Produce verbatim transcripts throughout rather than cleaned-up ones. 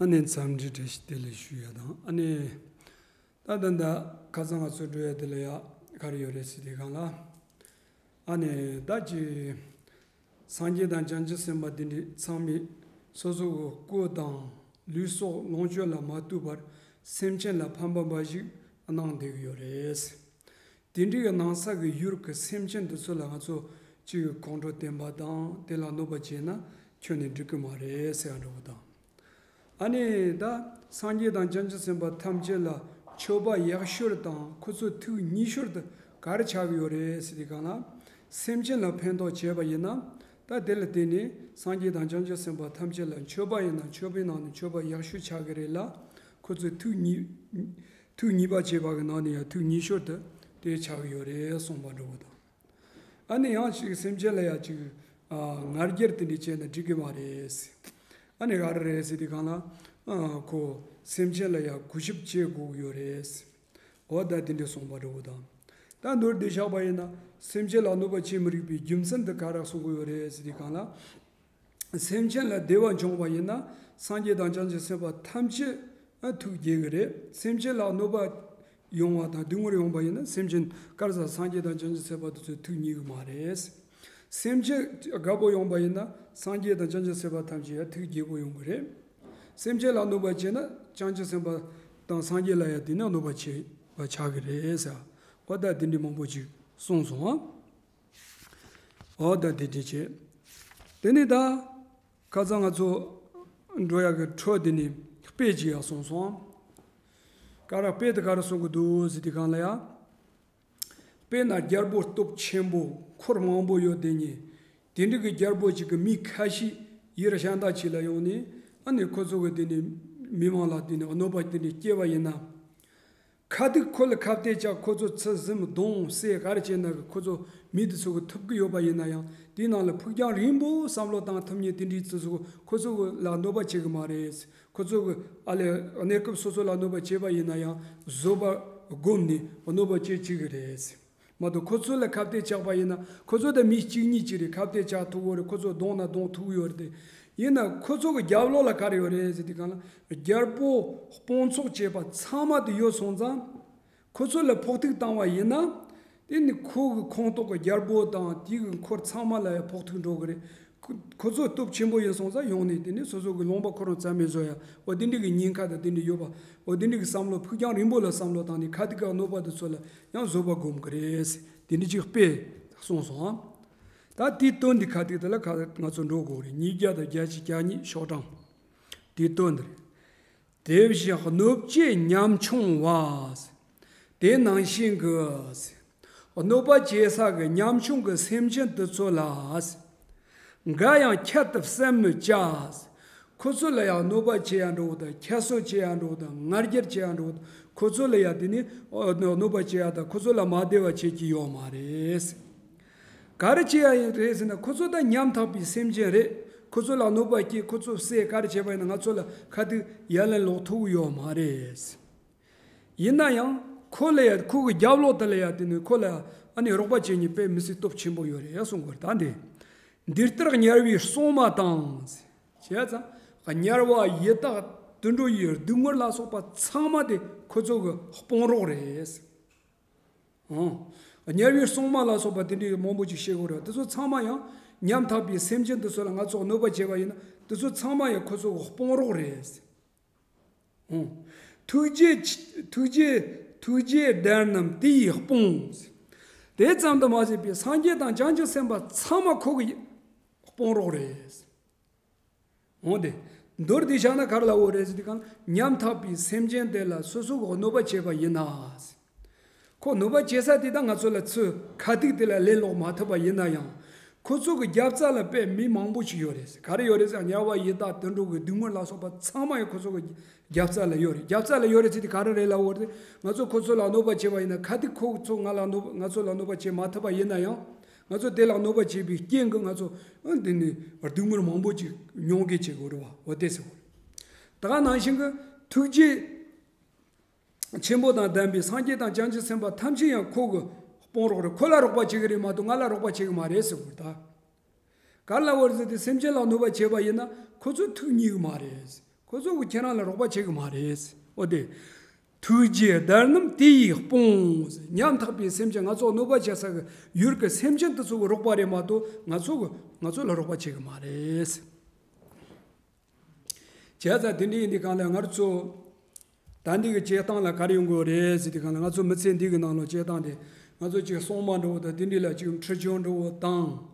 ཨ་ནི་འཚམས་འདྲི་བཀྲ་ཤིས་བདེ་ལེགས་ཞུ་ཡ་དང་། ཨ་ནི་ད་ད་ད་ཁ་སང་ང་ཚོ་འགྲོ་ཡ་དེ་ལ་ཡ་ག་རེ་ཡོད་རེད་ཟེར་དུས་སྒང་ལ། ཨ་ནི་ད་ཅི། སངས་རྒྱས་དང་བྱང་ཆུབ་སེམས་དཔའ་འདི་འདྲ་ཚང་མས་སོ་སོ་གི་སྐུ་དང་ལུས་སྲོག་ལོངས་སྤྱོད་ལ་མ་ལྟོས་པར་སེམས་ཅན་ལ་ཕན་པ་འབའ་ཞིག་གནང་བསྡད་ཀྱི་ཡོད་རེད། དེ་འདྲའི་གི་ནང་ས་གི་ཡུལ་གྱི་སེམས་ཅན་འདི་ཚོ་ལ་ང་ཚོ་གཅིག་གི་ཁོང་ཁྲོ་བསྟེན་པ་དང་དེ་ལ་གནོད་པ་བྱས་ན་ཁྱོན་ནས་འགྲིག་གི་མ་རེད་ཟེར་ཡ་འདྲ་བོ་དང་། ཨ་ནི་ད་སངས་རྒྱས་དང་བྱང་ཆུབ་སེམས་དཔའ་ཐམས་ཅད་ལ་མཆོད་པ་ཡག་ཤོས་དང་ཁོ་ཚོའི་ཐུགས་མཉེས་ཤོས་དེ་ག་རེ་ཆགས་ཀྱི་ཡོད་རེད་ཟེར་དུས་སྒང་ལ། སེམས་ཅན་ལ་ཕན་ཐོགས་བྱས་པ་ཡིན་ན། ད་དེ་ལ་བརྟེན་ནས་སངས་རྒྱས་དང་བྱང་ཆུབ་སེམས་དཔའ་ཐམས་ཅད་ལ་མཆོད་པ་ཡིན་ན་མཆོད་པའི་ནང་ནས་མཆོད་པ་ཡག་ཤོས་ཆགས་ཀྱི་རེད་ལ། ཁོ་ཚོའི་ཐུགས་མཉེས་ཐུགས་མཉེས་པ་བྱས་པ་གི་ནང་ནས་ཡང་ཐུགས་མཉེས་ཤོས་དེ་དེ་ཆགས་ཀྱི་ཡོད་རེད་གསུངས་པ་འདྲ་བོ་དང་། ཨ་ནི་ཡང་ཅིག་སེམས་ཅན་ལ་ཡང་ཅིག་ཨ་ང་རྒྱལ་དེ་འདྲ་བྱས་ན་འགྲིག་གི་མ་རེད། ཨ་ནི་ག་རེ་རེད་ཟེར་དུས་སྒང་ལ། ཨ་ཁོ་སེམས་ཅན་ལ་ཡང་གུས་ཞབས་བྱེད་དགོས་ཀྱི་ཡོད་རེད། འོ་ད་དེ་འདྲ་གསུངས་པ་འདྲ་བོ་དང་། ད་མདོར་བསྡུས་བཞག་པ་ཡིན་ན་སེམས་ཅན་ལ་གནོད་པ་བྱེད་མི་རིགས་པའི་རྒྱུ་མཚན་དེ་ག་རེ་གསུང་གི་ཡོད་རེད་ཟེར་དུས་སྒང་ལ། སེམས་ཅན་ལ་བདེ་བ་འབྱུང་བ་ཡིན་ན་སངས་རྒྱས་དང་བྱང་ཆུབ་སེམས་དཔའ་ཐམས་ཅད་ཐུགས་དགྱེས་ཀྱི་རེད། སེམས་ཅན་ལ་གནོད་པ་ཡོང་བ་དང་སྡུག་བསྔལ་ཡོང་བ་ཡིན་ན་སེམས་ཅན་ག་རེ་ཟེར་སངས་རྒྱས་དང་བྱང་ཆུབ་སེམས་དཔའ་དེ་ཚོས་ཐུགས་མཉེས་ཀྱི་མ་རེད། སེམས་ཅན་དགའ་པོ་ཡོང་བ་ཡིན་ན་སངས་རྒྱས་དང་བྱང་ཆུབ་སེམས་དཔའ་ཐམས་ཅད་ཡང་ཐུགས་དགྱེས་པོ་ཡོང་གི་རེད། སེམས་ཅན་ལ་གནོད་པ་བྱས་ན་བྱང་ཆུབ་སེམས་དཔའ་དང་སངས་རྒྱས་ལ་ཡང་དེ་ནས་གནོད་པ་བྱེད་པ་ཆགས་ཀྱི་རེད་ཟེར། འོ་ད་དེ་འདྲ་མང་པོ་ཅིག་གསུངས་སོང་ཨ། འོ་ད་དེ་འདྲ་བྱས། དེ་ནས་ད་ཁ་སང་ང་ཚོ་འགྲོ་ཡག་གི་འཕྲོ་དེ་ནས་དཔེ་ཅིག་ཡང་གསུངས་སོང་། ག་རེ་དཔེ་དེ་ག་རེ་གསུང་གི་འདུག་ཟེར་དུས་སྒང་ལ་ཡ། དཔེར་ན་རྒྱལ་པོ་སྟོབས་ཆེན་པོ་འཁོར་མང་པོ་ཡོད་དེ་ནས་དེ་འདྲ་གི་རྒྱལ་པོ་ཅིག་གི་མི་ཁ་ཤས་ཡུལ་གཞན་དག་ཅིག་ལ་ཡོང་ནས་ཨ་ནི་ཁོ་ཚོ་གི་དེ་ནས་མི་མང་ལ་དེ་ནས་གནོད་པ་དེ་འདྲ་སྐྱེལ་བ་ཡིན་ན། ཁ་ཐུག་ཁོ་ལ་ཁ་གཏད་བཅག་ཁོ་ཚོ་ཚུར་གཟིམ་གདོང་གསེར་ག་རེ་བྱས་ན་གི་ཁོ་ཚོ་མི་དེ་ཚོ་གི་ཐུབ་ཀྱི་ཡོད་པ་ཡིན་ན་ཡང་དེའི་ནང་ལ་ཕུགས་རྒྱང་རིང་པོ་བསམ་བློ་བཏང་ཐུབ་མཁན་དེ་འདྲའི་ཚོ་ཚོ་ཁོ་ཚོ་གི་ལ་གནོད་པ་བྱེད་གི་མ་རེད། ཁོ་ཚོ་གི་ཨ་ལས་གནས་སྐབས་སོ་སོ་ལ་གནོད་པ་བྱས་པ་ཡིན་ན་ཡང་བཟོད་པ་སྒོམ་ནས་གནོད་པ་བྱེད་བཅུག་གི་རེད། མ་གཏོགས་ཁོ་ཚོ་ལ་ཁ་གཏད་བཅག་པ་ཡིན་ན་ཁོ་ཚོ་དང་མི་གཅིག་གཉིས་གཅིག་རེད། ཁ་གཏད་བཅག་ཐུབ་ཀྱི་ཡོད་རེད། ཁོ་ཚོ་གདོང་ན་གདོང་ཐུག་གི་ཡོད་རེད་དེ། ཡིན་ན་ཁོ་ཚོ་གི་རྒྱབ་ལོགས་ལ་ག་རེ་ཡོད་རེད་ཟེར་དུས་སྒང་ལ་རྒྱལ་པོ་དཔུང་ཚོགས་བཅས་པ་ཚང་མ་དེ་ཡོད་སོང་ཙང་། ཁོ་ཚོ་ལ་ཕོག་ཐུག་བཏང་བ་ཡིན་ན། དེ་ནི་ཁོ་གི་ཁོངས་གཏོགས་ཀྱི་རྒྱལ་པོ་དང་དེ་གི་འཁོར་ཚང་མ་ལ་ཡང་ཕོག་ཐུག་འགྲོ་གི་རེད། ཁོ་ཁོ་ཚོ་སྟོབས་ཆེན་པོ་ཡིན་སོང་ཙང་ཡོང་ནས་དེ་ནི་སོ་སོ་གི་ལུང་པ་ཁོ་རང་རྩ་མེད་བཟོ་ཡ། འོ་དེ་འདྲ་གི་ཉེན་ཁ་དང་དེ་འདྲ་ཡོད་པ། འོ་དེ་འདྲ་གི་བསམ་བློ་ཕུགས་རྒྱང་རིང་པོ་ལ་བསམ་བློ་བཏང་ནས་ཁ་ཐུག་གི་གནོད་པ་དེ་ཚོ་ལ་ཡང་བཟོད་པ་སྒོམ་གི་རེད། དེ་འདྲ་ཅིག་དཔེ་གསུངས་སོང་ཨ། ད་དེའི་དོན་འདི་ཁ་ཐུག་དེ་ལ་ཁ་ང་ཚོ་འགྲོ་དགོས་རེད། ཉིས་བརྒྱ་དང་བརྒྱད་ཅུ་གྱ་གཉིས་ཤོག་གྲངས་དེའི་དོན་འདི་རེད། དེ་བཞིན་གནོད་བྱེད་ཉམ་ཆུང་བ། དེ་ནང་བཞིན་གྱི་གནོད་པ་བྱེད་ས་གི་ཉམ་ཆུང་གི་སེམས་ཅན་དེ་ཚོ་ལ། འགའ་ཡང་ཁྱད་དུ་བསད་མི་བྱ། ཁོ་ཚོ་ལ་ཡང་གནོད་པ་བྱེད་ཡ་འགྲོ་དང་ཁྱད་གསོད་བྱེད་ཡ་འགྲོ་དང་ང་རྒྱལ་བྱེད་ཡ་འགྲོ་དང་ཁོ་ཚོ་ལ་ཡང་དེ་ནི་གནོད་པ་བྱེད་ཡ་དང་ཁོ་ཚོ་ལ་མ་བདེ་བ་བྱེད་ཀྱི་ཡོད་མ་རེད། ག་རེ་བྱེད་ཡ་ཡིན་རེད་ཟེར་ན་ཁོ་ཚོ་ད་ཉམ་ཐག་པའི་སེམས་ཅན་རེད། ཁོ་ཚོ་ལ་གནོད་པ་སྐྱེལ་ཁོ་ཚོ་བསད་ག་རེ་བྱས་པ་ཡིན་ན་ང་ཚོ་ལ་ཁ་ཐུག་ཡ་ལན་ལོག་ཐུབ་ཡོད་མ་རེད། ཡིན་ན་ཡང་ཁོ་ལ་ཡ་ཁོ་གི་རྒྱབ་ལོགས་དེ་ལ་ཡ་དེ་ནི་ཁོ་ལ་ཨ་ནི་རོགས་པ་བྱེད་མཁན་དཔེ་མི་སྲིད་སྟོབས་ཆེན་པོ་ཡོད་རེད་ཡ་གསུང་དགོས་རེད་ད་འདི། འདི་ལྟར་དམྱལ་བའི་སྲུང་མ་དང་། བྱས་ཙང་དམྱལ་བ་ཡི་དྭགས་དུད་འགྲོ་ཡི་སྡུག་བསྔལ་ལ་སོགས་པ་ཚང་མ་དེ་ཁོ་ཚོ་གི་དཔུང་རོགས་རེད། ཨང་། དམྱལ་བའི་སྲུང་མ་ལ་སོགས་པ་དེ་འདྲའི་མང་པོ་ཅིག་བཤད་དགོས་རེད། དེ་ཚོ་ཚང་མ་ཡང་ཉམ་ཐག་པའི་སེམས་ཅན་དེ་ཚོ་ལ་ང་ཚོ་གནོད་པ་བྱས་པ་ཡིན་ན་དེ་ཚོ་ཚང་མ་ཡང་ཁོ་ཚོ་གི་དཔུང་རོགས་རེད། ཨང་། ཐུགས་རྗེ་ཆ་ཐུགས་རྗེ་ཐུགས་རྗེའི་གདན་རྣམས་དེ་ཡི་དཔུང་། དེ་ཙམ་དུ་མ་ཟད་པའི་སངས་རྒྱས་དང་བྱང་ཆུབ་སེམས་དཔའ་ཚང་མ་ཁོ་གི་དཔུང་རོགས་རེད། འོང་སྟེ། མདོར་བསྡུས་བཞག་ན་ག་རེ་ལབ་དགོས་རེད་ཟེར་དུས་སྒང་ཉམ་ཐག་པའི་སེམས་ཅན་དེ་ལ་སོ་སོ་གིས་གནོད་པ་བྱས་པ་ཡིན་ན། ཁོ་གནོད་པ་བྱེད་ས་དེ་དང་ང་ཚོ་ལ་ཚུར་ཁ་ཐུག་དེ་ལ་ལན་སློག་མ་ཐུབ་པ་ཡིན་ན་ཡང་། ཁོ་ཚོ་གི་རྒྱབ་རྩ་ལ་དཔེ་མི་མང་པོ་ཞིག་ཡོད་རེད། ག་རེ་ཡོད་རེད་ཟེར་ན་དམྱལ་བ་ཡི་དྭགས་དུད་འགྲོ་གི་སྡུག་བསྔལ་ལ་སོགས་པ་ཚང་མ་ཡང་ཁོ་ཚོ་གི་རྒྱབ་རྩ་ལ་ཡོད་རེད། རྒྱབ་རྩ་ལ་ཡོད་རེད་ཟེར་དུས་ག་རེ་རེད་ལབ་དགོས་རེད། ང་ཚོ་ཁོ་ཚོ་ལ་གནོད་པ་བྱས་པ་ཡིན་ན་ཁ་ཐུག་ཁོ་ཚོ་ང་ལ་གནོད་ང་ཚོ་ལ་གནོད་པ་བྱེད་མ་ཐུབ་པ་ཡིན་ན་ཡང་། ང་ཚོ་དེ་ལ་གནོད་པ་བྱས་པའི་རྐྱེན་གྱིས་ང་ཚོ་ཨ་འདི་ནས་སྡུག་བསྔལ་མང་པོ་ཅིག་མྱོང་གི་བྱེད་དགོས་རེད་བ། འོ་དེ་ཟེར་བ། ད་ག་ནང་བཞིན་གྱི་ཐུགས་རྗེ་ཆེན་པོ་དང་ལྡན་པའི་སངས་རྒྱས་དང་བྱང་ཆུབ་སེམས་དཔའ་ཐམས་ཅད་ཡང་ཁོ་གི་དཔུང་རོགས་རེད། ཁོ་ལ་རོགས་པ་བྱེད་ཀྱི་རེད་མ་གཏོགས་ང་ལ་རོགས་པ་བྱེད་ཀྱི་མ་རེད་ཟེར་དགོས་རེད་ད། ག་རེ་ལབ་དགོས་རེད་ཟེར་དུས་སེམས་ཅན་ལ་གནོད་པ་བྱས་པ་ཡིན་ན་ཁོ་ཚོ་ཐུགས་མཉེས་ཀྱི་མ་རེད། ཁོ་ཚོ་གི་ཁྱེད་རང་ལ་རོགས་པ་བྱེད་གི་མ་རེད། འོ་དེ། ཐུགས་རྗེའི་བརྡར་རྣམས་དེ་ཡིས་སྤོངས། ཉམ་ཐག་པའི་སེམས་ཅན། ང་ཚོ་གནོད་པ་བྱེད་ས་གི་ཡུལ་གི་སེམས་ཅན་དེ་ཚོ་གི་རོགས་པ་རེད་མ་གཏོགས་ང་ཚོ་གི་ང་ཚོ་ལ་རོགས་པ་བྱེད་གི་མ་རེད། བྱས་ཙང་དེ་འདྲ་ཡིན་དུས་གང་ལ་ང་ཚོ་ད་འདི་གི་བྱེད་སྟངས་ལ་ག་རེ་ཡོང་གི་རེད་ཟེར་དུས་གང་ལ། ང་ཚོ་མི་ཚེ་འདི་གི་ནང་ལ་བྱེད་སྟངས་དེ། ང་ཚོ་ཅིག་སྲུང་མ་འདྲ་བོ་དང་དེ་འདྲ་ལ་ཅིག་འཁྲིད་སྦྱོང་འདྲ་བོ་དང་།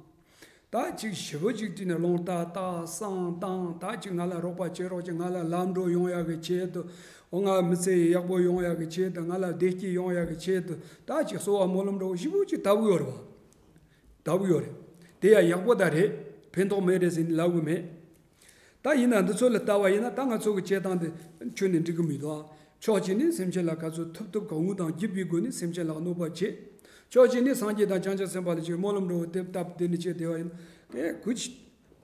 ད་ཅིག་ཞེ་པོ་ཅིག་བྲིས་ནས་རླུང་རྟ་བཏགས་བསང་བཏང་། ད་ཅིག་ང་ལ་རོགས་པ་བྱེད་རོགས་བྱེད། ང་ལ་ལམ་འགྲོ་ཡོང་ཡག་གི་ཆེད་དུ། འོ་ང་མི་ཚེ་ཡག་པོ་ཡོང་ཡག་གི་ཆེད་དུ། ང་ལ་བདེ་སྐྱིད་ཡོང་ཡག་གི་ཆེད་དུ། ད་ཅིག་གསོལ་བ་སྨོན་ལམ་འདྲ་བོ་ཞེ་པོ་ཅིག་བཏབ་གི་ཡོད་རེད་བ། བཏབ་གི་ཡོད་རེད། དེ་ཡང་ཡག་པོ་ད་རེད། ཕན་ཐོགས་མེད་རེད་ཟེར་ནས་ལབ་གི་མེད། ད་ཡིན་ན་འདི་ཚོ་ལ་ལྟ་བ་ཡིན་ན་ད་ང་ཚོ་གི་བྱེད་སྟངས་དེ་ཁྱོན་ནས་འགྲིག་གི་མི་འདུག་ཨ། ཕྱོགས་གཅིག་ནས་སེམས་ཅན་ལ་ག་ཚོད་ཐུབ་ཐུབ་གང་དངུལ་དང་བརྒྱུད་པའི་སྒོ་ནས་སེམས་ཅན་ལ་གནོད་པ་བྱེད། ཕྱོགས་གཅིག་ནས་སངས་རྒྱས་དང་བྱང་ཆུབ་སེམས་དཔའ་ལ་ཅིག་སྨོན་ལམ་འདྲ་བོ་དེ་བཏབ་དེ་ནས་བྱས་བསྡད་པ་ཡིན་ན་དེ་གུ་ཅི་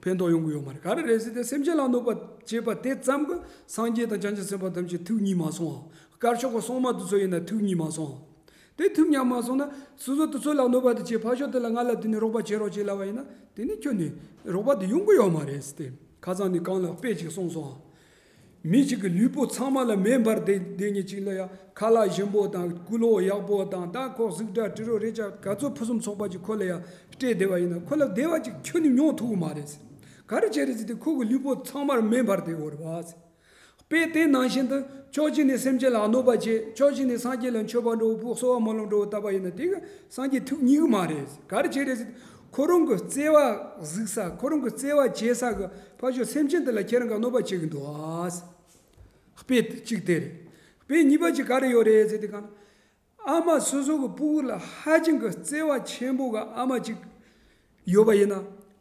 ཕན་ཐོགས་ཡོང་གི་ཡོད་མ་རེད། ག་རེ་རེད་ཟེར་ཏེ་སེམས་ཅན་ལ་གནོད་པ་བྱེད་པ་དེ་ཙམ་གྱིས་སངས་རྒྱས་དང་བྱང་ཆུབ་སེམས་དཔའ་ཐམས་ཅད་ཐུགས་མཉེས་མ་སོང་ཨ། དཀར་ཕྱོགས་ཀྱི་སྲུང་མ་དེ་ཚོ་ཡིན་ན་ཐུགས་མཉེས་མ་སོང་ཨ། དེ་ཐུགས་མཉེས་མ་སོང་ན་སོ་སོ་དེ་ཚོ་ལ་གནོད་པ་དེ་བྱེད། ཕར་ཕྱོགས་དེ་ལ་ང་ལ་དེ་ནས་རོགས་པ་བྱེད་རོགས་བྱེད་ལབ་པ་ཡིན་ན་དེ་ནི་ཁྱོན་ནས་རོགས་པ་དེ་ཡོང་གི་ཡོད་མ་རེད་ཟེར་ཏེ། ཁ་སང་ནས་གང་ལ་དཔེ་ཅིག་གསུངས་སོང་ཨ། མི་གཅིག་གི་ལུས་པོ་ཚང་མ་ལ་མེ་འབར་དེ་དེ་ཉིད་ཅིག་ལ་ཡ་ཁ་ལག་ཞིམ་པོ་དང་སྐུ་ལོག་ཡག་པོ་དང་ད་ཁོ་གཟུགས་སྒྲ་དྲི་རོ་རེག་བྱ་ག་ཚོད་ཕུན་སུམ་ཚོགས་པ་ཅིག་ཁོ་ལ་ཡ་སྤྲད་བསྡད་པ་ཡིན་ན་ཁོ་ལ་བདེ་བ་ཅིག་ཁྱོན་ནས་མྱོང་ཐུབ་གི་མ་རེད་ཟེར། ག་རེ་བྱས་རེད་ཟེར་ཏེ་ཁོ་གི་ལུས་པོ་ཚང་མར་མེ་འབར་དེ་ཡོད་རེད་བ་ཟེར། དཔེ་དེ་ནང་བཞིན་དུ་ཕྱོགས་གཅིག་ནས་སེམས་ཅན་ལ་གནོད་པ་བྱེད། ཕྱོགས་གཅིག་ནས་སངས་རྒྱས་ལ་མཆོད་པ་འགྲོ་བོ་གསོལ་བ་སྨོན་ལམ་འགྲོ་བོ་བཏབ་པ་ཡིན་ན་དེ་གི་སངས་རྒྱས་ཐུགས་མཉེས་གི་མ་རེད། ག་རེ་བྱས་རེད་ཟེར། ཁོ་རང་གི་བརྩེ་བ་གཟིགས་ས། ཁོ་རང་གི་བརྩེ་བ་བྱེད་ས་གི་ཕ་ཆོས་སེམས་ཅན་དེ་ལ་ཁྱེད་རང་གི་གནོད་པ་བྱེད་གི་འདུག་ཨ། དཔེ་གཅིག་དེ་རེད། དཔེ་གཉིས་པ་གཅིག་ག་རེ་ཡོད་རེད་ཟེར་དུས་གང་། ཨ་མ་སོ་སོ་གི་སྤུ་གུ་ལ་ཧ་ཅང་གི་བརྩེ་བ་ཆེན་པོ་གི་ཨ་མ་གཅིག་ཡོད་པ་ཡིན་ན།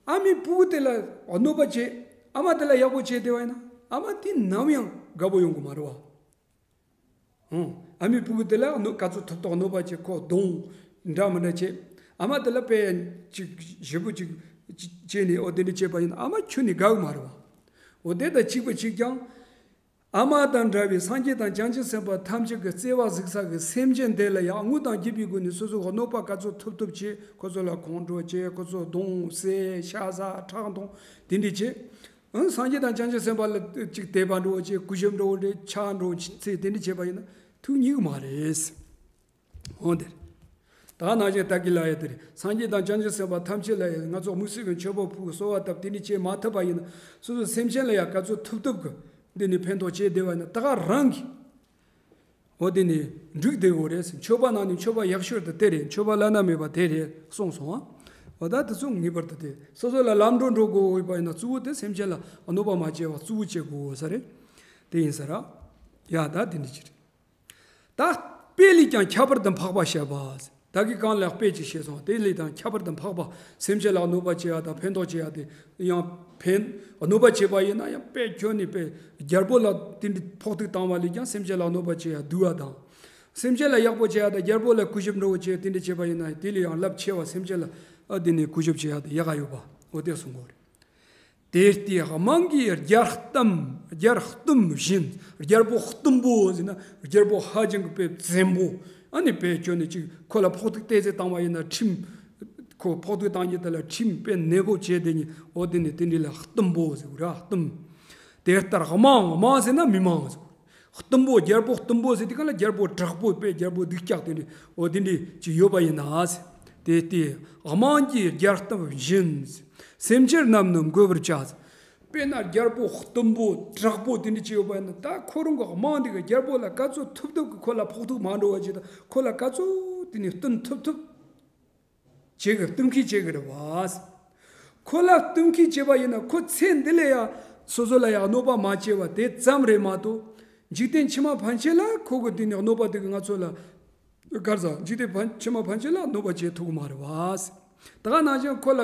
ཨ་མའི་སྤུ་གུ་དེ་ལ་གནོད་པ་བྱེད། ཨ་མ་དེ་ལ་ཡག་པོ་བྱེད་བསྡད་པ་ཡིན་ན། ཨ་མ་དེ་ནམ་ཡང་དགའ་པོ་ཡོང་གི་མ་རེད་བ། ཨང་། ཨ་མའི་སྤུ་གུ་དེ་ལ་གནོད་ག་ཚོད་ཐུབ་ཐུབ་གནོད་པ་བྱེད། ཁོ་རྡུང་། འདྲ་མི་འདྲ་བྱེད། ཨ་མ་དེ་ལ་དཔེ་ཅིག་ཞེ་པོ་ཅིག་བྱས་ནས་འོ་དེ་འདྲ་བྱས་པ་ཡིན་ན་ཨ་མ་ཁྱོན་ནས་དགའ་གི་མ་རེད་བ། འོ་དེ་དང་གཅིག་པ་གཅིག་རྐྱང་། ཨ་མ་དང་འདྲ་བའི་སངས་རྒྱས་དང་བྱང་ཆུབ་སེམས་དཔའ་ཐམས་ཅད་ཀྱི་བརྩེ་བ་གཟིགས་ས་གི་སེམས་ཅན་དེ་ལ་ཡང་དངུལ་དང་བརྒྱུད་པའི་སྒོ་ནས་སོ་སོ་གི་གནོད་པ་ག་ཚོད་ཐུབ་ཐུབ་བྱེད། ཁོ་ཚོ་ལ་ཁོང་ཁྲོ་བྱེད། ཁོ་ཚོ་རྡུང་བསད་ཤ་ཟ་ཁྲག་འཐུང་དེ་འདྲ་བྱེད། ཨང་། སངས་རྒྱས་དང་བྱང་ཆུབ་སེམས་དཔའ་ལ་ཅིག་དད་པ་འགྲོ་བྱེད། གུས་ཞབས་འགྲོ་བྱེད། ཕྱག་འགྲོ་བྱེད། དེ་འདྲ་བྱེད་པ་ཡིན་ན་ཐུགས་མཉེས་གི་མ་རེད། འོང་དེར། ད་ནང་བཞིན་ད་གི་ལ་ཡ་དེ་རེད། སངས་རྒྱས་དང་བྱང་ཆུབ་སེམས་དཔའ་ཐམས་ཅད་ལ་ཡ་ང་ཚོ་དམིགས་བསལ་གྱི་མཆོད་པ་ཕུལ་གསོལ་བ་བཏབ་དེ་འདྲ་བྱེད་མ་ཐུབ་པ་ཡིན་ན་སོ་སོའི་སེམས་ཅན་ལ་ཡ་ག་ཚོད་ཐུབ་ཐུབ་གི་འདི་ནས་ཕན་ཐོགས་བྱེད་བསྡད་པ་ཡིན་ན་ད་ག་རང་གི་འོ་དེ་ནས་འགྲིག་བསྡད་དགོས་རེད་ཟེར། མཆོད་པ་ནང་ནས་མཆོད་པ་ཡག་ཤོས་དེ་དེ་རེད། མཆོད་པ་བླ་ན་མེད་པ་དེ་རེད་གསུངས་སོང་ཨ། འོ་ད་དེ་ཚོ་ངེས་པར་དུ་དེ་སོ་སོ་ལ་ལམ་འགྲོ་འགྲོ་དགོས་ཡོད་པ་ཡིན་ན་གཙོ་བོ་དེ་སེམས་ཅན་ལ་གནོད་པ་མ་བྱས་པ་གཙོ་བོ་བྱེད་དགོས་ས་རེད། དེ་ཡིན་ས་ར། ཡ་ད་དེ་འདྲ་ཅི་རེད། ད་དཔེ་ལས་ཀྱང་ཁྱད་པར་དུ་འཕགས་པ་བཤད་པ། ད་གི་གང་ལ་དཔེ་ཅིག་བཤད་སོང་། དེ་ལས་དང་ཁྱད་པར་དུ་འཕགས་པ། སེམས་ཅན་ལ་གནོད་པ་བྱེད་ཡ་དང་ཕན་ཐོགས་བྱེད་ཡ་དེ་ཡང་ཕན། གནོད་པ་བྱེད་པ་ཡིན་ན་ཡང་དཔེ་ཁྱོན་ནས་དཔེ་རྒྱལ་པོ་ལ་དེ་འདྲ་ཕོག་ཐུག་བཏང་བ་ལས་ཀྱང་སེམས་ཅན་ལ་གནོད་པ་བྱེད་ཡ་སྡུག་པ་དང་། སེམས་ཅན་ལ་ཡག་པོ་བྱེད་ཡ་དང་རྒྱལ་པོ་ལ་གུས་ཞབས་འདྲ་བོ་བྱེད་དེ་འདྲ་བྱེད་པ་ཡིན་ན་དེ་ལས་ཡང་རླབས་ཆེ་བ། སེམས་ཅན་ལ་ཨ་དེ་ནས་གུས་ཞབས་བྱེད་ཡ་དེ་ཡག་ག་ཡོད་པ་འོ་དེ་གསུང་གི་ཡོད་རེད། དེ་ལྟའི་དམངས་ཀྱི་རྒྱལ་གཏམ། རྒྱལ་གཏུམ་བཞིན། རྒྱལ་པོ་གཏུམ་པོ་ཟེར་ན་རྒྱལ་པོ་ཧ་ཅང་གི་དཔེ་བཙན་པོ། ཨ་ནི་དཔེ་ཁྱོན་ནས་ཅིག་ཁོ་ལ་ཕོག་ཐུག་ཏོག་ཙམ་བཏང་བ་ཡིན་ན་ཁྲིམས། ཁོ་ཕོག་ཐུག་བཏང་རྒྱུ་དེ་ལ་ཁྲིམས་དཔེ་ནན་པོ་བྱས་དེ་ཉིད་འོ་དེ་ནི་དེ་འདྲ་ལ་གཏུམ་པོ་ཟེར་གི་ར། གཏུམ། དེ་ལྟར་དམངས། དམངས་ཟེར་ན་མི་མང་ཟེར། གཏུམ་པོ། རྒྱལ་པོ་གཏུམ་པོ་ཟེར་དུས་གང་ལ་རྒྱལ་པོ་དྲག་པོ་དཔེ་རྒྱལ་པོ་སྡུག་ཅག་དེ་འདྲ་འོ་དེ་འདྲ་ཅིག་ཡོད་པ་ཡིན་ན་ཟེར། དེ་ལྟའི་དམངས་ཀྱི་རྒྱལ་གཏམ་བཞིན། སེམས་ཅན་རྣམས་ནི་མགོ་བོར་བྱ་ཟེར། དཔེར་ན་རྒྱལ་པོ་གཏུམ་པོ་དྲག་པོ་དེ་འདྲ་ཅིག་ཡོད་པ་ཡིན་ན་ད་ཁོ་རང་གི་དམངས་དེ་གི་རྒྱལ་པོ་ལ་ག་ཚོད་ཐུབ་ཐུབ་ཀྱི་ཁོ་ལ་ཕོག་ཐུག་མ་འགྲོ་བ་ཅིག་དང་ཁོ་ལ་ག་ཚོད་དེ་ནས་བསྟུན་ཐུབ་ཐུབ། བྱེད་གི་གཏུམ་ཁེ་བྱེད་གི་རེད་བ། ཁོ་ལ་གཏུམ་ཁེ་བྱེད་པ་ཡིན་ན་ཁོ་ཚེ་འདི་ལ་ཡ་སོ་སོ་ལ་ཡ་གནོད་པ་མ་བྱས་པ་དེ་ཙམ་རེད་མ་གཏོགས། འཇིག་རྟེན་ཕྱི་མ་ཕན་ཆད་ལ་ཁོ་གི་དེ་ནས་གནོད་པ་དེ་གི་ང་ཚོ་ལ་གར་ཟ་འཇིག་རྟེན་ཕན་ཕྱི་མ་ཕན་ཆད་ལ་གནོད་པ་བྱེད་ཐུབ་གི་མ་རེད་བ། ད་ག་ནང་བཞིན་ཁོ་ལ་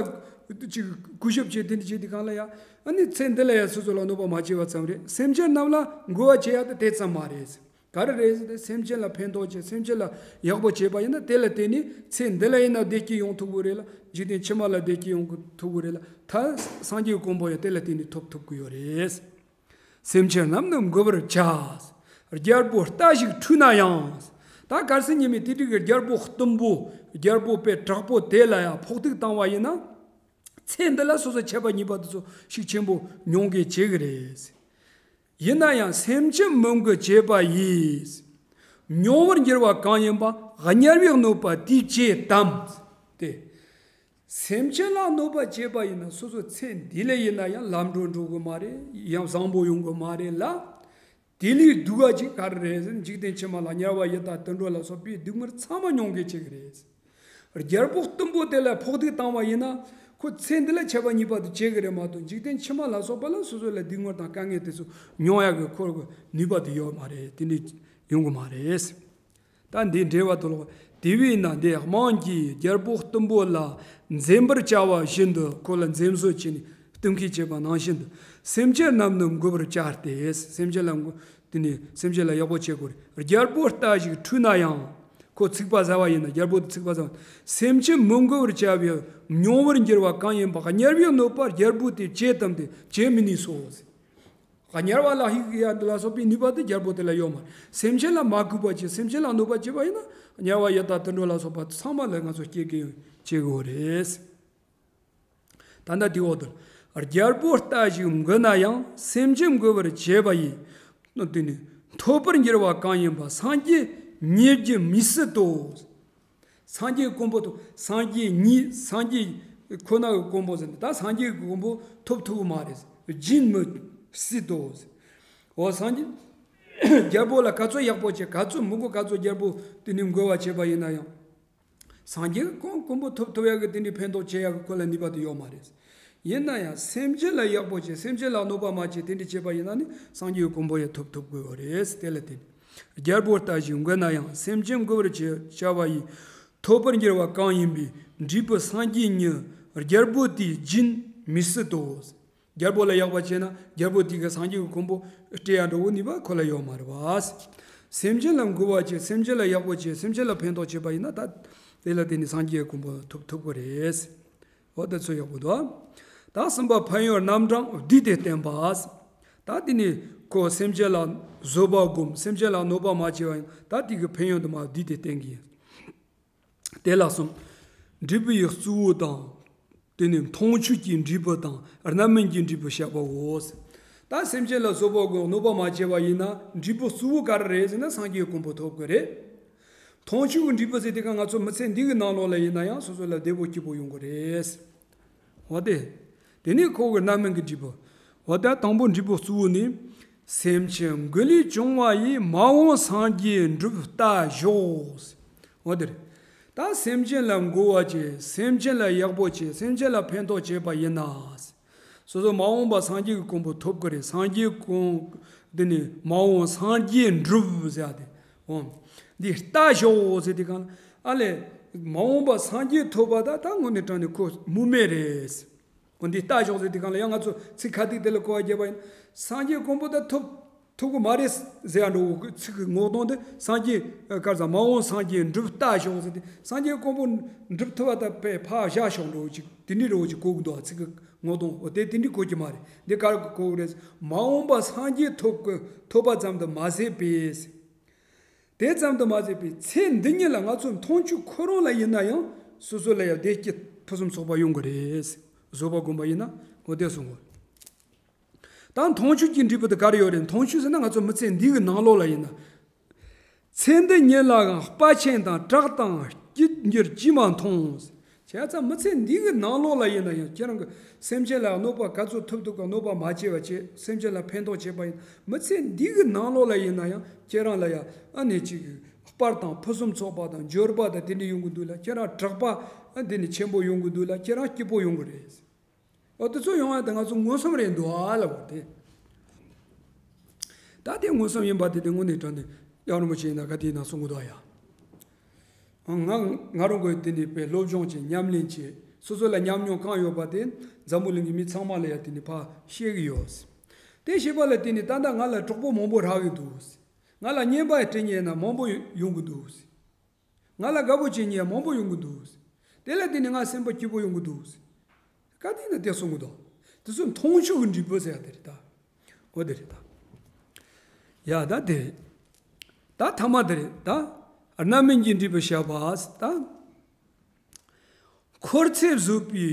ཅིག་གུས་ཞབས་བྱེད་དེ་འདྲ་བྱེད་དུས་གང་ལ་ཡ་ཨ་ནི་ཚེ་འདི་ལ་ཡ་སོ་སོ་ལ་གནོད་པ་མ་བྱས་པ་ཙམ་རེད། སེམས་ཅན་རྣམས་ལ་མགོ་བ་བྱེད་ཡ་དེ་དེ་ཙམ་མ་རེད། ག་རེ་རེད་ཟེར་ཏེ་སེམས་ཅན་ལ་ཕན་ཐོགས་བྱེད། སེམས་ཅན་ལ་ཡག་པོ་བྱེད་པ་ཡིན་ན་དེ་ལ་བརྟེན་ནས་ཚེ་འདི་ལ་ཡིན་ན་བདེ་སྐྱིད་ཡོང་ཐུབ་ཀྱི་རེད་ལ་འཇིག་རྟེན་ཕྱི་མ་ལ་བདེ་སྐྱིད་ཡོང་གི་ཐུབ་ཀྱི་རེད་ལ་ད་སངས་རྒྱས་ཀྱི་གོ་འཕང་ཡང་དེ་ལ་བརྟེན་ནས་ཐོབ་ཐུབ་ཀྱི་ཡོད་རེད། སེམས་ཅན་རྣམས་ནི་མགོ་བོར་བྱ། རྒྱལ་པོ་རྟ་ཞིག་ཁྲོས་ན་ཡང་། ད་གལ་སྲིད་ཉི་མའི་དེ་དུས་ཀྱི་རྒྱལ་པོ་གཏུམ་པོ་རྒྱལ་པོ་དཔེ་དྲག་པོ་དེ་ལ་ཡང་ཕོག་ཐུག་བཏང་བ་ཡིན་ན། ཚེ་འདི་ལ་སོ་སོ་ཆད་པ་ཉེས་པ་དེ་ཚོ་ཤུགས་ཆེན་པོ་མྱོང་གི་བྱེད་ཀྱི་རེད། ཡིན་ན་ཡང་སེམས་ཅན་མི་མགུ་བྱས་པ་ཡིས། མྱོང་བར་འགྱུར་བ་གང་ཡིན་པ་དམྱལ་བའི་གནོད་པ་དེས་བྱེད་དམ། སྟེ། སེམས་ཅན་ལ་གནོད་པ་བྱས་པ་ཡིན་ན་སོ་སོ་ཚེ་འདི་ལ་ཡིན་ན་ཡང་ལམ་འགྲོ་འགྲོ་གི་མ་རེད། ཡང་བཟང་པོ་ཡོང་གི་མ་རེད་ལ། དེ་ལས་སྡུག་ག་ཅིག་ག་རེ་རེད་ཟེར་ན། འཇིག་རྟེན་ཕྱི་མ་ལ་དམྱལ་བ་ཡི་དྭགས་དུད་འགྲོ་ལ་སོགས་པའི་སྡུག་བསྔལ་ཚང་མ་མྱོང་གི་བྱེད་ཀྱི་རེད། རྒྱལ་པོ་གཏུམ་པོ་དེ་ལ་ཕོག་ཐུག་བཏང་བ་ཡིན་ན། ཁོ་ཚེ་འདི་ལ་ཆད་པ་གཉིས་པ་དེ་བྱེད་ཀྱི་རེད་མ་གཏོགས། འཇིག་རྟེན་ཕྱི་མ་ལ་སོགས་པ་ལ་སོ་སོ་ལ་སྡུག་བསྔལ་དང་དཀའ་ངལ་དེ་ཚོ་མྱོང་ཡག་གི་ཁོ་གི་ནུས་པ་དེ་ཡོད་མ་རེད། དེ་འདྲ་ཡོང་གི་མ་རེད། ད་འདི་འགྲེལ་བ་དུ་ལོག་དེ་བས་ན་འདི་དམངས་ཀྱིས་རྒྱལ་པོ་གཏུམ་པོ་ལ་འཛེམ་པར་བྱ་བ་བཞིན་དུ། ཁོ་ལ་འཛེམ་ཟོན་བྱས་ནས་གཏུམ་བཤེད་བྱེད་པ་ནང་བཞིན་དུ། སེམས་ཅན་རྣམས་ནི་མགུ་བར་བྱ་སྟེ། སེམས་ཅན་ལ་མགུ་དེ་ནས་སེམས་ཅན་ལ་ཡག་པོ་བྱེད་དགོས་རེད། རྒྱལ་པོ་ལྟ་ཞིག་ཁྲོས་ན་ཡང་། ཁོ་ཚིག་པ་ཟ་བ་ཡིན་ན། རྒྱལ་པོ་དེ་ཚིག་པ་ཟ་བ། སེམས་ཅན་མི་མགུ་བར་བྱ་བའི་མྱོང་བར་འགྱུར་བ་གང་ཡིན་པ་དམྱལ་བའི་གནོད་པ་རྒྱལ་པོ་དེས་བྱེད་དམ། དེ་བྱེད་མི་ནུས་སོ། དམྱལ་བ་ལ་ཧིག་ཡ་འདི་ལ་སོགས་པའི་ནུས་པ་དེ་རྒྱལ་པོ་དེ་ལ་ཡོད་མ་རེད། སེམས་ཅན་ལ་མ་གུས་པ་བྱེད། སེམས་ཅན་ལ་གནོད་པ་བྱེད་པ་ཡིན་ན། དམྱལ་བ་ཡི་དྭགས་དུད་འགྲོ་ལ་སོགས་པ་ཚང་མ་ལ་ང་ཚོ་སྐྱེ་གི་ཡོད། སྐྱེ་གི་ཡོད་རེད། ད་ལྟ་དེའི་འོག་ཏུ། རྒྱལ་པོ་ལྟ་ཞིག་མགུ་ན་ཡང་། སེམས་ཅན་མགུ་བར་བྱེད་པ་ཡིས། དེ་ནི་ཐོབ་པར་འགྱུར་བ་གང་ཡིན་པ། སངས་རྒྱས་ཉིད་ཀྱིས་མི་སྲིད་དོ། སངས་རྒྱས་ཀྱི་གོ་འཕང་ཐོབ། སངས་རྒྱས་ཉིད། སངས་རྒྱས་ཁོ་ན་གི་གོ་འཕང་ཟེར་ན། ད་སངས་རྒྱས་ཀྱི་གོ་འཕང་ཐོབ་ཐུབ་ཀྱི་མ་རེད། སྦྱིན་མི་སྲིད་དོ། འོ་སངས་རྒྱས་རྒྱལ་པོ་ལ་ག་ཚོད་ཡག་པོ་བྱེད། ག་ཚོད་མི་དགོས། ག་ཚོད་རྒྱལ་པོ་དེ་ནི་མགུ་བ་བྱས་པ་ཡིན་ན་ཡང་། སངས་རྒྱས་ཀྱི་གོ་གོ་འཕང་ཐོབ་ཐུབ་ཡག་གི་དེ་འདྲའི་ཕན་ཐོགས་བྱེད་ཡག་གི་ཁོ་ལ་ནུས་པ་དེ་ཡོད་མ་རེད། ཡིན་ན་ཡང་སེམས་ཅན་ལ་ཡག་པོ་བྱེད། སེམས་ཅན་ལ་གནོད་པ་མ་བྱེད། དེ་འདྲ་བྱེད་པ་ཡིན་ན་ནི་སངས་རྒྱས་ཀྱི་གོ་འཕང་ཡང་ཐོབ་ཐུབ་དགོས་པ་རེད། དེ་ལ་བརྟེན། རྒྱལ་པོ་ལྟ་ཞིག་མགུ་ན་ཡང་། སེམས་ཅན་མགུ་བར་བྱ་བ་ཡིས། ཐོབ་པར་འགྱུར་བ་གང་ཡིན་པའི། འབྲས་བུ་སངས་རྒྱས་ཉིད། རྒྱལ་པོ་དེས་སྦྱིན་མི་སྲིད་དོ། རྒྱལ་པོ་ལ་ཡག་པ་བྱས་ན་རྒྱལ་པོ་དེ་གིས་སངས་རྒྱས་ཀྱི་གོ་འཕང་སྤྲད་ཡག་འགྲོ་གི་ནུས་པ་ཁོ་ལ་ཡོད་མ་རེད་པ། སེམས་ཅན་ལ་མགུ་བ་བྱེད། སེམས་ཅན་ལ་ཡག་པོ་བྱེད། སེམས་ཅན་ལ་ཕན་ཐོགས་བྱེད་པ་ཡིན་ན། ད་དེ་ལ་བརྟེན་ནས་སངས་རྒྱས་ཀྱི་གོ་འཕང་ཐོབ་ཐུབ་ཀྱི་རེད། འོ་དེ་ཚོ་ཡག་པོ་འདུག་ད་གསུམ་པ་ཕན་ཡོན་རྣམ་གྲངས་བསྡུས་ཏེ་བསྟན་པ། ད་དེ་ནས་ཁོ་སེམས་ཅན་ལ་བཟོད་པ་སྒོམ། སེམས་ཅན་ལ་གནོད་པ་མ་བྱས་པ་ཡིན། ད་དེ་གི་ཕན་ཡོན་དུ་མ་བསྡུས་ཏེ་བསྟན་གྱི་ཡིན། དེ་ལ་གསུམ། འབྲས་བུ་ཡི་གཙོ་བོ་དང་། དེ་ནས་མཐོང་ཆོས་ཀྱི་འབྲས་བུ་དང་རྣམ་སྨིན་གྱི་འབྲས་བུ་བཤད་པའོ། ད་སེམས་ཅན་ལ་བཟོད་པ་སྒོམ། གནོད་པ་མ་བྱས་པ་ཡིན་ན་འབྲས་བུ་གཙོ་བོ་ག་རེ་རེད་ཟེར་ན་སངས་རྒྱས་གོ་འཕང་ཐོབ་ཀྱི་རེད། མཐོང་ཆོས་ཀྱི་འབྲས་བུ་ཟེར་དེ་ག་ང་ཚོ་མི་ཚེ་འདི་གི་ནང་ལོགས་ལ་ཡིན་ན་ཡང་སོ་སོ་ལ་བདེ་པོ་སྐྱིད་པོ་ཡོང་གི་རེད། འོ་དེ། དེ་ནས་ཁོ་གི་རྣམ་སྨིན་གྱི་འབྲས་བུ། འོ་ད་དང་པོ་འབྲས་བུ་གཙོ་བོ་ནི། སེམས་ཅན་མགུ་ལས་བྱུང་བ་ཡིས། མ་འོངས་སངས་རྒྱས་འགྲུབ་ལྟ་ཞོག་འོ་དེ་རེད། ད་སེམས་ཅན་ལ་མགུ་བ་བྱེད། སེམས་ཅན་ལ་ཡག་པོ་བྱེད། སེམས་ཅན་ལ་ཕན་ཐོགས་བྱེད་པ་ཡིན་ན། སོ་སོ་མ་འོངས་པ་སངས་རྒྱས་ཀྱི་གོ་འཕང་ཐོབ་ཀྱི་རེད། སངས་རྒྱས་གོ་འདི་ནི་མ་འོངས་སངས་རྒྱས་འགྲུབ་ཟེར་ཡ་དེ། འོ། འདི་ལྟ་ཞོག་ཟེར་དེ་གང་ལ། ཨ་ལས། མ་འོངས་པ་སངས་རྒྱས་ཐོབ་པ་ད་ད་དངོས་གནས་དྲང་གནས་ཁོ་སྨོས་མེད་རེད། འོ་འདི་ལྟ་ཞོག་ཟེར་དེ་གང་ལ་ཡང་ང་ཚོ་ཚིག་ཁ་ཐུག་དེ་ལ་གོ་བ་རྒྱབ་པ་ཡིན། སངས་རྒྱས་གོ་འཕང་ད་ཐོབ་ཐུབ་ཀྱི་མ་རེད་ཟེར་ཡ་འགྲོ་གི། ཚིག་གི་ངོ་གདོང་དེ་སངས་རྒྱས་ག་རེ་ཟ། མ་འོངས་སངས་རྒྱས་འགྲུབ་ལྟ་ཞོག་ཟེར་དེ། སངས་རྒྱས་གོ་འཕང་འགྲུབ་ཐུབ་པ་ད་དཔེ་ཕར་བཞག་ཞོག་འགྲོ་གི་ཅིག་དེ་འདྲའི་འགྲོ་གི་ཅིག་གོ་གི་འདུག་ཚིག་གི་ངོ་གདོང་འོ་དེ་དེ་འདྲའི་གོ་གི་མ་རེད། འདི་ག་རེ་གོ་གི་རེད། མ་འོངས་པ་སངས་རྒྱས་ཐོབ་གི་ཐོབ་པ་ཙམ་དུ་མ་ཟད་པས། དེ་ཙམ་དུ་མ་ཟད་པའི་ཚེ་འདི་ཉིད་ལ་ང་ཚོ་མཐོང་ཆོས་ཁོ་རང་ལ་ཡིན་ན་ཡང་སོ་སོ་ལ་ཡང་བདེ་སྐྱིད་ཕུན་སུམ་ཚོགས་པ་ཡོང་གི་རེད། བཟོད་པ་སྒོམ་པ་ཡིན་ན་འོ་དེ་གསུང་གོ། ད་མཐོང་ཆོས་ཀྱི་འབྲས་བུ་དེ་ག་རེ་ཡོད་རེད། མཐོང་ཆོས་ཟེར་ན་ང་ཚོ་མི་ཚེ་འདི་གི་ནང་ལོགས་ལ་ཡིན་ན། ཚེ་འདི་ཉིད་ལའང་དཔའ་ཆེན་དང་གྲགས་དང་སྐྱིད་འགྱུར་ཅིས་མ་མཐོང་། བྱས་ཙང་མི་ཚེ་འདི་གི་ནང་ལོགས་ལ་ཡིན་ན་ཡང་ཁྱེད་རང་གི་སེམས་ཅན་ལ་གནོད་པ་ག་ཚོད་ཐུབ་ཐུབ་ག་གནོད་པ་མ་བྱས་པ་བྱས། སེམས་ཅན་ལ་ཕན་ཐོགས་བྱས་པ་ཡིན། མི་ཚེ་འདི་གི་ནང་ལོགས་ལ་ཡིན་ན་ཡང་ཁྱེད་རང་ལ་ཡང་ཨ་ནི་ཅིག་དཔལ་དང་ཕུན་སུམ་ཚོགས་པ་དང་འབྱོར་པ་དང་དེ་འདྲ་ཡོང་གི་འདུག་ལ། ཁྱེད་རང་གྲགས་པ་ཨ་འདི་ནི་ཆེན་པོ་ཡོང་གི་འདུག་ལ། ཁྱེད་རང་སྐྱིད་པོ་ཡོང་གི་རེད། འོ་དེ་ཚོ་ཡོང་བ་དེ་ང་ཚོ་མངོན་སུམ་རེད་འདུག་ཨ་ལབ་པ་དེ། ད་དེ་མངོན་སུམ་ཡིན་པ་དེ་དེ་དངོས་གནས་དྲང་གནས་རྒྱལ་བ་རིན་པོ་ཆེ་ཡིན་ན་ག་དེ་ཡིན་ན་གསུང་གི་འདུག་ཨ་ཡ། ང་ང་རང་གི་དེ་ནས་དཔེ་སློབ་སྦྱོང་བྱེད། ཉམས་ལེན་བྱེད། སོ་སོ་ལ་ཉམས་མྱོང་གང་ཡོད་པ་དེ་འཛམ་བུ་གླིང་གི་མི་ཚང་མ་ལ་ཡ་དེ་ནས་ཕར་བཤད་གི་ཡོད། དེ་བཤད་པ་ལ་དེ་ནས་ད་ལྟ་ང་ལ་གྲོགས་པོ་མང་པོ་རག་གི་འདུག་ང་ལ་རྔན་པ་སྤྲད་མཁན་ཡིན་ན་མང་པོ་ཡོང་གི་འདུག་ང་ལ་དགའ་པོ་བྱེད་མཁན་མང་པོ་ཡོང་གི་འདུག་དེ་ལ་བརྟེན་ནས་ང་སེམས་པ་སྐྱིད་པོ་ཡོང་གི་འདུག་ག་དེ་ན་དེ་གསུང་གི་འདུག་དེ་ཚོ་མཐོང་ཆོས་ཀྱི་འབྲས་བུ་ཟེར་ཡ་དེ་རེད་ད། འོ་དེ་རེད་ད། ཡ་ད་དེ་རེད། ད་ཐ་མ་དེ་རེད་ད། རྣམ་སྨིན་གྱི་འབྲས་བུ་བཤད་པ་ད། འཁོར་ཚེ་བཟོད་པའི་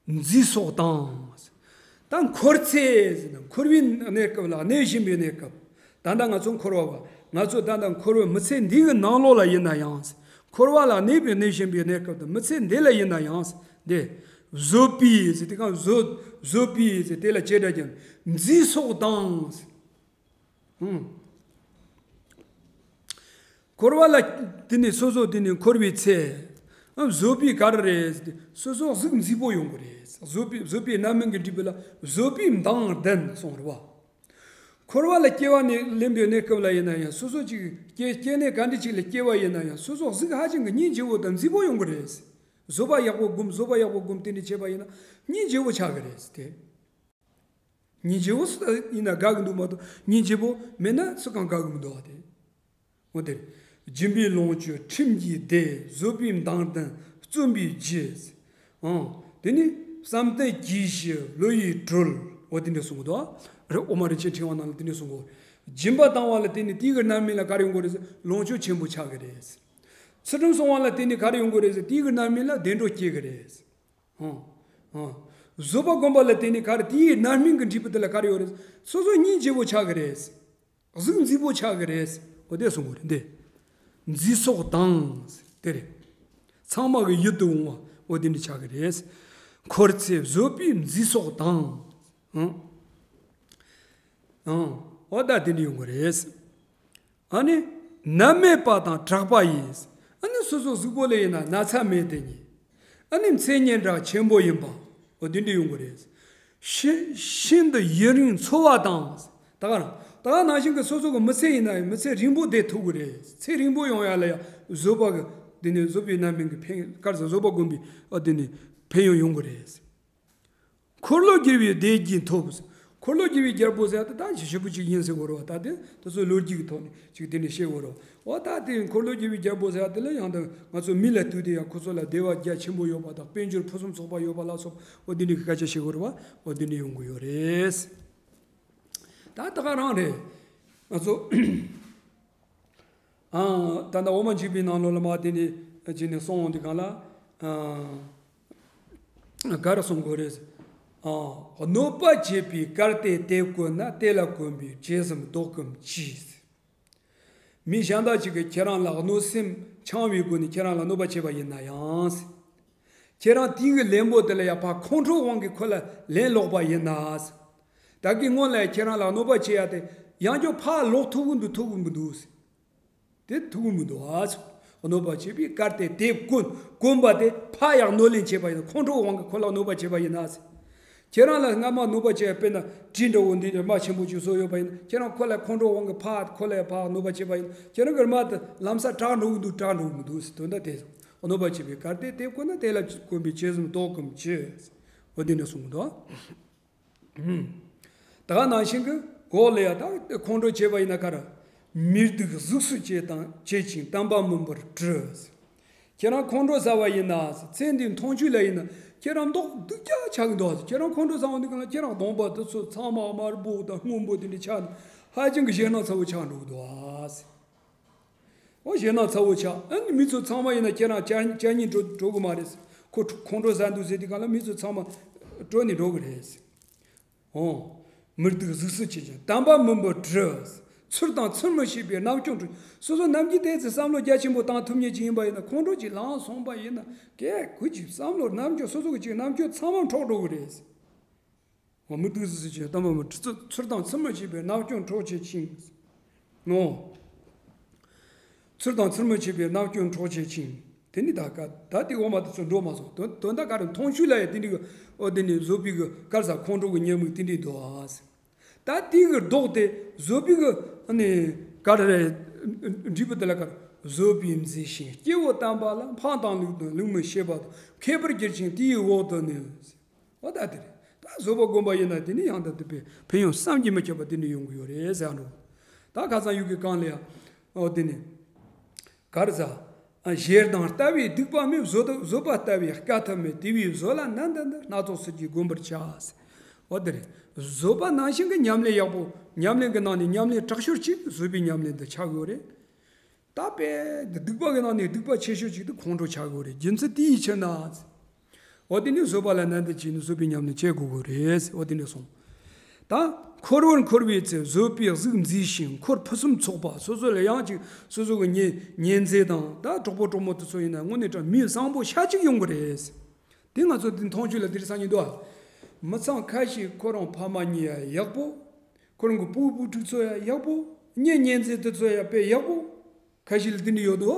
མཛེས་སོགས་དང་། ད་འཁོར་ཚེ་ཟེར་ན་འཁོར་བའི་གནས་སྐབས་ལ་གནས་བཞིན་པའི་གནས་སྐབས། ད་ལྟ་ང་ཚོ་འཁོར་བ་བ། ང་ཚོ་ད་ལྟ་འཁོར་བའི་མི་ཚེ་འདི་གི་ནང་ལོགས་ལ་ཡིན་ན་ཡང་། འཁོར་བ་ལ་གནས་པའི་གནས་བཞིན་པའི་གནས་སྐབས་དང་མི་ཚེ་འདི་ལ་ཡིན་ན་ཡང་། འདི། བཟོད་པའི་ཟེར་དེ་གང་བཟོད་བཟོད་པའི་ཟེར་དེ་ལ་བྱེ་བྲག་ཀྱང་མཛེས་སོགས་དང་། ཧུམ། འཁོར་བ་ལ་དེ་ནི་སོ་སོ་དེ་ནི་འཁོར་བའི་ཚེ། ཨ། བཟོད་པའི་ག་རེ་རེད། སོ་སོ་གཟུགས་མཛེས་པོ་ཡོང་གི་རེད། བཟོད་པའི་བཟོད་པའི་རྣམ་སྨིན་གྱི་འབྲས་བུ་ལ་བཟོད་པའི་མདངས་ལྡན་གསུངས་རེད་བ། འཁོར་བ་ལ་སྐྱེ་བ་ནས་ལེན་པའི་གནས་སྐབས་ལ་ཡིན་ན་ཡང་སོ་སོ་ཅིག་སྐྱེ་སྐྱེ་གནས་ག་འདྲ་ཅིག་ལ་སྐྱེ་བ་ཡིན་ན་ཡང་སོ་སོ་གཟུགས་ཧ་ཅང་གི་སྙིང་རྗེ་བོ་དང་མཛེས་པོ་ཡོང་གི་རེད། བཟོད་པ་ཡག་པོ་སྒོམ་བཟོད་པ་ཡག་པོ་སྒོམ་དེ་འདྲ་བྱས་པ་ཡིན་ན་སྙིང་རྗེ་བོ་ཆགས་ཀྱི་རེད་དེ། སྙིང་རྗེ་བོ་སུ་ཡིན་ན་དགའ་གི་འདུག་མ་གཏོགས་སྙིང་རྗེ་བོ་མེད་ན་སུ་གང་དགའ་གི་མི་འདུག་ཨ་དེ། འོ་དེ། སྦྱིན་པའི་ལོངས་སྤྱོད་ཁྲིམས་ཀྱི་སྡེ་བཟོད་པའི་མདངས་ལྡན་བརྩོན་པའི་རྒྱུ། ཨང་། དེ་ནི་བསམ་གཏན་གྱིས་ཤིག་བློ་ཡིས་གྲོལ། འོ་དེ་འདྲ་གསུང་གི་འདུག་ཨ། རེད། འོག་མ་རིན་ཆེན་ཕྲེང་བ་ནང་ལ་དེ་འདྲ་གསུང་གི་འོ། སྦྱིན་པ་བཏང་བ་ལ་བརྟེན་ནས་དེའི་གི་རྣམ་སྨིན་ལ་ག་རེ་ཡོང་གི་རེད་ཟེར་ལོངས་སྤྱོད་ཆེན་པོ་ཆགས་ཀྱི་རེད། ཚུལ་ཁྲིམས་སྲུང་བ་ལ་བརྟེན་ནས་ག་རེ་ཡོང་གི་རེད་ཟེར་དེའི་གི་རྣམ་སྨིན་ལ་བདེ་འགྲོ་སྐྱེ་གི་རེད། ཨང་། ཨང་། བཟོད་པ་སྒོམ་པ་ལ་བརྟེན་ནས་ག་རེ་དེའི་རྣམ་སྨིན་གྱི་འབྲས་བུ་དེ་ལ་ག་རེ་ཡོད་རེད། སོ་སོ་སྙིང་རྗེ་བོ་ཆགས་ཀྱི་རེད། གཟུགས་མཛེས་པོ་ཆགས་ཀྱི་རེད། འོ་དེ་གསུང་གི་རེད་འདི། མཛེས་སོགས་དང་། དེ་རེད། ཚང་མ་གི་ཡིད་དུ་འོང་བ་འོ་དེ་འདྲ་ཆགས་ཀྱི་རེད། འཁོར་ཚེ་བཟོད་པའི་མཛེས་སོགས་དང་། ཨང་། ཨང་། འོ་ད་དེ་འདྲ་ཡོང་གི་རེད། ཨ་ནི། ནད་མེད་པ་དང་དྲག་པ་ཡིས། ཨ་ནི་སོ་སོ་གཟུགས་པོ་ལ་ཡིན་ན་ན་ཚ་མེད་དེ་ཉིད། ཨ་ནི་མཚན་སྙན་གྲགས་ཆེན་པོ་ཡིན་པ། འོ་དེ་འདྲ་ཡོང་གི་རེད། ཤི་ཤིན་ཏུ་ཡུན་རིང་འཚོ་བ་དང་། ད་ག་རང་ད་ག་ནང་བཞིན་གྱི་སོ་སོ་གི་མི་ཚེ་ཡིན་ན་ཡང་མི་ཚེ་རིང་པོ་བསྡད་ཐུབ་ཀྱི་རེད། ཚེ་རིང་པོ་ཡོང་ཡ་ལ་ཡང་བཟོད་པ་གི་དེ་ནི་བཟོད་པའི་རྣམ་སྨིན་གྱི་ཕན་དཀར་ས་བཟོད་པ་སྒོམ་པའི་ཨ་དེ་ནི་ཕན་ཡོན་ཡོང་གི་རེད། འཁོར་ལོས་སྒྱུར་བའི་སྡེ་བརྒྱད་ཐོབ། འཁོར་ལོས་སྒྱུར་བའི་རྒྱལ་པོ་ཟེར་ཡ་དེ་ད་ཞིབ་པོ་ཅིག་ཡིན་ཟེར་དགོས་རེད་བ། ད་དེ་དེ་ཚོ་ལོ་རྒྱུས་ཀྱི་ཐོག་ནས་ཅིག་དེ་འདྲ་བཤད་དགོས་རེད་བ། འོ་ད་དེ་འཁོར་ལོས་སྒྱུར་བའི་རྒྱལ་པོ་ཟེར་ཡ་དེ་ལ་ཡང་ད་ང་ཚོ་མི་ལ་ལྟོས་ཏེ་ཡང་ཁོ་ཚོ་ལ་བདེ་བ་རྒྱ་ཆེན་པོ་ཡོད་པ་དང་དཔལ་འབྱོར་ཕུན་སུམ་ཚོགས་པ་ཡོད་པ་ལ་སོགས་འོ་དེ་འདྲ་གི་སྐད་ཆ་བཤད་དགོས་རེད་བ། འོ་དེ་འདྲ་ཡོང་གི་ཡོད་རེད། ད་ད་ག་རང་རེད། ང་ཚོ། ཨང་། ད་ལྟ་འོ་མ་འཇིགས་པའི་ནང་ལོགས་ལ་མ་དེ་ནས་བྱས་ནས་གསུངས་འོང་དུས་གང་ལ། ཨང་། ག་རེ་གསུང་དགོས་རེད། ཨང་། གནོད་པ་བྱེད་པའི་གར་དེ་དེ་བཀོན་ན་དེ་ལ་གོམས་པའི་བྱད་གཟུགས་བཟློག་གམ་ཅི། མི་གཞན་དག་ཅིག་གིས་ཁྱེད་རང་ལ་གནོད་སེམས་འཆང་བའི་སྒོ་ནས་ཁྱེད་རང་ལ་གནོད་པ་བྱས་པ་ཡིན་ན་ཡང་། ཁྱེད་རང་དེའི་གི་ལན་པོ་དེ་ལ་ཡང་ཕར་ཁོང་ཁྲོའི་དབང་གིས་ཁོ་ལ་ལན་ལོག་པ་ཡིན་ན། ད་གིན་སྔོན་ལ་ཁྱེད་རང་ལ་གནོད་པ་བྱེད་ཡ་དེ་ཡང་བསྐྱར་ཕར་ལོག་ཐུབ་གི་འདུག་ཐུབ་གི་མི་འདུག་དེ་ཐུབ་གི་མི་འདུག་ཨ། གནོད་པ་བྱེད་པའི་གར་དེ་དེ་བཀོན་བཀོན་པ་དེ་ཕར་ཡང་གནོད་ལན་བྱས་པ་ཡིན་ན་ཁོང་ཁྲོའི་དབང་གིས་ཁོ་ལ་གནོད་པ་བྱས་པ་ཡིན་ན། ཁྱེད་རང་ལ་སྔ་མ་གནོད་པ་བྱས་པ་དཔེར་ན་གྲི་འདྲ་བོ་འདི་རྨ་ཆེན་པོ་ཅིག་བཟོས་ཡོད་པ་ཡིན་ན་ཁྱེད་རང་ཁོ་ལ་ཁོང་ཁྲོའི་དབང་གིས་ཕར་ཁོ་ལ་ཕར་གནོད་པ་བྱས་པ་ཡིན་ན་ཁྱེད་རང་གི་རྨ་དེ་ལམ་སང་དྲག་འགྲོ་གི་འདུག་དྲག་འགྲོ་གི་མི་འདུག་ཟེར་དོན་དག་དེ། གནོད་པ་བྱེད་པའི་གར་དེ་དེ་བཀོན་ན་དེ་ལ་གོམས་པའི་བྱད་གཟུགས་བཟློག་གམ་ཅི། འོ་དེ་ནས་གསུངས་འདུག་ད་ག་ནང་བཞིན་གྱི་འོག་ལ་ཡ་ད་ཁོང་ཁྲོ་བྱས་པ་ཡིན་ན་ག་རེ། མི་སྡུག་གཟུགས་སུ་བྱེད་དང་བྱེད་ཅིང་དམ་པ་མིན་པར་བཀྲི། ཁྱེད་རང་ཁོང་ཁྲོ་ཟ་བ་ཡིན་ན་ཚེ་འདིའི་མཐོང་ཆོས་ལ་ཡིན་ན་ཁྱེད་རང་མདོག་སྡུག་ཅག་ཆགས་ཀྱི་འདུག་ཁྱེད་རང་ཁོང་ཁྲོ་ཟ་འོང་དུས་གང་ལ་ཁྱེད་རང་གདོང་པ་དེ་ཚོ་ཚང་མ་དམར་པོ་དང་སྔོན་པོ་དེ་འདྲ་ཆགས་ནས་ཧ་ཅང་གི་ཞེད་སྣང་ཚ་བོ་ཆགས་འགྲོ་གི་འདུག་འོ་ཞེད་སྣང་ཚ་བོ་ཆགས། ཨ་ནི་མི་ཚོ་ཚང་མ་ཡིན་ན་ཁྱེད་རང་ཅག་ཅག་སྙིང་འགྲོ་འགྲོ་གི་མ་རེད། ཁོ་ཁོང་ཁྲོ་ཟ་འདུག་ཟེར་དུས་གང་ལ་མི་ཚོ་ཚང་མ་བྲོས་ནས་འགྲོ་གི་རེད། འོ། མི་སྡུག་གཟུགས་སུ་བྱེད་ཅིང་དམ་པ་མིན་པར་བཀྲི། ཚུལ་དང་ཚུལ་མིན་ཤེས་པའི་རྣམ་ཅོག་འཕྲོག་སོ་སོ་ནམ་རྒྱུན་དེ་ཚོ་བསམ་བློ་རྒྱ་ཆེན་པོ་བཏང་ཐུབ་མཁན་ཅིག་ཡིན་པ་ཡིན་ན་ཁོང་ཁྲོ་ཅིག་ལངས་སོང་པ་ཡིན་ན་གས་གུ་ཅིག་བསམ་བློ་རྣམ་ཅོག་སོ་སོ་གི་ཅིག་རྣམ་ཅོག་ཚང་མ་འཕྲོག་འགྲོ་གི་རེད། འོ་མི་སྡུག་གཟུགས་སུ་བྱེད་དམ་པ་མིན་པར་བཀྲི། ཚུལ་དང་ཚུལ་མིན་ཤེས་པའི་རྣམ་ཅོག་འཕྲོག་བྱེད་ཅིང་། ངོ་། ཚུལ་དང་ཚུལ་མིན་ཤེས་པའི་རྣམ་ཅོག་འཕྲོག་བྱེད་ཅིང་། དེ་ནི་ད་ག་ད་དེ་འོ་མ་དེ་ཚོ་འགྲོ་མ་སོང་དོན་དོན་དག་ག་རེ་མཐོང་ཆོས་ལ་ཡང་དེ་འདྲའི་གི་འོ་དེ་ནི་བཟོད་པའི་གི་དཀར་ས་ཁོང་ཁྲོ་གི་ཉེས་དམིགས་དེ་འདྲའི་འདུག་ཨ། ད་དེ་གི་ལྡོག་སྟེ་བཟོད་པའི་གི་ཨ་ནི་ག་རེ་རེད། འབྲས་བུ་དེ་ལ་ག་རེ་བཟོད་པས་མཛེས་ཤིང་སྐྱེ་བོ་དམ་པ་ལ་འཕངས་དང་ལུགས་དང་ལུགས་མི་ཤེས་པ་དང་མཁས་པར་གྱུར་ཅིང་དེའི་འོག་ཏུ་ནི། འོ་ད་དེ་རེད། ད་བཟོད་པ་སྒོམ་པ་ཡིན་ན་དེ་ནི་ཡང་དག་སྡིག་པའི་ཕན་ཡོན་བསམ་གྱིས་མི་ཁྱབ་པ་དེ་འདྲ་ཡོང་གི་ཡོད་རེད་ཟེར་འགྲོ། ད་ཁ་སང་ཡུལ་གྱི་གང་ལ་ཡང་འོ་དེ་ནི་ག་རེ་ཟ། ཞེ་སྡང་ལྟ་བའི་སྡིག་པ་མེད། བཟོད་བཟོད་པ་ལྟ་བའི་དཀའ་ཐུབ་མེད། དེ་བས་བཟོད་ལ་ནན་ཏན་དུ་སྣ་ཚོགས་སུ་གྱིས་བསྒོམ་པར་བྱ། འོ་དེ་རེད། བཟོད་པ་ནང་བཞིན་གྱི་ཉམས་ལེན་ཡག་པོ་ཉམས་ལེན་གྱི་ནང་ནས་ཉམས་ལེན་དྲག་ཤོས་གཅིག་བཟོད་པའི་ཉམས་ལེན་དུ་ཆགས་ཡོད་རེད། ད་དཔེ་འདི་སྡིག་པ་གི་ནང་ནས་སྡིག་པ་ཆེ་ཤོས་གཅིག་དེ་ཁོང་ཁྲོ་ཆགས་ཡོད་རེད། རྒྱུ་མཚན་དེ་ཡི་ཕྱིར་ན། འོ་དེ་ནི་བཟོད་པ་ལ་ནན་ཏན་བྱས་ནས་བཟོད་པའི་ཉམས་ལེན་བྱེད་དགོས་ཀྱི་རེད། འོ་དེ་འདྲ་གསུངས། ད་འཁོར་བར་འཁོར་བའི་ཚེ་བཟོད་པའི་གཟུགས་མཛེས་ཤིང་འཁོར་ཕུན་སུམ་ཚོགས་པ། སོ་སོ་ལ་ཡང་ཅིག་སོ་སོ་གི་གཉེན་གཉེན་ཚན་དང་ད་གྲོགས་པོ་གྲོགས་མོ་དེ་ཚོ་ཡིན་ན་དངོས་གནས་དྲང་མི་བཟང་པོ་ཤ་གཅིག་ཡོང་གི་རེད། དེ་ང་ཚོ་དེ་མཐོང་ཆོས་ལ་དེར་སང་ཉིན་འདུག་མི་ཚང་ཁ་ཤས་ཁོ་རང་ཕ་མ་གཉིས་ཡག་པོ། ཁོ་རང་གི་བུ་བུ་ཕྲུག་ཚོ་ཡང་ཡག་པོ། གཉེན་གཉེན་ཚན་དེ་ཚོ་ཡང་དཔེ་ཡག་པོ། ཁ་ཤས་ལ་དེ་འདྲ་ཡོད་དོ།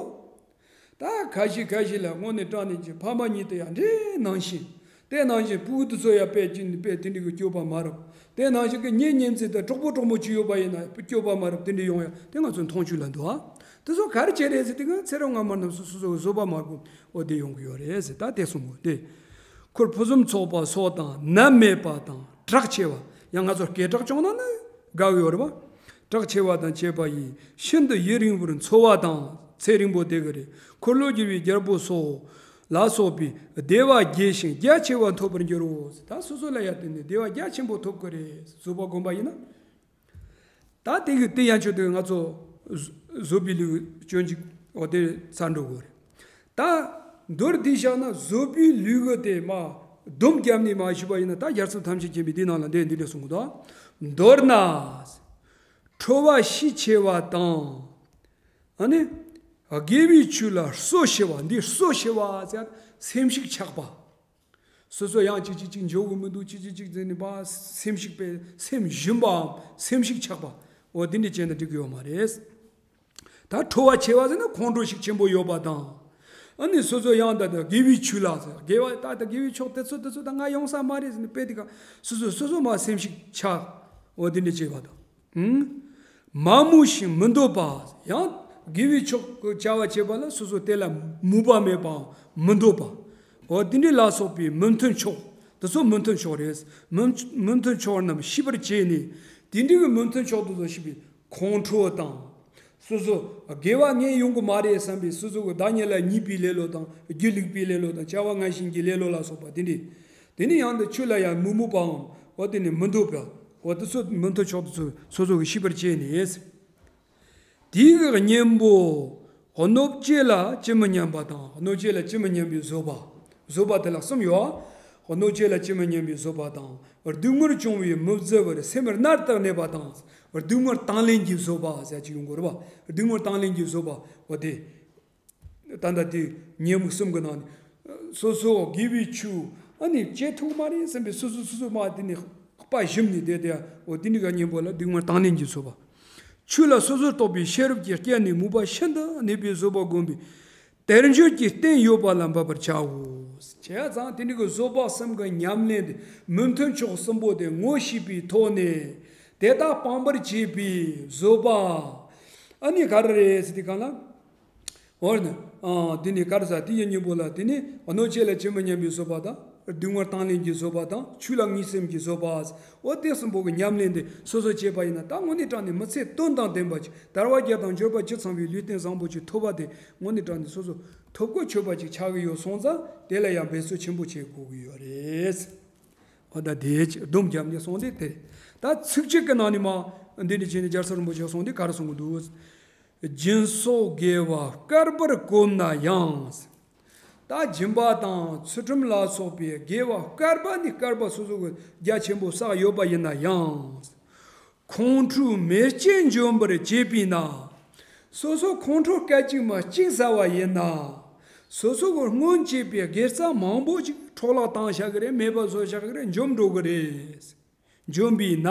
ད་ཁ་ཤས་ཁ་ཤས་ལ་དངོས་གནས་དྲང་གནས་ཀྱི་ཕ་མ་གཉིས་དེ་ཡང་འདྲའི་ནང་བཞིན། དེ་ནང་བཞིན་བུ་དེ་ཚོ་ཡང་དཔེ་ཅིག་ནི་དཔེ་དེ་འདྲ་གི་སྐྱོ་པ་མ་རབས། དེ་ནང་བཞིན་གྱི་གཉེན་གཉེན་ཚན་དང་གྲོགས་པོ་གྲོགས་མོ་ཅིག་ཡོད་པ་ཡིན་ན་སྐྱོ་པ་མ་རབས་དེ་འདྲ་ཡོང་ཡ་དེ་ང་ཚོ་མཐོང་ཆོས་ལ་འདུག་ཨ། དེ་ཚོ་ག་རེ་བྱས་རེད་ཟེར་དུས་ང་ཚེ་རབས་སྔ་མ་རྣམས་སུ་སོ་སོ་གི་བཟོད་པ་མ་བསྒོམས་འོ་དེ་ཡོང་གི་ཡོད་རེད་ཟེར། ད་དེ་གསུང་གོ་དེ། འཁོར་ཕུན་སུམ་ཚོགས་པ་སོགས་དང་ནད་མེད་པ་དང་གྲགས་ཆེ་བ། ཡང་ང་ཚོ་སྐད་གྲགས་བྱུང་ན་ནི་དགའ་གི་ཡོད་རེད་པ། གྲགས་ཆེ་བ་དང་བཅས་པ་ཡིས་ཤིན་ཏུ་ཡུན་རིང་བར་འཚོ་བ་དང་ཚེ་རིང་པོ་དེ་ག་རེ་འཁོར་ལོས་སྒྱུར་བའི་རྒྱལ་པོ་སོགས་ལ་སོགས་པའི་བདེ་བ་རྒྱས་ཤིང་རྒྱ་ཆེ་བ་ཐོབ་པར་འགྱུར་རོ། ད་སོ་སོ་ལ་ཡ་དེ་ནི་བདེ་བ་རྒྱ་ཆེན་པོ་ཐོབ་ཀྱི་རེད། བཟོད་པ་བསྒོམ་པ་ཡིན་ན། ད་དེ་གི་དེ་ཡན་ཆོད་དེ་ང་ཚོ་བཟོད་པའི་ལུས་སྤྱོད་འཇུག་འོ་དེ་ཚར་འགྲོ་དགོས་རེད། ད་མདོར་བསྡུས་བཞག་ན་བཟོད་པའི་ལུས་ཀྱི་དེ་མ་སྡོམ་བརྒྱབ་ནས་མ་ཞུས་པ་ཡིན་ན། ད་རྒྱལ་སྲས་ཐམས་ཅད་མཁྱེན་པའི་དེ་ནང་ལ་འདི་འདི་འདྲ་གསུངས་གོ། ད་མདོར་ན་ཁྲོ་བ་ཤས་ཆེ་བ་དང་། ཨ་ནི་དགེ་བའི་ཆོས་ལ་ཟོ་ཆེ་བ། འདི་ཟོ་ཆེ་བ་ཟེར་སེམས་ཤུགས་ཆག་པ། སོ་སོ་ཡང་ཅིག་ཅིག་ཅིག་འཇོག་གི་མི་འདུག་ཅིག་ཅིག་ཅིག་ཟེར་ནས་པ་སེམས་ཤིག་པས་སེམས་ཞུམ་པའམ་སེམས་ཤིག་ཆག་པ། འོ་འདི་འདྲ་བྱས་ན་འགྲིག་གི་ཡོད་མ་རེད། ད་ཁྲོ་བ་ཆེ་བ་ཟེར་ན་ཁོང་ཁྲོ་ཤུགས་ཆེན་པོ་ཡོད་པ་དང་། ཨ་ནི་སོ་སོ་ཡང་ད་ད་དགེ་བའི་ཆོས་ལ་ཟེར་དགེ་བ་ད་ད་དགེ་བའི་ཕྱོགས་དེ་ཚོ་དེ་ཚོ་ད་ང་ཡོང་ས་མ་རེད་ཟེར་ནས་དཔེ་དེ་ག་སོ་སོ་སོ་སོ་མ་སེམས་ཤིག་ཆག་འོ་འདི་འདྲ་བྱས་པ་དང་། མ་མོས་ཤིང་མི་འདོད་པ། ཡང་དགེ་བའི་ཕྱོགས་ཀྱི་བྱ་བ་བྱེད་པ་ལ་སོ་སོ་དེ་ལ་མོས་པ་མེད་པའམ་མི་འདོད་པ། འོ་དེ་འདྲ་ལ་སོགས་པའི་མི་མཐུན་ཕྱོགས། དེ་ཚོ་མི་མཐུན་ཕྱོགས་རེད། མི་མི་མཐུན་ཕྱོགས་རྣམས་ཤེས་པར་བྱས་ནས། དེ་འདྲ་གི་མི་མཐུན་ཕྱོགས་དེ་ཚོ་ཤེས་པའི་ཁོང་ཁྲོ་དང་། སོ་སོ་དགེ་བ་ངས་ཡོང་གི་མ་རེད་བསམ་པའི་སོ་སོ་གི་བདག་ཉིད་ལ་ཉེས་པའི་ལེ་ལོ་དང་སྒྱིད་ལུག་པའི་ལེ་ལོ་དང་བྱ་བ་ངན་ཞེན་གྱི་ལེ་ལོ་ལ་སོགས་པ་དེ་འདྲ། དེ་ནས་ཡང་དུ་ཆོས་ལ་ཡང་མི་མོས་པའམ་འོ་དེ་ནི་མི་འདོད་པ། འོ་དེ་ཚོ་མི་མཐུན་ཕྱོགས་དེ་ཚོ་སོ་སོ་གིས་ཤེས་པར་བྱས་ནས། དེའི་གཉེན་པོ་གནོད་བྱེད་ལ་ཅི་མི་སྙམ་པ་དང་། གནོད་བྱེད་ལ་ཅི་མི་སྙམ་པའི་བཟོད་པ། བཟོད་པ་དེ་ལ་གསུམ་ཡོད། གནོད་བྱེད་ལ་ཅི་མི་སྙམ་པའི་བཟོད་པ་དང་། སྡུག་བསྔལ་བྱུང་བས་མི་བརྫི་བར་སེམས་མནར་དུ་གནས་པ་དང་། སྡུག་བསྔལ་དང་ལེན་གྱི་བཟོད་པ་ཟེར་གྱི་ཡོང་གི་རེད་པ། སྡུག་བསྔལ་དང་ལེན་གྱི་བཟོད་པ་འོ་དེ། ད་ལྟ་དེ་ཉོན་མོངས་གསུམ་གྱི་ནང་ནས་སོ་སོ་དགེ་བའི་ཆོས་ཨ་ནི་བྱེད་ཐུབ་མ་རེད་བསམ་པའི་སོ་སོ་སོ་སོ་མ་དེ་ནས་དཔའ་ཞུམ་ནས་བསྡད་དེ། འོ་དེ་འདྲ་གི་གཉེན་པོ་ལ་སྡུག་བསྔལ་དང་ལེན་གྱི་བཟོད་པ། ཆོས་ལ་སོ་སོར་རྟོག་པའི་ཤེས་རབ་ཀྱིས་བསྐྱལ་ནས་མོས་པ་ཤིན་ཏུ་གནས་པའི་བཟོད་པ་བསྒོམས་པས་དལ་འབྱོར་གྱི་རྟེན་ཡོད་པ་ལ་འབད་པར་བྱའོ། བྱས་ཙང་དེ་འདྲ་གི་བཟོད་པ་གསུམ་གྱི་ཉམས་ལེན་དེ་མི་མཐུན་ཕྱོགས་གསུམ་པོ་དེ་ངོ་ཤེས་པའི་ཐོག་ནས་དེ་དག་སྤང་བར་བྱེད་པའི་བཟོད་པ་ཨ་ནི་ག་རེ་རེད་ཟེར་དུས་གང་ལ། འོ་ན། ཨ། འདི་ནི་ག་རེ་ཟེར་དེ་ཡི་གཉེན་པོ་ལ་དེ་ནི་གནོད་བྱེད་ལ་ཅི་མི་སྙམ་པའི་བཟོད་པ་དང་། སྡུག་བསྔལ་དང་ལེན་གྱི་བཟོད་པ་དང་ཆོས་ལ་ངེས་སེམས་ཀྱི་བཟོད་པ། འོ་དེ་གསུམ་པོ་གི་ཉམས་ལེན་དེ་སོ་སོ་བྱས་པ་ཡིན་ན་ད་དངོས་གནས་དྲང་གནས་མི་ཚེ་དོན་དང་ལྡན་པ་ཅིག་དལ་བ་བརྒྱད་དང་འབྱོར་པ་བཅུ་ཚང་བའི་ལུས་རྟེན་བཟང་པོ་ཅིག་ཐོབ་པ་དེ་དངོས་གནས་དྲང་གནས་སོ་སོ་ཐོབ་གོ་ཆོད་པ་ཅིག་ཆགས་ཀྱི་ཡོད་སོང་ཙང་དེ་ལ་ཡང་འབད་རྩོལ་ཆེན་པོ་བྱེད་དགོས་ཀྱི་ཡོད་རེད། འོ་ད་དེ་སྡོམ་བརྒྱབ་ནས་གསུངས་ཏེ་དེ། ད་ཚིགས་བཅད་ཀྱི་ནང་ནས་མ་འདི་འདྲ་བྱས་ནས་རྒྱལ་སྲས་རིན་པོ་ཆེ་གསུངས་ཏེ་ག་རེ་གསུང་གི་འདུག་སྦྱིན་སོགས་དགེ་བ་བསྐལ་པར་བསྒོམས་ན་ཡང་། ད་སྦྱིན་པ་དང་ཚུལ་ཁྲིམས་ལ་སོགས་པའི་དགེ་བ་བསྐལ་པ་ནས་བསྐལ་པ་སོ་སོ་གི་རྒྱ་ཆེན་པོ་བསགས་ཡོད་པ་ཡིན་ན་ཡང་། ཁོང་ཁྲོའི་མེ་ལྕེ་འཇོམས་པར་བྱེད་པས་ན། སོ་སོ་ཁོང་ཁྲོ་སྐད་ཅིག་མ་གཅིག་ཟ་བ་ཡིན་ན། སོ་སོ་གི་སྔོན་བྱས་པའི་དགེ་རྩ་མང་པོ་ཅིག་འཕྲོ་བརླག་བཏང་བཞག་གི་རེད། མེད་པ་བཟོ་བཞག་གི་རེད། འཇོམས་འགྲོ་གི་རེད། འཇོམས་པས་ན།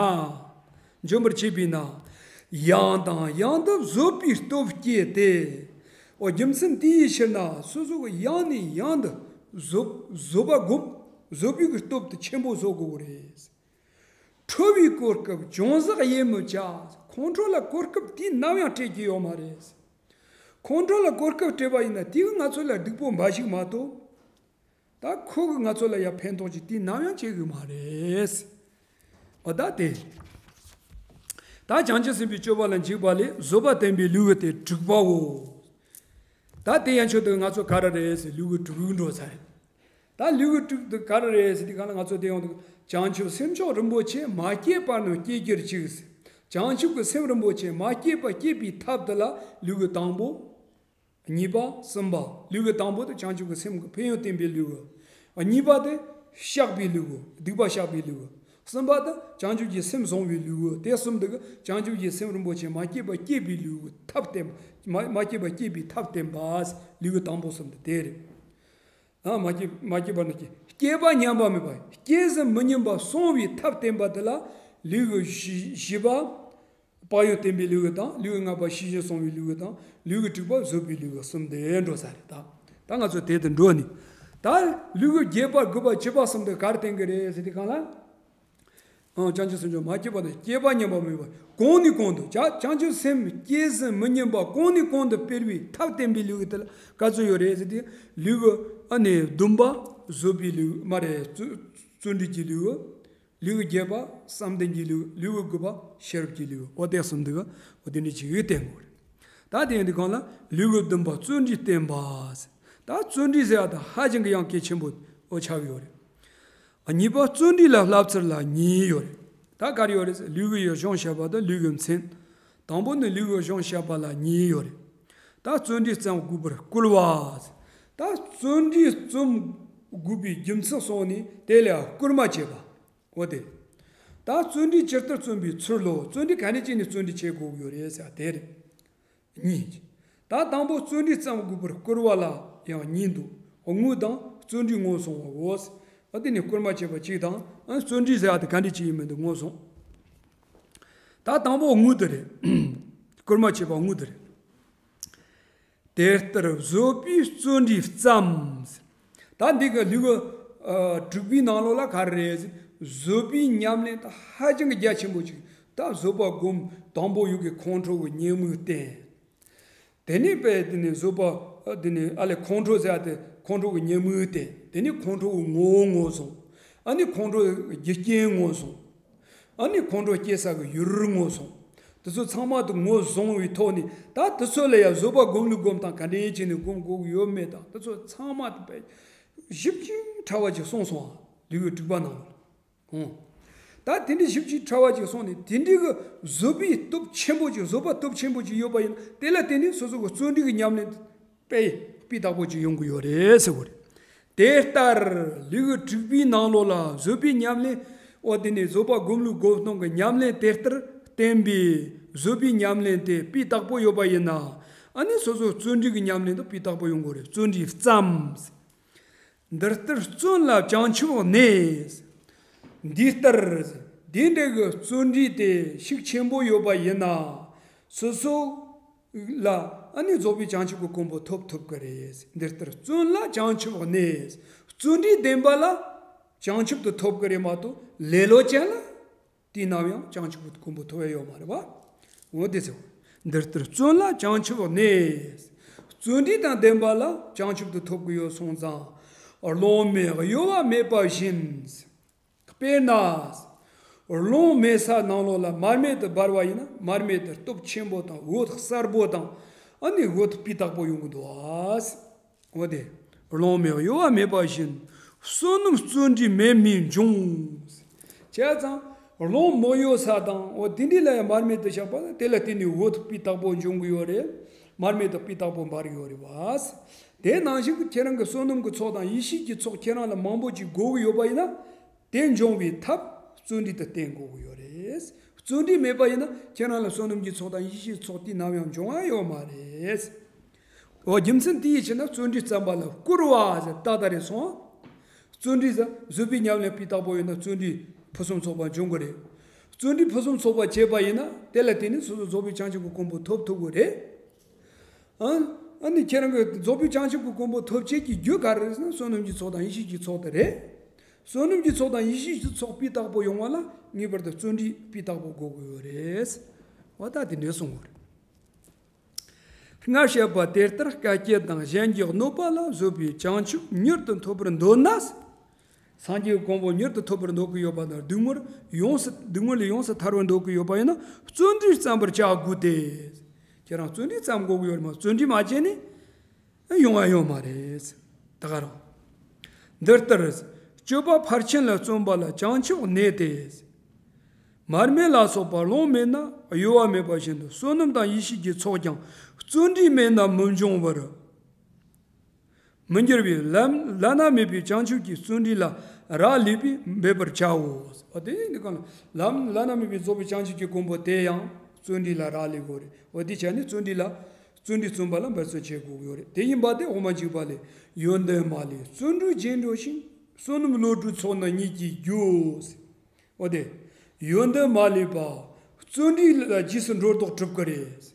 འཇོམས་པར་བྱེད་པས་ན། ཡང་དང་ཡང་དུ་བཟོད་པའི་སྟོབས་བསྐྱེད་དེ། འོ་རྒྱུ་མཚན་དེའི་ཕྱིར་ན་སོ་སོ་གི་ཡང་ནས་ཡང་དུ་བཟོད་བཟོད་པ་སྒོམ། བཟོད་པའི་གི་སྟོབས་དེ་ཆེན་པོ་བཟོ་དགོས་གི་རེད། ཁྲོ་བའི་གོ་སྐབས་ཅུང་ཟད་ཡེ་མི་བྱ། ཁོང་ཁྲོ་ལ་གོ་སྐབས་དུས་ནམ་ཡང་སྤྲད་ཀྱི་ཡོད་མ་རེད། ཁོང་ཁྲོ་ལ་གོ་སྐབས་སྤྲད་པ་ཡིན་ན་དེ་གིས་ང་ཚོ་ལ་སྡུག་པོ་འབའ་ཞིག་མ་གཏོགས། ད་ཁོ་གིས་ང་ཚོ་ལ་ཡང་ཕན་ཐོགས་ཅིག་དུས་ནམ་ཡང་བྱེད་གི་མ་རེད། འོ་ད་དེ། ད་བྱང་ཆུབ་སེམས་དཔའི་སྤྱོད་པ་ལ་འཇུག་པ་ལས་བཟོད་པ་བསྟན་པའི་ལུས་ཀྱི་དེ་དྲུག་པའོ། ད་དེ་ཡན་ཆོད་དུ་ང་ཚོ་ག་རེ་རེད་ཟེར་ལུས་ཀྱི་དྲུག་འགྲོ་ཚར། ད་ལུས་ཀྱི་དྲུག་དེ་ག་རེ་རེད་ཟེར་དུས་གང་ལ་ང་ཚོ་དེ་ཡོང་དུས་བྱང་ཆུབ་སེམས་མཆོག་རིན་པོ་ཆེ་མ་སྐྱེས་པ་རྣམས་སྐྱེ་གྱུར་ཅིག་བྱང་ཆུབ་ཀྱི་སེམས་རིན་པོ་ཆེ་མ་སྐྱེས་པ་སྐྱེས་པའི་ཐབས་དེ་ལ་ལུས་ཀྱི་དང་པོ། གཉིས་པ། གསུམ་པ། ལུས་ཀྱི་དང་པོ་དེ་བྱང་ཆུབ་ཀྱི་སེམས་ཀྱི་ཕན་ཡོན་བསྟན་པའི་ལུས་ཀྱི། གཉིས་པ་དེ་བཤགས་པའི་ལུས་པོ། སྡིག་པ་བཤགས་པའི་ལུས་པོ། གསུམ་པ་དེ་བྱང་ཆུབ་ཀྱི་སེམས་བཟུང་བའི་ལུས་པོ། དེ་གསུམ་དེ་གི་བྱང་ཆུབ་ཀྱི་སེམས་རིན་པོ་ཆེ་མ་སྐྱེས་པ་སྐྱེས་པའི་ལུས་པོ་ཐབས་བསྟེན་པ། མ་མ་སྐྱེས་པ་སྐྱེས་པའི་ཐབས་བསྟེན་པ། ལུས་པོ་དང་པོ་གསུམ་དེ་དེ་རེད། ཨ། མ་སྐྱེས་མ་སྐྱེས་པ་ནི་སྐྱེ། སྐྱེས་པ་ཉམས་པ་མེད་པ། སྐྱེས་ཟིན་མི་ཉམས་པ་སོང་བའི་ཐབས་བསྟེན་པ་དེ་ལ་ལུས་པོ་བཞི་བཞི་པ། བག་ཡོད་བསྟེན་པའི་ལུས་པོ་དང་། ལུས་པོ་ལྔ་པ་ཤེས་བཞིན་བསྲུང་བའི་ལུས་པོ་དང་། ལུས་པོ་དྲུག་པ་བཟོད་པའི་ལུས་པོ་གསུམ་དེ་འགྲོ་ས་རེད་ད། ད་ང་ཚོ་དེ་དུ་འགྲོ་ནི། ད་ལུས་པོ་བརྒྱད་པ་དགུ་པ་བཅུ་པ་གསུམ་དེ་ག་རེ་བསྟན་གི་རེད་ཟེར་དུས་སྒང་ལ། ཨང་། བྱང་ཆུབ་སེམས་མཆོག་མ་སྐྱེས་པ་དང་། སྐྱེས་པ་ཉམས་པ་མེད་པ། གོང་ནས་གོང་དུ་བྱ། བྱང་ཆུབ་སེམས་སྐྱེས་ཟིན་མི་ཉམས་པ་གོང་ནས་གོང་དུ་སྤེལ་བའི་ཐབས་བསྟེན་པའི་ལུས་པོ་དེ་ལ་ག་ཚོད་ཡོད་རེད་ཟེར་དུས། ལུས་པོ་ཨ་ནི་བདུན་པ་བཟོད་པའི་ལུས་པོ་མ་རེད། བརྩོན་བརྩོན་འགྲུས་ཀྱི་ལུས་པོ། ལུས་པོ་བརྒྱད་པ་བསམ་གཏན་གྱི་ལུས་པོ། ལུས་པོ་དགུ་པ་ཤེས་རབ་ཀྱི་ལུས་པོ། འོ་དེ་གསུམ་འདུག་འོ་དེ་འདྲ་ཅིག་བསྟན་དགོས་རེད། ད་དེ་ཡིན་དུས་སྒང་ལ་ལུས་པོ་བདུན་པ་བརྩོན་འགྲུས་བསྟན་པ། ད་བརྩོན་འགྲུས་ཟེར་ཡ་ད་ཧ་ཅང་གི་ཡང་གལ་ཆེན་པོ་འོ་ཆགས་ཡོད་རེད། གཉིས་པ་བརྩོན་འགྲུས་ལ་བསླབ་ཚུལ་ལ་གཉིས་ཡོད་རེད། ད་ག་རེ་ཡོད་རེད་ཟེར། ལུས་པོའི་གཞུང་བཤད་པ་དང་ལུས་པོའི་མཚན། དང་པོ་ནི་ལུས་པོའི་གཞུང་བཤད་པ་ལ་གཉིས་ཡོད་རེད། ད་བརྩོན་འགྲུས་བརྩམ་དགོས་པར་བསྐུལ་བ། ད་བརྩོན་འགྲུས་བརྩམ་དགོས་པའི་རྒྱུ་མཚན་གསུངས་ནས་དེ་ལ་བསྐུལ་མ་བྱེད་པ། འོ་དེ། ད་བརྩོན་འགྲུས་ཇི་ལྟར་བརྩམ་པའི་ཚུལ་ལོ། བརྩོན་འགྲུས་ག་ནས་བྱས་ནས་བརྩོན་འགྲུས་བྱེད་དགོས་ཀྱི་ཡོད་རེད་ཟེར་བ་དེ་རེད། གཉིས། ད་དང་པོ་བརྩོན་འགྲུས་བརྩམ་དགོས་པར་བསྐུལ་བ་ལ་ཡང་གཉིས་འདུག་དངོས་དང་བརྩོན་འགྲུས་ངོས་བཟུང་བའོ། ཨ། དེ་ནི་བསྐུལ་མ་བྱེད་པ་གཅིག་དང་། ཨ། བརྩོན་འགྲུས་ཟེར་བ་དེ་ག་འདྲ་ཅིག་ཡིན་མིན་དེ་ངོས་བཟུང་། ད་དང་པོ་དངོས་དེ་རེད། བསྐུལ་མ་བྱེད་པ་དངོས་དེ་རེད། དེ་ལྟར་བཟོད་པའི་བརྩོན་འགྲུས་བརྩམས། ད་འདི་གི་ལུས་པོ་ཨ་དྲུག་པའི་ནང་ལོགས་ལ་ག་རེ་རེད། བཟོད་པའི་ཉམས་ལེན་ད་ཧ་ཅང་གི་རྒྱ་ཆེན་པོ་ཅིག་ད་བཟོད་པ་སྒོམ། དང་པོ་ཡུལ་གྱི་ཁོང་ཁྲོ་གི་ཉེས་དམིགས་བསྟེན། དེ་ནས་པས་དེ་ནས་བཟོད་པ་དེ་ནས་ཨ་ལས་ཁོང་ཁྲོ་ཟེར་ཡ་དེ་ཁོང་ཁྲོ་གི་ཉེས་དམིགས་བསྟེན། དེ་ནས་ཁོང་ཁྲོ་གི་ངོ་བོ་ངོས་བཟུང་། ཨ་ནི་ཁོང་ཁྲོ་གི་རྒྱུ་རྐྱེན་ངོས་བཟུང་། ཨ་ནི་ཁོང་ཁྲོ་སྐྱེ་ས་གི་ཡུལ་ངོས་བཟུང་། དེ་ཚོ་ཚང་མ་དེ་ངོས་བཟུང་བའི་ཐོག་ནས། ད་དེ་ཚོ་ལ་ཡང་བཟོད་པ་སྒོམ་ལུགས་སྒོམ་སྟངས་ག་འདྲས་བྱས་ནས་སྒོམ་དགོས་ཀྱི་ཡོད་མེད་དང་། དེ་ཚོ་ཚང་མ་དེ་པས་ཞིབ་ཅིང་ཕྲ་བ་ཅིག་གསུངས་སོང་ཨ། ལུས་པོ་དྲུག་པ་ནང་ལ། ཨོ། ད་དེ་འདྲའི་ཞིབ་ཅིང་ཕྲ་བ་ཅིག་གསུངས་ནས། དེ་འདྲའི་གི་བཟོད་པའི་སྟོབས་ཆེན་པོ་ཅིག་བཟོད་པ་སྟོབས་ཆེན་པོ་ཅིག་ཡོད་པ་ཡིན་ན། དེ་ལ་བརྟེན་ནས་སོ་སོ་གི་བརྩོན་འགྲུས་ཀྱི་ཉམས་ལེན་དཔེ་སྤུས་དག་པོ་ཅིག་ཡོང་གི་ཡོད་རེད་ཟེར་བ་རེད། དེ་ལྟར་ལུས་པོ་དྲུག་པའི་ནང་ལོགས་ལ་བཟོད་པའི་ཉམས་ལེན། འོ་དེ་ནས་བཟོད་པ་སྒོམ་ལུགས་སྒོམ་སྟངས་ཀྱི་ཉམས་ལེན་དེ་ལྟར་བསྟེན་པའི་བཟོད་པའི་ཉམས་ལེན་དེ་སྤུས་དག་པོ་ཡོད་པ་ཡིན་ན། ཨ་ནི་སོ་སོ་བརྩོན་འགྲུས་ཀྱི་ཉམས་ལེན་དེ་སྤུས་དག་པོ་ཡོང་གི་རེད། བརྩོན་འགྲུས་བརྩམས། འདི་ལྟར་བརྩོན་ལ་བྱང་ཆུབ་གནས། འདི་ལྟར་འདི་འདྲ་གི་བརྩོན་འགྲུས་དེ་ཤུགས་ཆེན་པོ་ཡོད་པ་ཡིན་ན། སོ་སོ་ལ་ཨ་ནི་རྫོགས་པའི་བྱང་ཆུབ་ཀྱི་གོ་འཕང་ཐོབ་ཐུབ་ཀྱི་རེད། འདི་ལྟར་བརྩོན་ལ་བྱང་ཆུབ་གནས། བརྩོན་འགྲུས་ལྡན་པ་ལ་བྱང་ཆུབ་ཏུ་ཐོབ་ཀྱི་རེད་མ་གཏོགས། ལེ་ལོ་ཅན་ལ་དུས་ནམ་ཡང་བྱང་ཆུབ་ཀྱི་གོ་འཕང་ཐོབ་ཡ་ཡོད་མ་རེད་བ། འོ་དེ་ཚེ། འདི་ལྟར་བརྩོན་ལ་བྱང་ཆུབ་གནས། བརྩོན་འགྲུས་དང་ལྡན་པ་ལ་བྱང་ཆུབ་ཏུ་ཐོབ་ཀྱི་ཡོད་སོང་ཙང་། རླུང་མེ་གཡོ་བ་མེད་པ་བཞིན། དཔེར་ན། རླུང་མེ་ས་ནང་ལོགས་ལ་མར་མེ་དེ་འབར་བ་ཡིན་ན། མར་མེ་དེ་སྟོབས་ཆེན་པོ་དང་འོད་གསལ་པོ་དང་། ཨ་ནི་འོད་སྤུས་དག་པོ་ཡོང་གི་འདུག་ཨ། འོ་དེ། རླུང་མེ་གཡོ་བ་མེད་པ་བཞིན། བསོད་ནམས་བརྩོན་འགྲུས་མེད་མིན་འབྱུང་། བྱས་ཙང་རླུང་མེ་གཡོ་ས་དང་། འོ་དེ་འདྲ་ལ་ཡང་མར་མེ་དེ་བཞག་པ་ན། དེ་ལ་བརྟེན་ནས་འོད་སྤུས་དག་པོ་འབྱུང་གི་ཡོད་རེད། མར་མེ་དེ་སྤུས་དག་པོ་འབར་གི་ཡོད་རེད་བ། དེ་ནང་བཞིན་ཁྱེད་རང་གི་བསོད་ནམས་ཀྱི་ཚོགས་དང་ཡེ་ཤེས་ཀྱི་ཚོགས་ཁྱེད་རང་ལ་མང་པོ་ཅིག་དགོས་ཀྱི་ཡོད་པ་ཡིན་ན། དེ་འབྱུང་བའི་ཐབས་བརྩོན་འགྲུས་དེ་བསྟེན་དགོས་ཀྱི་ཡོད་རེད། བརྩོན་འགྲུས་མེད་པ་ཡིན་ན་ཁྱེད་རང་ལ་བསོད་ནམས་ཀྱི་ཚོགས་དང་ཡེ་ཤེས་ཀྱི་ཚོགས་དེ་ནམ་ཡང་འབྱུང་བ་ཡོད་མ་རེད། འོ། རྒྱུ་མཚན་དེའི་ཕྱིར་ན་བརྩོན་འགྲུས་བརྩམ་པ་ལ་བསྐུལ་བ་ཟེར་ཏག་ཏག་རེད་སོང་། བརྩོན་འགྲུས་ཟེར་བཟོད་པའི་ཉམས་ལེན་སྤུས་དག་པོ་ཡོད་ན་བརྩོན་འགྲུས་ཕུན་སུམ་ཚོགས་པ་འབྱུང་གི་རེད། བརྩོན་འགྲུས་ཕུན་སུམ་ཚོགས་པ་བྱས་པ་ཡིན་ན་དེ་ལ་བརྟེན་ནས་སོ་སོ་རྫོགས་པའི་བྱང་ཆུབ་ཀྱི་གོ་འཕང་ཐོབ་ཐུབ་ཀྱི་རེད། ཨ། ཨ་ནི་ཁྱེད་རང་གི་རྫོགས་པའི་བྱང་ཆུབ་ཀྱི་གོ་འཕང་ཐོབ་བྱེད་ཀྱི་རྒྱུ་ག་རེ་རེད་ཟེར་ན། བསོད་ནམས་ཀྱི་ཚོགས་དང་ཡེ་ཤེས་ཀྱི་ཚོགས་དེ་རེད། བསོད་ནམས་ཀྱི་ཚོགས་དང་ཡེ་ཤེས་ཀྱི་ཚོགས་སྤུས་དག་པོ་ཡོང་བ་ལ་ངེས་པར་དུ་བརྩོན་འགྲུས་སྤུས་དག་པོ་དགོས་ཀྱི་ཡོད་རེད། འོ། ད་དེ་འདྲ་གསུངས་པ་རེད། སྔར་བཤད་པ་དེ་ལྟར་དཀའ་སྤྱད་དང་གཞན་གྱིས་གནོད་པ་ལ་བཟོད་པའི་བྱང་ཆུབ་མྱུར་དུ་ཐོབ་པར་འདོད་ན། སངས་རྒྱས་ཀྱི་གོ་འཕང་མྱུར་དུ་ཐོབ་པར་འདོད་ཀྱི་ཡོད་པ་དང་། སྡུག་བསྔལ་ཡོངས་སུ། སྡུག་བསྔལ་ལས་ཡོངས་སུ་ཐར་བར་འདོད་ཀྱི་ཡོད་པ་ཡིན་ན། བརྩོན་འགྲུས་བརྩམ་པར་བྱ་དགོས་ཏེ། ཁྱེད་རང་བརྩོན་འགྲུས་བརྩམ་དགོས་ཀྱི་ཡོད་རེད་མ། བརྩོན་འགྲུས་མ་བྱས་ནས་ཡོང་བ་ཡོད་མ་རེད། ད་ག་རང་། འདི་ལྟར་སྤྱོད་པ་ཕར་ཕྱིན་ལ་བརྩོན་པ་ལ་བྱང་ཆུབ་གནས་ཏེ། མར་མེ་ལ་སོགས་པ་རླུང་མེད་ན་གཡོ་བ་མེད་པ་བཞིན་དུ། བསོད་ནམས་དང་ཡེ་ཤེས་ཀྱི་ཚོགས་ཀྱང་བརྩོན་འགྲུས་མེད་ན་མི་འབྱུང་བར། མི་འགྱུར་བའི་ལམ་བླ་ན་མེད་པའི་བྱང་ཆུབ་ཀྱི་བརྩོན་འགྲུས་ལ་རག་ལས་པས་འབད་པར་བྱའོ། འོ་དེ་ནི་གང་ལ་ལམ་བླ་ན་མེད་པའི་རྫོགས་པའི་བྱང་ཆུབ་ཀྱི་གོ་འཕང་དེ་ཡང་བརྩོན་འགྲུས་ལ་རག་ལས་དགོས་རེད། འོ་དེ་བྱས་ནས་བརྩོན་འགྲུས་ལ་བརྩོན་འགྲུས་བརྩོན་པ་ལ་འབད་བརྩོན་བྱེད་དགོས་ཡོད་རེད། དེ་ཡིན་པ་དེ་འོ་མ་འཇིགས་པ་ལས། ཡོན་ཏན་མ་ལུས་བརྩོན་འགྲུས་རྗེས་འགྲོ་ཞིང་། བསོད་ནམས་བློ་གྲོས་ཚོགས་རྣམས་ཉིད་ཀྱིས་རྒྱུ། འོ་དེ། ཡོན་ཏན་མ་ལུས་པ། བརྩོན་འགྲུས་ལ་རྗེས་སུ་འགྲོ་ལྡོག་གྲུབ་ཀྱི་རེད།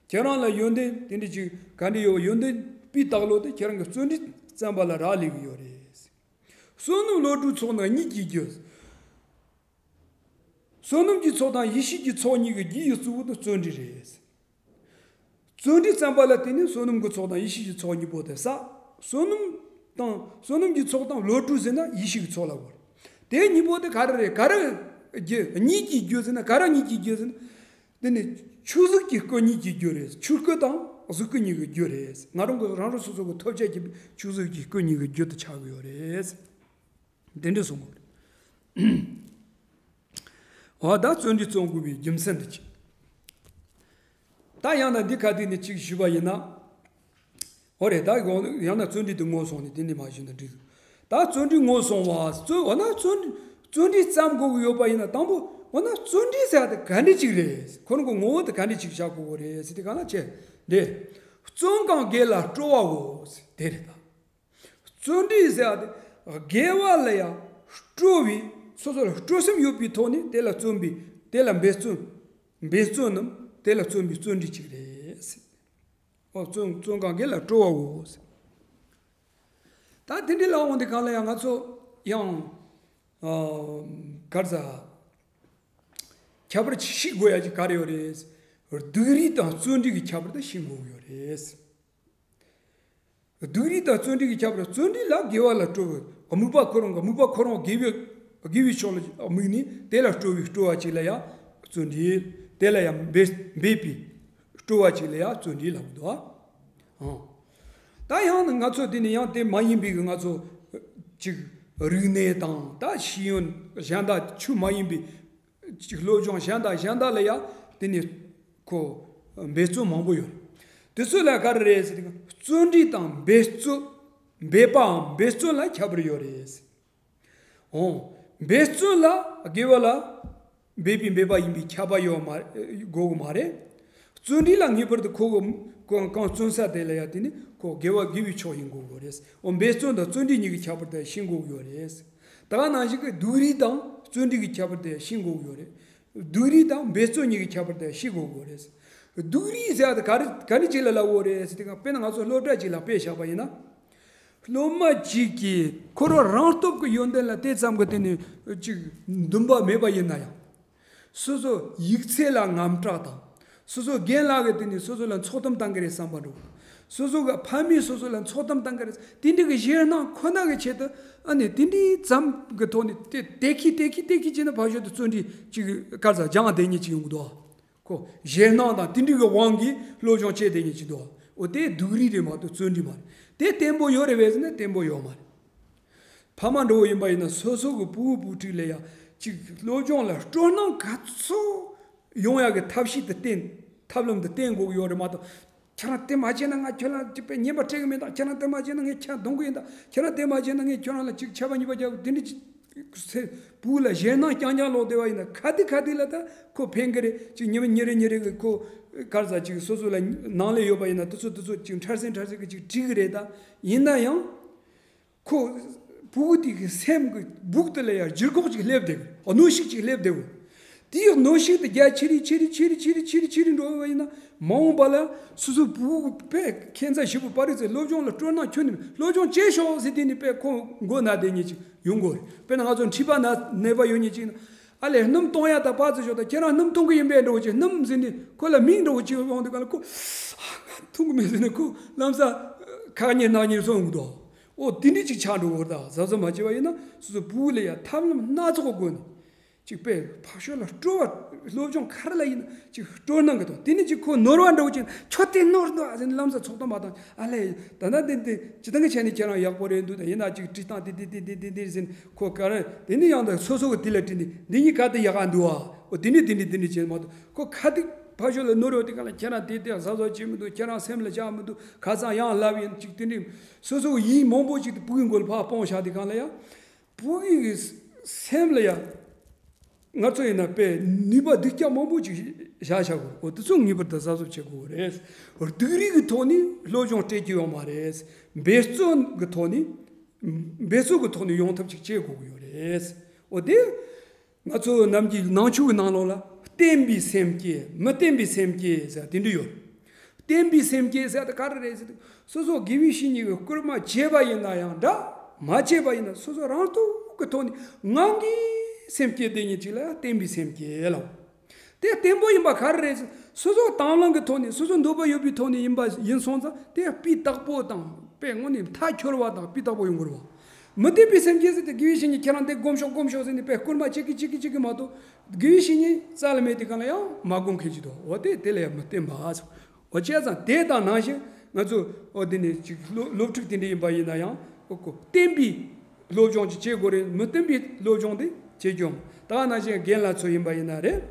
ཁྱེད་རང་ལ་ཡོན་ཏན་དེ་འདྲ་ཅིག་ག་འདྲ་ཡོད། ཡོན་ཏན་སྤུས་དག་ལོ་དེ་ཁྱེད་རང་གི་བརྩོན་འགྲུས་བརྩམས་པ་ལ་རག་ལས་ཀྱི་ཡོད་རེད། བསོད་ནམས་བློ་གྲོས་ཚོགས་རྣམས་ཉིད་ཀྱིས་རྒྱུ། བསོད་ནམས་ཀྱི་ཚོགས་དང་ཡེ་ཤེས་ཀྱི་ཚོགས་གཉིས་ཀྱི་རྒྱུ་ཡི་གཙོ་བོ་དེ་བརྩོན་འགྲུས་རེད། བརྩོན་འགྲུས་བརྩམས་པ་ལ་བརྟེན་ནས་བསོད་ནམས་ཀྱི་ཚོགས་དང་ཡེ་ཤེས་ཀྱི་ཚོགས་གཉིས་པོ་དེ་བསགས། བསོད་ནམས་དང་བསོད་ནམས་ཀྱི་ཚོགས་དང་བློ་གྲོས་ཟེར་ན་ཡེ་ཤེས་ཀྱི་ཚོགས་ལ་གོ་རེད། དེ་གཉིས་པོ་དེ་ག་རེ་རེད། ག་རེ་རྒྱུ། གཉིས་ཀྱི་རྒྱུ་ཟེར་ན་ག་རེ་གཉིས་ཀྱི་རྒྱུ་ཟེར་ན། དེ་ནི་ཆོས་གཟུགས་ཀྱི་སྐུ་གཉིས་ཀྱི་རྒྱུ་རེད། ཆོས་སྐུ་དང་གཟུགས་སྐུ་གཉིས་ཀྱི་རྒྱུ་རེད། ང་རང་གི་རང་རང་སོ་སོ་གི་ཐོབ་བྱ་གྱི་ཆོས་གཟུགས་ཀྱི་སྐུ་གཉིས་ཀྱི་རྒྱུ་དུ་ཆགས་ཀྱི་ཡོད་རེད། དེ་འདྲ་གསུངས་པ་རེད། འོ་ད་བརྩོན་འགྲུས་རྩོམ་དགོས་པའི་རྒྱུ་མཚན་འདི་ཅི། ད་ཡང་ན་འདི་ག་དུས་ནས་ཅིག་ཞུས་པ་ཡིན་ན། འོ་རེད། ད་ཡང་ན་བརྩོན་འགྲུས་དེ་ངོ་སོང་ནས་དེ་ནས་མ་ཞུས་ན་འགྲིག། ད་བརྩོན་འགྲུས་ངོ་སོང་བ་བརྩོན། འོ་ན་བརྩོན་བརྩོན་འགྲུས་བརྩམ་དགོས་ཀྱི་ཡོད་པ་ཡིན་ན། དང་པོ་འོ་ན་བརྩོན་འགྲུས་ཟེར་ཡ་དེ་ག་འདྲ་ཅིག་རེད། ཁོ་རང་གི་ངོ་བོ་དེ་ག་འདྲ་ཅིག་བཞག་དགོས་ཀྱི་རེད་ཟེར་དེ་ག་ལ་བྱས་རེད། བརྩོན་གང་དགེ་ལ་སྤྲོ་བའོ་ཟེར་དེ་རེད་ད། བརྩོན་འགྲུས་ཟེར་བ་དེ་དགེ་བ་ལ་ཡང་སྤྲོ་བའི། སོ་སོ་ལ་སྤྲོ་སེམས་ཡོད་པའི་ཐོག་ནས་དེ་ལ་བརྩོན་པའི། དེ་ལ་འབད་བརྩོན། འབད་བརྩོན་ནམ་དེ་ལ་བརྩོན་པའི་བརྩོན་འགྲུས་གཅིག་རེད། ཨོ་བརྩོན་བརྩོན་གང་དགེ་ལ་སྤྲོ་བའོ། ད་དེ་འདྲའི་ལ་འོང་དུས་གང་ལ་ཡང་ང་ཚོ་ཡང་གར་ཟ་ཁྱད་པར་ཅིག་ཤེས་དགོས་ཡ་ཅིག་ག་རེ་ཡོད་རེད། སྡུག་རུས་དང་བརྩོན་འགྲུས་ཀྱི་ཁྱད་པར་དེ་ཤེས་དགོས་ཀྱི་ཡོད་རེད། སྡུག་རུས་དང་བརྩོན་འགྲུས་ཀྱི་ཁྱད་པར། བརྩོན་འགྲུས་ལ་དགེ་བ་ལ་སྤྲོ་བའི་དམིགས་པ་ཁོ་རང་གི། དམིགས་པ་ཁོ་རང་དགེ་བའི་དགེ་བའི་ཕྱོགས་ལ་དམིགས་ནས་དེ་ལ་སྤྲོ་བའི་སྤྲོ་བ་ཅིག་ལ་ཡང་བརྩོན་འགྲུས། དེ་ལ་ཡང་འབད་འབད་པའི་སྤྲོ་བ་ཅིག་ལ་ཡང་བརྩོན་འགྲུས་ལབ་འདུག་ཨ། ད་ཡང་ང་ཚོ་དེ་ནི་ཡང་དེ་མ་ཡིན་པའི་གི་ང་ཚོ་ཅིག་རིག་གནས་དང་ད་ཤེས་ཡོན་གཞན་དག་ཆོས་མ་ཡིན་པའི་ཅིག་སློབ་སྦྱོང་གཞན་དང་གཞན་དག་ལ་ཡང་དེ་ནི་ཁོ་འབད་བརྩོན་མང་པོ་ཡོད་རེད། དེ་ཚོ་ལ་ག་རེ་རེད་ཟེར་དུས། བརྩོན་འགྲུས་དང་འབད་བརྩོན། འབད་པའམ་འབད་བརྩོན་ལ་ཁྱད་པར་ཡོད་རེད། འོ། འབད་བརྩོན་ལ་དགེ་བ་ལ་འབད་པའི་འབད་པ་ཡིན་པའི་ཁྱབ་པ་ཡོད་མ་དགོས་ཀྱི་མ་རེད། བརྩོན་འགྲུས་ལ་ངེས་པར་དུ་ཁོ་གི་གང་གང་བརྩོན་ས་དེ་ལ་ཡང་དེ་ནི་ཁོ་དགེ་བ་དགེ་བའི་ཕྱོགས་ཡིན་དགོས་ཀྱི་རེད། འོ་འབད་བརྩོན་དང་བརྩོན་འགྲུས་གཉིས་ཀྱི་ཁྱད་པར་དེ་ཤེས་དགོས་ཀྱི་ཡོད་རེད། ད་ག་ནང་བཞིན་གྱི་སྡུག་རུས་དང་བརྩོན་འགྲུས་ཀྱི་ཁྱད་པར་དེ་ཤེས་དགོས་ཀྱི་ཡོད་རེད། སྡུག་རུས་དང་འབད་བརྩོན་གཉིས་ཀྱི་ཁྱད་པར་དེ་ཤེས་དགོས་ཀྱི་ཡོད་རེད། སྡུག་རུས་ཟེར་ཡ་དེ་ག་རེ་ག་རེ་ཅིག་ལ་ལབ་ཀྱི་ཡོད་རེད་ཟེར་དུས། དཔེར་ན་ང་ཚོ་སློབ་གྲྭ་ཅིག་ལ་དཔེ་བཞག་པ་ཡིན་ན། སློབ་མ་གཅིག་གིས་ཁོ་རང་རང་སྟོབས་ཀྱི་ཡོན་ཏན་ལ་དེ་ཙམ་གྱི་སྟེང་ནས་ཅིག་འདུན་པ་མེད་པ་ཡིན་ན་ཡང་། སོ་སོ་ཡིག་ཚད་ལ་དངངས་སྐྲག་དང་། སོ་སོ་རྒན་ལགས་ཀྱི་སྟེང་ནས་སོ་སོ་ལ་འཚོ་སྟངས་བཏང་གི་རེད་བསམ་པ་འདྲ་བོ། སོ་སོ་གི་ཕ་མས་སོ་སོ་ལ་འཚོ་སྟངས་བཏང་གི་རེད། དེ་འདྲ་གི་ཞེད་སྣང་ཁོ་ན་གི་ཆེད་དུ་ཨ་ནི་དེ་འདྲའི་ཙམ་གྱི་ཐོག་ནས་དེ་དེ་ཁི་དེ་ཁི་དེ་ཁི་བྱས་ན་ཕར་ཞོར་དུ་བརྩོན་འགྲུས་ཅིག་ག་རེ་ཟ་སྦྱངས་བསྡད་མཁན་ཅིག་ཡོང་གི་འདུག་ཁོ་ཞེད་སྣང་དང་དེ་འདྲ་གི་དབང་གིས་སློབ་སྦྱོང་བྱས་བསྡད་མཁན་ཅིག་འདུག་འོ་དེ་སྡུག་རུས་རེད་མ་གཏོགས་བརྩོན་འགྲུས་མ་རེད། དེ་བརྟན་པོ་ཡོད་རེད་པས་ཟེར་ན་བརྟན་པོ་ཡོད་མ་རེད། ཕ་མ་འདྲ་བོ་ཡིན་པ་ཡིན་ན་སོ་སོ་གི་བུ་བུ་ཕྲུག་ལ་ཡང་ཅིག་སློབ་སྦྱོང་ལ་སྤྲོ་སྣང་ག་ཚོད་ཡོང་ཡག་གི་ཐབས་ཤེས་དེ་བསྟེན། ཐབས་ལམ་དེ་བསྟེན་དགོས་ཀྱི་ཡོད་རེད་མ་གཏོགས། ཁྱེད་རང་དེ་མ་བྱས་ན་ང་ཁྱོད་རང་ཅིག་དཔེ་ཉན་པ་སྤྲད་གི་མེད་དང་། ཁྱེད་རང་དེ་མ་བྱས་ན་ངས་ཁྱེད་རྡུང་གི་ཡིན་དང་། ཁྱེད་རང་དེ་མ་བྱས་ན་ངས་ཁྱོད་རང་ལ་ཅིག་ཆད་པ་གཉིས་པ་རྒྱག་གི། དེ་འདྲ་ཅིག་ཟེར་བུ་ལ་ཞེད་སྣང་རྐྱང་རྐྱང་ལོག་བསྡད་པ་ཡིན་ན་ག་དུས་ག་དུས་ལ་ད་ཁོ་ཕན་གི་རེད། ཅིག་ཉི་མ་ཉིན་རེ་ཉིན་རེ་གི་ཁོ་ག་རེ་ཟ་ཅིག་སོ་སོ་ལ་ནང་ལས་ཡོད་པ་ཡིན་ན་དེ་ཚོ་དེ་ཚོ་ཅིག་འཕྲལ་སེལ་འཕྲལ་སེལ་གི་ཅིག་འགྲིག་གི་རེད། ད་ཡིན་ན་ཡང་། ཁོ་ཕྲུ་གུ་དེ་གི་སེམས་ཀྱི་སྦུག་དེ་ལ་ཡང་ལྗིད་ཁོག་ཅིག་སླེབས་བསྡད་གི། གནོན་ཤུགས་ཅིག་སླེབས་བསྡད་གི། དེའི་གནོན་ཤུགས་དེ་རྒྱ་ཆེ་རུ་ཆེ་རུ་ཆེ་རུ་ཆེ་རུ་ཆེ་རུ་ཆེ་རུ་འགྲོ་བ་ཡིན་ན། མ་འོངས་པ་ལ་སོ་སོའི་ཕྲུ་གུ་དཔེ་ཁྱད་མཚར་ཞེ་པོ་པ་རིག་ཚེ་སློབ་སྦྱོང་ལ་སྤྲོ་སྣང་ཁྱོན་ནས་སློབ་སྦྱོང་བྱེད་ཤོག་ཟེར་དུས་ནི་དཔེ་ཁོ་མགོ་ན་བསྡད་མཁན་ཅིག་ཡོང་གི་རེད། དཔེར་ན་ང་ཚོ་མཁྲིས་པ་ན་ནད་པ་ཡོད་མཁན་ཅིག་ཡིན་ན། ཨ་ལས་སྣུམ་གཏོང་ཡ་ད་པ་ཙི་ཤོག་ད། ཁྱེད་རང་སྣུམ་གཏོང་གི་ཡིན་པས་འགྲོ་བ་ཅིག་སྣུམ་ཟེར་ནས་ཁོ་ལ་མིང་འགྲོ་བ་ཅིག་ཡོང་དུས་ག་ལ་ཁོ་འཐུང་གི་མེད་ཟེར་ནས་ཁོ་ལམ་སང་ཁ་ཉེར་ནག་ཉེར་སོང་འདུག་འོ་དེ་འདྲ་ཅིག་ཆགས་འགྲོ་བར་ད་གཟབ་གཟབ་མ་བྱས་པ་ཡིན་ན་སོ་སོ་ཕྲུ་གུ་ལ་ཡང་ཐབས་ལམ་སྣ་ཚོགས་སྒོ་ནས་ཅིག་དཔེ་ཕར་ཕྱོགས་ལ་སྤྲོ་བ། སློབ་སྦྱོང་ག་རེ་ལ་ཡིན་ན་ཅིག་སྤྲོ་སྣང་གི་དང་། དེ་ནས་ཅིག་ཁོ་ནོར་བ་འདྲ་བོ་ཅིག་ཁྱོད་དེ་ནོར་འདུག་ཨ་ཟེར་ནས་ལམ་སང་ཚོགས་གཏམ་མ་བཏང་། ཨ་ལས་ད་ལྟ་དེ་དེ་ཇི་ལྟར་གི་བྱས་ནས་ཁྱེད་རང་ཡག་པོ་རེད་འདུག་ད་ཡིན་ན་ཅིག་བྲིས་སྟངས་དེ་དེ་དེ་དེ་དེ་ཟེར་ནས་ཁོ་ག་རེ་དེ་ནས་ཡང་ད་སོ་སོ་གི་དེ་ལ་དྲིས་ནས་འདི་གཉིས་ག་དེ་ཡག་ག་འདུག་ཨ། འོ་དེ་ནས་དེ་འདྲ་དེ་འདྲ་བྱས་མ་གཏོགས་ཁོ་ག་དེ། ཕར་ཕྱོགས་ལ་ནོར་ཡོད་དེ་གང་ལ། ཁྱེད་རང་དེ་དེ་གཟབ་གཟབ་བྱེད་མི་འདུག་ཁྱེད་རང་སེམས་ལ་བཞག་མི་འདུག་ཁ་སང་ཡང་ལབ་ཡིན་ཅིག་དེ་འདྲའི་སོ་སོ་ཡིད་མང་པོ་ཅིག་དེ་ཕྲུ་གུའི་མགོ་ལ་ཕར་སྤུངས་བཞག་དེ་གང་ལ་ཡང་། ཕྲུ་གུའི་སེམས་ལ་ཡང་། ང་ཚོ་ཡིན་ན་དཔེ་ནུས་པ་སྡུག་ཅག་མང་པོ་ཅིག་བཞག་བཞག་དགོས། འོ་དེ་ཚོ་ངེས་པར་དུ་གཟབ་གཟབ་བྱེད་དགོས་རེད། སྡུག་རུས་ཀྱི་ཐོག་ནས་སློབ་སྦྱོང་སྤྲད་རྒྱུ་ཡོད་མ་རེད། འབད་བརྩོན་གྱི་ཐོག་ནས། འབད་བརྩོན་གྱི་ཐོག་ནས་ཡོང་ཐབས་ཅིག་བྱེད་དགོས་ཀྱི་ཡོད་རེད། འོ་དེ། ང་ཚོ་ནམ་རྒྱུན་ནང་ཆོས་ཀྱི་ནང་ལོགས་ལ་བསྟན་པའི་སེམས་བསྐྱེད། མི་བསྟན་པའི་སེམས་བསྐྱེད་ཟེར་དེ་འདྲ་ཡོད། བསྟན་པའི་སེམས་བསྐྱེད་ཟེར་དེ་ག་རེ་རེད་ཟེར་དུས། སོ་སོ་དགེ་བའི་བཤེས་གཉེན་གྱི་སྐུལ་མ་བྱས་པ་ཡིན་ན་ཡང་འདྲ། མ་བྱས་པ་ཡིན་ན་སོ་སོ་རང་སྟོབས་ཀྱི་ཐོག་ནས་ངང་གིས་སེམས་བསྐྱེད་དེ་ཉིད་ཅིག་ལ་བསྟན་པའི་སེམས་བསྐྱེད་ལབ། དེ་བརྟན་པོ་ཡིན་པ་ག་རེ་རེད་ཟེར། སོ་སོ་དང་བླངས་ཀྱི་ཐོག་ནས། སོ་སོ་འདོད་པ་ཡོད་པའི་ཐོག་ནས་ཡིན་པ་ཡིན་སོང་ཙང་། དེ་སྤུས་དག་པོ་དང་དཔེ་དངོས་གནས་མཐའ་འཁྱོལ་བ་དང་སྤུས་དག་པོ་ཡོང་དགོས་རེད་བ། མི་བསྟན་པའི་སེམས་བསྐྱེད་ཟེར་དེ། དགེ་བའི་བཤེས་གཉེན་ཁྱེད་རང་འདི་སྒོམ་ཤོག་སྒོམ་ཤོག་ཟེར་ནས་དཔེ་སྐུལ་མ་བྱེད་ཀྱི་བྱེད་ཀྱི་བྱེད་ཀྱི་མ་གཏོགས། དགེ་བའི་བཤེས་གཉེན་རྩ་ལ་མེད་དེ་གང་ལ་ཡང་མ་སྒོམ་མཁན་ཅིག་འདུག་འོ་དེ་དེ་ལ་ཡང་མི་བསྟན་པ་ཟེར། འོ་བྱས་ཙང་དེ་དང་ནང་བཞིན་ང་ཚོ་འོ་དེ་ནས་ཅིག་སློབ་སློབ་ཕྲུག་དེ་འདྲ་ཡིན་པ་ཡིན་ན་ཡང་། འོ་ཁོ་བསྟན་པའི་སློབ་སྦྱོང་ཅིག་བྱེད་དགོས་རེད། མི་བསྟན་པའི་སློབ་སྦྱོང་དེ་བྱེད་རྒྱུ་མ། ད་ནང་བཞིན་རྒན་ལགས་ཚོ་ཡིན་པ་ཡིན་ན་རེད།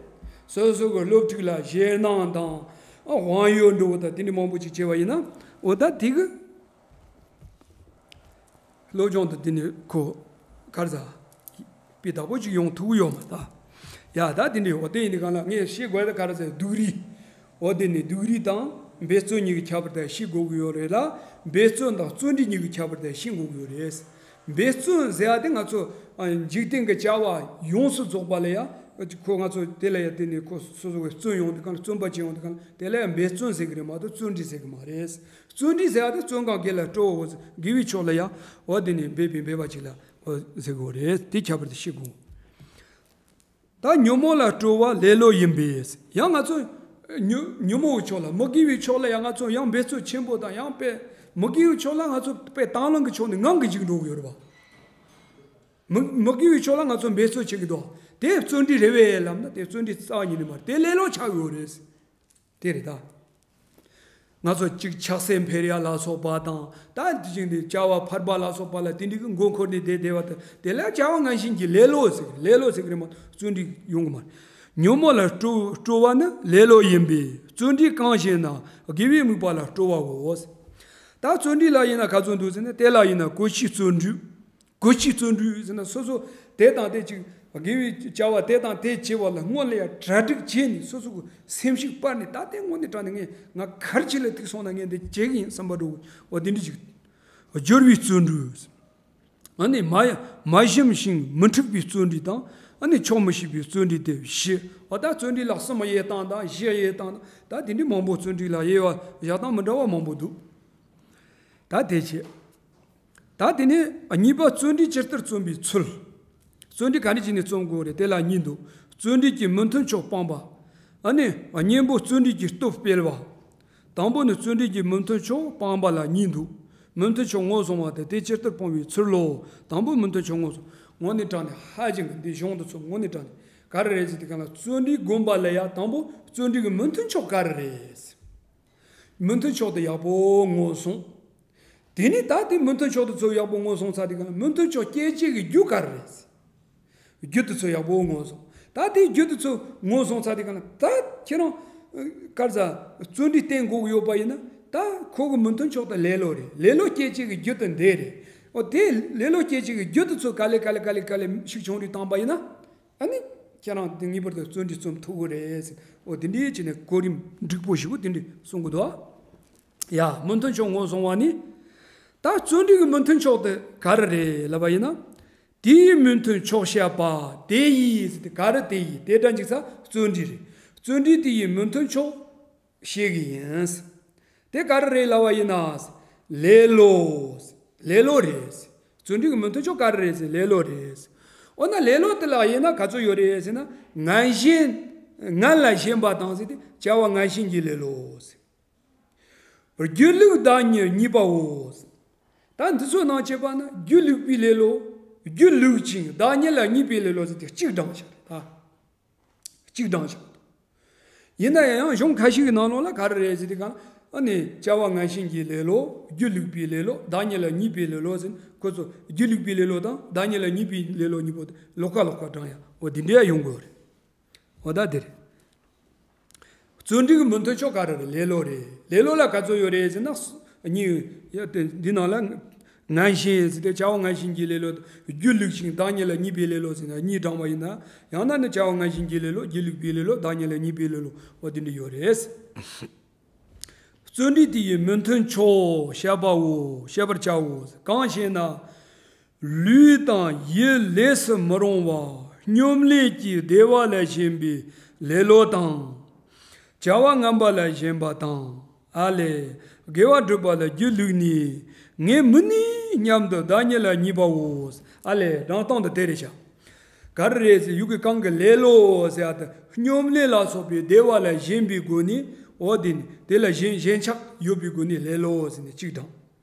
སོ་སོ་གི་སློབ་ཕྲུག་ལ་ཞེད་སྣང་དང་། ཨ་དབང་ཡོད་འགྲོ་བ་དང་དེ་འདྲ་མང་པོ་ཅིག་བྱས་པ་ཡིན་ན། འོ་ད་དེ་གི་སློབ་སྦྱོང་དེ་དེ་ནས་ཁོ་ག་རེ་ཟ། སྤུས་དག་པོ་ཅིག་ཡོང་ཐུབ་ཀྱི་ཡོད་མ་རེད། ཡ་ད་དེ་འདྲ་ཡོད། དེ་ཡིན་དུས་གང་ལ་ངས་བཤད་དགོས་ཡ་ད་ག་རེ་ཟེར། སྡུག་རུས། འོ་དེ་ནས་སྡུག་རུས་དང་འབད་བརྩོན་གཉིས་ཀྱི་ཁྱད་པར་དེ་ཤེས་དགོས་ཀྱི་ཡོད་རེད་ལ། འབད་བརྩོན་དང་བརྩོན་འགྲུས་གཉིས་ཀྱི་ཁྱད་པར་དེ་ཤེས་དགོས་ཀྱི་ཡོད་རེད། འབད་བརྩོན་ཟེར་ཡ་དེ་ང་ཚོ་ཨ་འཇིག་རྟེན་གྱི་བྱ་བ་ཡོངས་སུ་རྫོགས་པ་ལ་ཡ། ཁོ་ང་ཚོ་དེ་ལ་ཡ་དེ་ནས་ཁོ་སོ་སོ་གི་བརྩོན་ཡོང་དུས་གང་ལ། བརྩོན་པ་བྱེད་ཡོང་དུས་གང་ལ། དེ་ལ་ཡ་འབད་བརྩོན་ཟེར་གི་རེད་མ་གཏོགས་བརྩོན་འགྲུས་ཟེར་གི་མ་རེད། བརྩོན་འགྲུས་ཟེར་བ་དེ་བརྩོན་གང་དགེ་ལ་སྤྲོ་བའོ། དགེ་བའི་ཕྱོགས་ལ་ཡང་འོ་དེ་ནས་འབད་པའི་འབད་པ་ཅིག་ལ་འོ་ཟེར་དགོས་རེད། དེ་ཁྱད་པར་དེ་ཤེས་དགོས། ད་ཉོན་མོངས་ལ་སྤྲོ་བ་ལེ་ལོ་ཡིན་པས། ཡང་ང་ཚོ་ཉོན་ཉོན་མོངས་ཀྱི་ཕྱོགས་ལ། མི་དགེ་བའི་ཕྱོགས་ལ་ཡང་ང་ཚོ་ཡང་འབད་རྩོལ་ཆེན་པོ་དང་། ཡང་དཔེ་མི་དགེ་བའི་ཕྱོགས་ལ་ང་ཚོ་དཔེ་དང་བླངས་ཀྱི་ཕྱོགས་ནས་ངང་གིས་འཇུག་འགྲོ་གི་ཡོད་རེད་བ། མི་མི་དགེ་བའི་ཕྱོགས་ལ་ང་ཚོ་འབད་རྩོལ་བྱེད་ཀྱི་འདུག་དེ་བརྩོན་འགྲུས་རེད་པས་ལབ་ན། དེ་བརྩོན་འགྲུས་རྩ་བ་ཉིད་ནས་མ་རེད། དེ་ལེ་ལོ་ཆགས་ཡོད་རེད། དེ་རེད་ད། ང་ཚོ་གཅིག་ཕྱག་འཚལ་འཕེལ་ཡ་ལ་སོགས་པ་དང་། ད་དེ་བཞིན་དུ་བྱ་བ་ཕལ་པ་ལ་སོགས་པ་ལ་དེ་འདྲའི་གི་མགོ་འཁོར་ནས་བསྡད་བསྡད་པ་དང་། དེ་ལ་བྱ་བ་ངན་ཞེན་གྱི་ལེ་ལོ་ཟེར། ལེ་ལོ་ཟེར་གི་རེད་མ་གཏོགས་བརྩོན་འགྲུས་ཡོང་གི་མ་རེད། ཉོན་མོངས་ལ་སྤྲོ་སྤྲོ་བ་ནི་ལེ་ལོ་ཡིན་པས། བརྩོན་འགྲུས་གང་ཞེ་ན། དགེ་བའི་དམིགས་པ་ལ་སྤྲོ་བའོ། ད་བརྩོན་འགྲུས་ལ་ཡིན་ན་ག་ཚོད་འདུག་ཟེར་ན། དེ་ལ་ཡིན་ན་གོ་ཆའི་བརྩོན་འགྲུས། གོ་ཆའི་བརྩོན་འགྲུས་ཟེར་ན། སོ་སོ་དེ་དང་དེ་ཅིག་དགེ་བའི་བྱ་བ་དེ་དང་དེ་བྱེད་པ་ལ་སྔོན་ལ་ཡང་གྲ་སྒྲིག་བྱས་ནས། སོ་སོ་གི་སེམས་ཤུགས་སྤར་ནས། ད་དེ་དངོས་གནས་དྲང་གནས་ངས་ང་ག་རེ་བྱས་ལ་ཐུག་སོང་ན་ངས་འདི་བྱེད་ཀྱི་ཡིན་བསམ་པ་འགྲོ། འོ་དེ་འདྲ་ཅིག་སྦྱོར་བའི་བརྩོན་འགྲུས། ཨ་ནི་མ་མ་ཞུམ་ཞིང་མི་འཁྲུགས་པའི་བརྩོན་འགྲུས་དང་། ཨ་ནི་ཆོག་མི་ཤེས་པའི་བརྩོན་འགྲུས་ཏེ་བཞི། འོ་ད་བརྩོན་འགྲུས་ལ་གསུམ་དབྱེ་སྟངས་དང་བཞི་དབྱེ་སྟངས་དང་། ད་དེ་འདྲའི་མང་པོ། བརྩོན་འགྲུས་ལ་དབྱེ་བ་བཞག་སྟངས་མི་འདྲ་བ་མང་པོ་འདུག་ད་དེ་བྱས། ད་དེ་ནས་གཉིས་པ། བརྩོན་འགྲུས་ཇི་ལྟར་བརྩོན་པའི་ཚུལ། བརྩོན་འགྲུས་ག་འདྲ་བྱས་ནས་བརྩོན་དགོས་རེད། དེ་ལ་གཉིས་འདུག་བརྩོན་འགྲུས་ཀྱི་མི་མཐུན་ཕྱོགས་སྤངས་པ། ཨ་ནི་གཉེན་པོ་བརྩོན་འགྲུས་ཀྱི་སྟོབས་སྤེལ་བ། དང་པོ་ནི་བརྩོན་འགྲུས་ཀྱི་མི་མཐུན་ཕྱོགས་སྤངས་པ་ལ་གཉིས་འདུག་མི་མཐུན་ཕྱོགས་ངོས་བཟུང་བ་དེ། དེ་ཇི་ལྟར་སྤོང་བའི་ཚུལ་ལོ། དང་པོ་མི་མཐུན་ཕྱོགས་ངོས་བཟུང་། དངོས་གནས་དྲང་གནས་ཧ་ཅང་གི་འདི་གཞུང་དུ་ཚུད། དངོས་གནས་དྲང་གནས་ག་རེ་རེད་ཟེར་དུས་གང་ལ། བརྩོན་འགྲུས་སྒོམ་པ་ལ་ཡ་དང་པོ་བརྩོན་འགྲུས་ཀྱི་མི་མཐུན་ཕྱོགས་ག་རེ་རེད། མི་མཐུན་ཕྱོགས་དེ་ཡག་པོ་ངོས་བཟུང་། དེ་ནས་ད་དེ་མི་མཐུན་ཕྱོགས་དེ་ཚོ་ཡག་པོ་ངོས་བཟུང་ཚར་དུས་གང་ལ། མི་མཐུན་ཕྱོགས་སྐྱེད་བྱེད་ཀྱི་རྒྱུ་ག་རེ་རེད། རྒྱུ་དེ་ཚོ་ཡག་པོ་ངོས་བཟུང་། ད་དེ་རྒྱུ་དེ་ཚོ་ངོས་བཟུང་ཚར་དུས་གང་ལ། ད་ཁྱེད་རང་ག་རེ་ཟ། བརྩོན་འགྲུས་བསྟེན་དགོས་ཀྱི་ཡོད་པ་ཡིན་ན། ད་ཁོ་གི་མི་མཐུན་ཕྱོགས་དེ་ལེ་ལོ་རེད། ལེ་ལོ་སྐྱེད་བྱེད་ཀྱི་རྒྱུ་དེ་འདི་རེད། འོ་དེ་ལེ་ལོ་སྐྱེད་བྱེད་ཀྱི་རྒྱུ་དེ་ཚོ་ག་ལེ་ག་ལེ་ག་ལེ་ག་ལེ་ཤུགས་ཆུང་རུ་བཏང་པ་ཡིན་ན། ཨ་ནི་ཁྱེད་རང་དེ་ངེས་པར་དུ་བརྩོན་འགྲུས་རྩོམ་ཐུབ་ཀྱི་རེད་ཟེར། འོ་དེ་འདྲའི་བྱས་ནས་གོ་རིམ་འགྲིག་པོ་ཞིག་པོ་དེ་འདྲ་གསུང་གི་འདུག་ཨ། ཡ། མི་མཐུན་ཕྱོགས་ངོས་བཟུང་བ་ནི། ད་བརྩོན་འགྲུས་ཀྱི་མི་མཐུན་ཕྱོགས་དེ་ག་རེ་རེད་ལབ་པ་ཡིན་ན། དེའི་མི་མཐུན་ཕྱོགས་བཤད་པ། དེ་ཡིས་ཟེར་ཏེ། ག་རེ་དེ་ཡིས། དེ་འདྲ་འཇིག་ས་བརྩོན་འགྲུས་རེད། བརྩོན་འགྲུས་དེ་ཡི་མི་མཐུན་ཕྱོགས་བཤད་གི་ཡིན། དེ་ག་རེ་རེད་ལབ་པ་ཡིན་ན། ལེ་ལོ། ལེ་ལོ་རེད། བརྩོན་འགྲུས་ཀྱི་མི་མཐུན་ཕྱོགས་ག་རེ་རེད་ཟེར། ལེ་ལོ་རེད། འོ་ན་ལེ་ལོ་དེ་ལ་ཡིན་ན་ག་ཚོད་ཡོད་རེད་ཟེར་ན། ངན་ཞེན། ངན་ལ་ཞེན་པ་དང་ཟེར་ཏེ། བྱ་བ་ངན་ཞེན་གྱི་ལེ་ལོ་ཟེར། སྒྱིད་ལུག་བདག་ཉིད་རྙེད་པའོ། ད་འདི་ཚོ་ནང་བྱས་པ་ན་སྒྱིད་ལུག་པའི་ལེ་ལོ། སྒྱིད་ལུག་ཅིང་བདག་ཉིད་ལ་རྙེད་པའི་ལེ་ལོ་ཟེར་ཏེ་གཅིག་བགྲངས་བཞག་རེད་ད། གཅིག་བགྲངས་བཞག་འདུག་ཡིན་ན་ཡང་གཞུང་ཁ་ཤས་ཀྱི་ནང་ལོགས་ལ་ག་རེ་རེད་ཟེར་དུས་གང་། ཨ་ནི་བྱ་བ་ངན་ཞེན་གྱི་ལེ་ལོ། སྒྱིད་ལུག་པའི་ལེ་ལོ། བདག་ཉིད་ལ་རྙེད་པའི་ལེ་ལོ་ཟེར། ཁོ་ཚོ་སྒྱིད་ལུག་པའི་ལེ་ལོ་དང་བདག་ཉིད་ལ་རྙེད་པའི་ལེ་ལོ་གཉིས་པོ་དེ་ལོགས་ཀ་ལོགས་ཀ་བགྲངས་ཡ། འོ་དེ་འདྲ་ཡ་ཡོང་དགོས་རེད། འོ་ད་དེ་རེད། བརྩོན་འགྲུས་ཀྱི་མི་མཐུན་ཕྱོགས་ག་རེ་རེད། ལེ་ལོ་རེད། ལེ་ལོ་ལ་ག་ཚོད་ཡོད་རེད་ཟེར་ན། གཉིས་ཡ་དེ་འདི་ནང་ལ་ངན་ཞེན་ཟེར་ཏེ་བྱ་བ་ངན་ཞེན་གྱི་ལེ་ལོ་དང་། སྒྱུ་ལུག་ཅིང་བདག་ཉིད་ལ་གཉིས་པའི་ལེ་ལོ་ཟེར་ན། གཉིས་བགྲངས་པ་ཡིན་ན། ཡང་ན་ནི་བྱ་བ་ངན་ཞེན་གྱི་ལེ་ལོ། སྒྱུ་ལུག་པའི་ལེ་ལོ། བདག་ཉིད་ལ་གཉིས་པའི་ལེ་ལོ། འོ་དེ་འདྲ་ཡོད་རེད། བརྩོན་འགྲུས་དེ་ཡི་མི་མཐུན་ཕྱོགས་བཤད་པའོ། བཤད་པར་བྱའོ། གང་ཞེ་ན། ལུས་དང་ཡིད་ལས་སུ་མི་རུང་བ་སྙོམ་ལས་ཀྱིས་བདེ་བ་ལ་ཞེན་པའི་ལེ་ལོ་དང་། བྱ་བ་ངན་པ་ལ་ཞེན་པ་དང་། ཨ་ལས། དགེ་བ་སྒྲུབ་པ་ལ་སྒྱུ་ལུག་ནི། ངས་མི་ནུས་སྙམ་དུ་བདག་ཉིད་ལ་གཉིས་པའོ། ཨ་ལས། སྒྲ་གདངས་དེ་དེ་རེད་ཤག་ག་རེ་རེད་ཟེར། ཡུལ་གྱི་གང་གི་ལེ་ལོ་ཟེར་ཡ་དེ། སྙོམ་ལས་ལ་སོགས་པའི་བདེ་བ་ལ་ཞེན་པའི་སྒོ་ནས། འོ་དེ་ནི་དེ་ལ་ཞེན་ཞེན་ཆགས་ཡོད་པའི་སྒོ་ནས་ལེ་ལོ་ཟེར་ནས་གཅིག་དང་།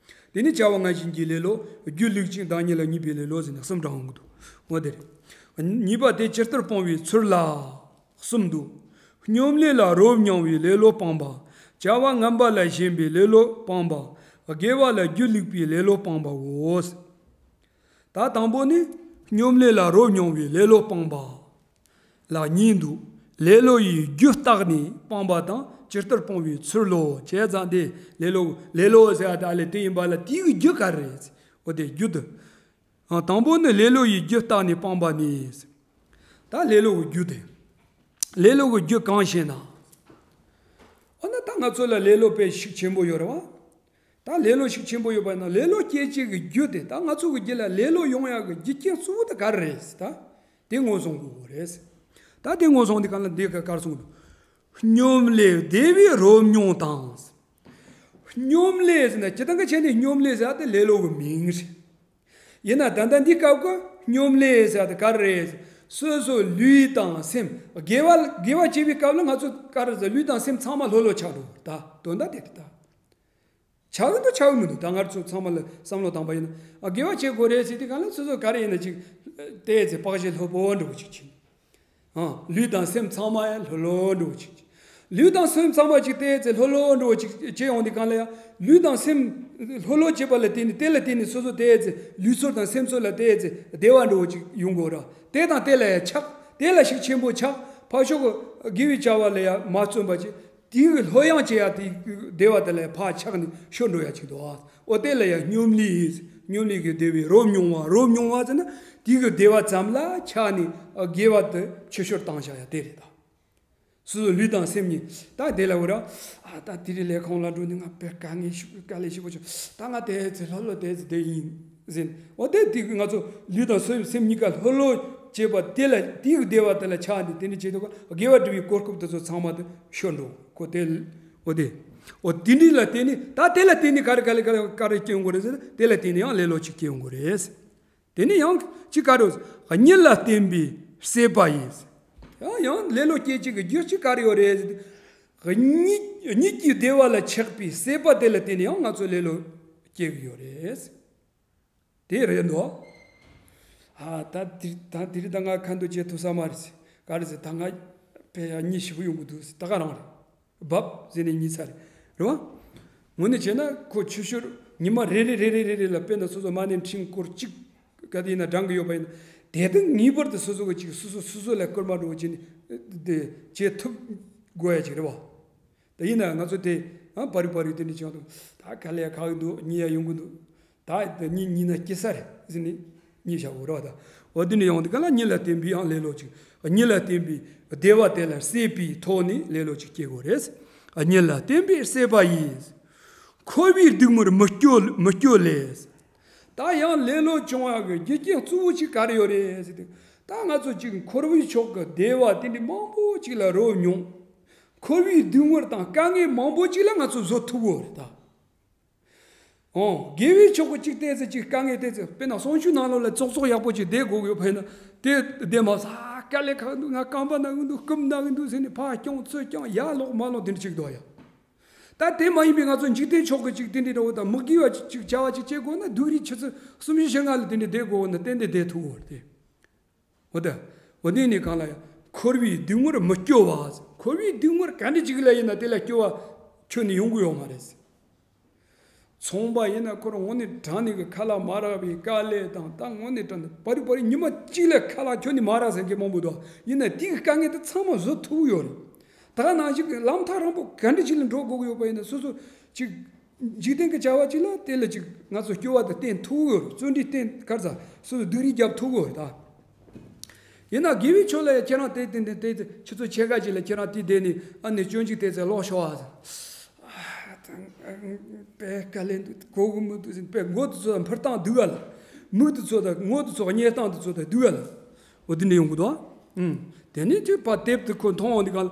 དེ་ནི་བྱ་བ་ངན་ཞེན་གྱི་ལེ་ལོ། སྒྱུ་ལུག་ཅིང་བདག་ཉིད་ལ་གཉིས་པའི་ལེ་ལོ་ཟེར་ནས་གསུམ་དྲངས་ཡོང་གི་འདུག་འོ་དེ་རེད། གཉིས་པ་དེ་ཇི་ལྟར་སྤོང་བའི་ཚུལ་ལ་གསུམ་འདུག་སྙོམ་ལས་ལ་རོབ་མྱོང་བའི་ལེ་ལོ་སྤངས་པ། བྱ་བ་ངན་པ་ལ་ཞེན་པའི་ལེ་ལོ་སྤངས་པ། དགེ་བ་ལ་སྒྱུ་ལུག་པའི་ལེ་ལོ་སྤངས་པའོ། ད་དང་པོ་ནི། སྙོམ་ལས་ལ་རོབ་མྱོང་བའི་ལེ་ལོ་སྤངས་པ། ལ་གཉིས་འདུག་ལེ་ལོ་ཡི་རྒྱུ་བརྟགས་ནས་སྤངས་པ་དང་། ཇི་ལྟར་སྤོང་བའི་ཚུལ་ལོ། བྱས་ཙང་དེ་ལེ་ལོ། ལེ་ལོ་ཟེར་བ་དེ་ཨ་ལས་དེ་ཡིན་པ་ལ། དེའི་རྒྱུ་ག་རེ་རེད། འོ་དེ་རྒྱུ་དེ། ཨ། དང་པོ་ནི་ལེ་ལོ་ཡི་རྒྱུ་བརྟགས་ནས་སྤངས་པ་ནི། ད་ལེ་ལོ་གི་རྒྱུ་དེ། ལེ་ལོ་གི་རྒྱུ་གང་ཞེ་ན། འོ་ན་ད་ང་ཚོ་ལ་ལེ་ལོ་དཔེ་ཤུགས་ཆེན་པོ་ཡོད་རེད་བ། ད་ལེ་ལོ་ཤུགས་ཆེན་པོ་ཡོད་པ་ན། ལེ་ལོ་སྐྱེ་བྱེད་ཀྱི་རྒྱུ་དེ། ད་ང་ཚོ་གི་རྒྱུད་ལ་ལེ་ལོ་ཡོང་ཡག་གི་རྒྱུ་རྐྱེན་གཙོ་བོ་དེ་ག་རེ་རེད། ད་དེ་ངོས་བཟུང་དགོས་རེད། ད་དེ་ངོས་བཟུང་དེ་གང་ལ་འདི་ག་གར་སོང་འདུག་སྙོམ་ལས་བདེ་བའི་རོབ་མྱོང་དང་། སྙོམ་ལས་ཟེར་ན་སྤྱིར་བཏང་གི་ཆ་ནས་སྙོམ་ལས་ཟེར་དེ་ལེ་ལོ་གི་མིང་རེད། ཡིན་ན་ད་ལྟ་འདི་སྐབས་ཀྱི་སྙོམ་ལས་ཟེར་དེ་ག་རེ་རེད། སོ་སོ་ལུས་དང་སེམས། དགེ་བ་དགེ་བ་བྱེད་པའི་སྐབས་ལ་ང་ཚོ་ག་རེ་ཟེར། ལུས་དང་སེམས་ཚང་མ་ལྷོད་ལྷོད་ཆགས་འགྲོ། ད་དོན་དག་དེ་རེད་ད། ཆགས་ཀྱི་འདུག་ཆགས་ཀྱི་མི་འདུག་ད་ང་ཚོ་ཚང་མ་ལ་བསམ་བློ་བཏང་པ་ཡིན་ན། ཨ། དགེ་བ་བྱེད་དགོས་རེད་ཟེར་དུས་གང་ལ་སོ་སོ་ག་རེ་ཡིན་ན་ཅིག་བལྟས་ཚེ་བག་ཞིག་ལྷོད་པོ་འགྲོ་གི་ཅིག་བྱེད། ཨ། ལུས་དང་སེམས་ཚང་མ་ཡང་ལྷོད་ལྷོད་འགྲོ་གི་ཅིག་བྱེད། ལུས་དང་སེམས་ཚང་མ་ཅིག་བལྟས་ཚེ་ལྷོད་ལྷོད་འགྲོ་གི་ཅིག་བྱེད་ཡོང་དུས་གང་ལ་ཡང་། ལུས་དང་སེམས་ལྷོད་ལྷོད་བྱེད་པ་ལ་བརྟེན་ནས། དེ་ལ་བརྟེན་ནས་སོ་སོ་བལྟས་ཚེ་ལུས་ཚོར་དང་སེམས་ཚོར་ལ་བལྟས་ཚེ་བདེ་བ་འགྲོ་གི་ཅིག་ཡོང་དགོས་ར། དེ་དང་དེ་ལ་ཡང་ཆགས། དེ་ལ་ཤུགས་ཆེན་པོ་ཆགས། ཕར་ཕྱོགས་ཀྱི་དགེ་བའི་བྱ་བ་ལ་ཡང་མ་བརྩོན་པ་ཅིག་དེའི་ལྷོད་ཡངས་བྱེད་ཡ་དེ་བདེ་བ་དེ་ལ་ཕར་ཆགས་ནས་ཤོར་འགྲོ་ཡ་ཅིག་འདུག་ཨ། འོ་དེ་ལ་ཡང་སྙོམ་ལས། སྙོམ་ལས་ཀྱི་བདེ་བའི་རོབ་མྱོང་བ། རོབ་མྱོང་བ་ཟེར་ན་དེའི་བདེ་བ་ཙམ་ལ་ཆགས་ནས་དགེ་བ་དེ་ཕྱི་ཤོར་བཏང་བཞག་ཡ་དེ་རེད་ད། སོ་སོ་ལུས་དང་སེམས་གཉིས་ད་དེ་ལ་འོ་ར། ཨ། ད་དེ་རིང་ལས་ཁུངས་ལ་འགྲོ་ནས་ང་དཔེ་དཀའ་ངལ་ཞིག་དཀའ་ལས་ཞིག་པོ་བྱུང་། ད་ང་དེ་ཚེ་ལྷོད་ལྷོད་དེ་ཚེ་བསྡད་ཡིན་ཟེར། འོ་དེ་དེ་ང་ཚོ་ལུས་དང་སེམས་སེམས་གཉིས་ཀ་ལྷོད་ལྷོད་བྱེད་པ་དེ་ལ། དེའི་བདེ་བ་དེ་ལ་ཆགས་ནས་དེ་འདྲ་བྱེད་དུས་ཀ་དགེ་བ་སྒྲུབ་པའི་གོ་སྐབས་དེ་ཚོ་ཚང་མ་དེ་ཤོར་འགྲོ་གོ་དེ། འོ་དེ། འོ་དེ་འདྲ་ལ་བརྟེན་ནས། ད་དེ་ལ་བརྟེན་ནས་ག་རེ་ག་རེ་ག་རེ་ག་རེ་སྐྱེ་ཡོང་གི་རེད་ཟེར་ན། དེ་ལ་བརྟེན་ནས་ཡང་ལེ་ལོ་ཅིག་སྐྱེ་ཡོང་གི་རེད། དེ་ནས་ཡང་ཅིག་ག་རེ། གཉིད་ལ་བརྟེན་པའི་སྲེད་པ་ཡིས། ཡང་ཡང་ལེ་ལོ་སྐྱེ་བྱེད་ཀྱི་རྒྱུ་ཅིག་ག་རེ་ཡོད་རེད་ཟེར་དུས། གཉིད་གཉིད་ཀྱི་བདེ་བ་ལ་ཆགས་པའི་སྲེད་པ་དེ་ལ་བརྟེན་ནས་ཡང་ང་ཚོ་ལེ་ལོ་སྐྱེ་གི་ཡོད་རེད། དེ་རེད་འདུག་ཨ། ད་དེ་ད་དེ་རིང་ད་ང་ཁ་འདོན་བྱེད་ཐུབ་ས་མ་རེད་ཟེར། ག་རེ་ཟེར། ད་ང་དཔེ་ཡ་གཉིད་ཞིབ་པོ་ཡོང་གི་འདུག་ཟེར། ད་ག་རང་རེད། བབ་ཟེར་ནས་གཉིད་ཚར་རེད། རེད་བ། དངོས་གནས་བྱས་ན་ཁོ་ཆུ་ཤུར་ཉི་མ་རེ་རེ་རེ་རེ་རེ་རེ་ལ། དཔེར་ན་སོ་སོ་མ་ཎི་འཕྲིན་སྐོར་གཅིག་ག་དེ་ཡིན་ན་བགྲང་གི་ཡོད་པ་ཡིན་ན། དེ་དང་ངེས་པར་དུ་སོ་སོ་གི་ཅིག་སོ་སོ་སོ་སོ་ལ་སྐུལ་མ་འགྲོ་བྱས་ནས་དེ་བྱེད་ཐུབ་དགོས་ཡ་ཅིག་རེད་བ། དེ་ཡིན་ན་ང་ཚོ་དེ། ཨ། བར་རིག་བར་རིག་དེ་འདྲ་བྱུང་འདུག་ད་ག་ལེ་ཁག་གི་འདུག་གཉིད་ཡ་ཡོང་གི་འདུག་ད་གཉིད་གཉིད་ན་སྐྱེ་ས་རེད་ཟེར་ནས་གཉིད་བཞག་དགོས་རེད་བ། ད་འོ་དེ་ནས་ཡོང་དུས་ག་ལ་གཉིད་ལ་བརྟེན་པའི་ཡང་ལེ་ལོ་ཅིག་གཉིད་ལ་བརྟེན་པའི་བདེ་བ་དེ་ལ་སྲེད་པའི་ཐོག་ནས་ལེ་ལོ་ཅིག་སྐྱེ་དགོས་རེད། གཉིད་ལ་བརྟེན་པའི་སྲེད་པ་ཡིས། འཁོར་བའི་སྡུག་བསྔལ་མི་སྐྱོ་མི་སྐྱོ་ལས། ད་ཡང་ལེ་ལོ་བྱུང་བ་གི་རྒྱུ་རྐྱེན་གཙོ་བོ་ཅིག་ག་རེ་ཡོད་རེད་ཟེར་དུས། ད་ང་ཚོ་ཅིག་འཁོར་བའི་ཕྱོགས་ཀྱི་བདེ་བ་དེ་འདྲ་མང་པོ་ཅིག་ལ་རོལ་མྱོང་། འཁོར་བའི་སྡུག་བསྔལ་དང་དཀའ་ངལ་མང་པོ་ཅིག་ལ་ང་ཚོ་བཟོད་ཐུབ་ཡོད་རེད་ད། ཨོ། དགེ་བའི་ཕྱོགས་ཀྱི་ཅིག་བལྟས་ཚེ་ཅིག་དཀའ་ངལ་བལྟས་ཚེ། དཔེར་ན་གསང་སྤྱོད་ནང་ལོགས་ལ་ཙོག་ཙོག་ཡག་པོ་ཅིག་བསྡད་དགོས་ཡོད་པ་ཡིན་ན། དེ་བསྡད་མ་ས་དཀའ་ལས་ཁག་འདུག་ང་རྐང་པ་ན་གི་འདུག་རྐུབ་ན་གི་འདུག་ཟེར་ནས་ཕར་རྐྱང་ཚུར་རྐྱང་ཡར་ལོག་མར་ལོག་དེ་འདྲ་ཅིག་འདུག་ཡ། ད་དེ་མ་ཡིན་པའི་ང་ཚོ་འཇིག་རྟེན་ཕྱོགས་ཀྱི་ཅིག་དེ་འདྲ་འདྲ་བོ་དང་། མི་དགེ་བ་ཅིག་བྱ་བ་ཅིག་བྱེད་དགོས་ན་སྡུག་རུས་ཆུ་ཚོད་གསུམ་བཞི་ཞེ་ལྔ་ལ་དེ་འདྲ་བསྡད་དགོས་ན་ཏན་ཏན་བསྡད་ཐུབ་ཡོད་རེད་དེ། འོ་ད། འོ་དེ་ནས་གང་ལ་ཡང་འཁོར་བའི་སྡུག་བསྔལ་མི་སྐྱོ་བ། འཁོར་བའི་སྡུག་བསྔལ་ག་འདྲ་ཅིག་ལ་ཡིན་ན་དེ་ལ་སྐྱོ་བ་ཁྱོན་ནས་ཡོང་གི་ཡོད་མ་རེད། ཚོང་པ་ཡིན་ན་ཁོ་རང་དངོས་གནས་དྲང་གནས་ཀྱི་ཁ་ལག་མ་རག་པའི་དཀའ་ལས་དང་། ད་དངོས་གནས་དྲང་གནས་བར་རིག་བར་རིག་ཉི་མ་གཅིག་ལ་ཁ་ལག་ཁྱོན་ནས་མ་རག་ཟེར་མཁན་མང་པོ་འདུག་ཡིན་ན་དེའི་དཀའ་ངལ་དེ་ཚང་མ་བཟོད་ཐུབ་ཀྱི་ཡོད་རེད། ད་ག་ནང་བཞིན་གྱི་ལམ་ཐག་རིང་པོ་ག་འདྲ་ཅིག་ལ་འགྲོ་དགོས་ཀྱི་ཡོད་པ་ཡིན་ན། སོ་སོ་ཅིག་འཇིག་རྟེན་གྱི་བྱ་བ་ཅིག་ལ་དེ་ལ་ཅིག་ང་ཚོ་སྐྱོ་བ་དང་བསྟེན་ཐུབ་ཀྱི་ཡོད་རེད། བརྩོན་འགྲུས་བསྟེན་ག་རེ་ཟ། སོ་སོ་སྡུག་རུས་རྒྱབ་ཐུབ་ཀྱི་ཡོད་རེད་ད། ཡིན་ན་དགེ་བའི་ཕྱོགས་ལ་ཡང་ཁྱེད་རང་དེ་དེ་འདི་དེ་ཆུ་ཚོད་ཕྱེད་ཀ་ཅིག་ལ་ཁྱེད་རང་དེ་བསྡད་ནས། ཨ་ནི་སྤྱོད་འཇུག་དེ་ཚོ་ཀློག་ཤོག་ཨ། དཔེ་དཀའ་ལས་འདུག་གོ་གི་མི་འདུག་ཟེར། དཔེ་མགོ་དེ་ཚོ་འཕུར་སྟངས་སྡུག་ག་ལ། མིག་དེ་ཚོ་དང་མགོ་དེ་ཚོ་གཉེར་སྟངས་དེ་ཚོ་དང་སྡུག་ག་ལ། འོ་དེ་འདྲ་ཡོང་གི་འདུག་ཨ། ཨུམ། དེ་ནས་ཅིག་ཕར་དེབ་དེ་ཁོ་མཐོང་འོང་དུས་སྒང་ལ།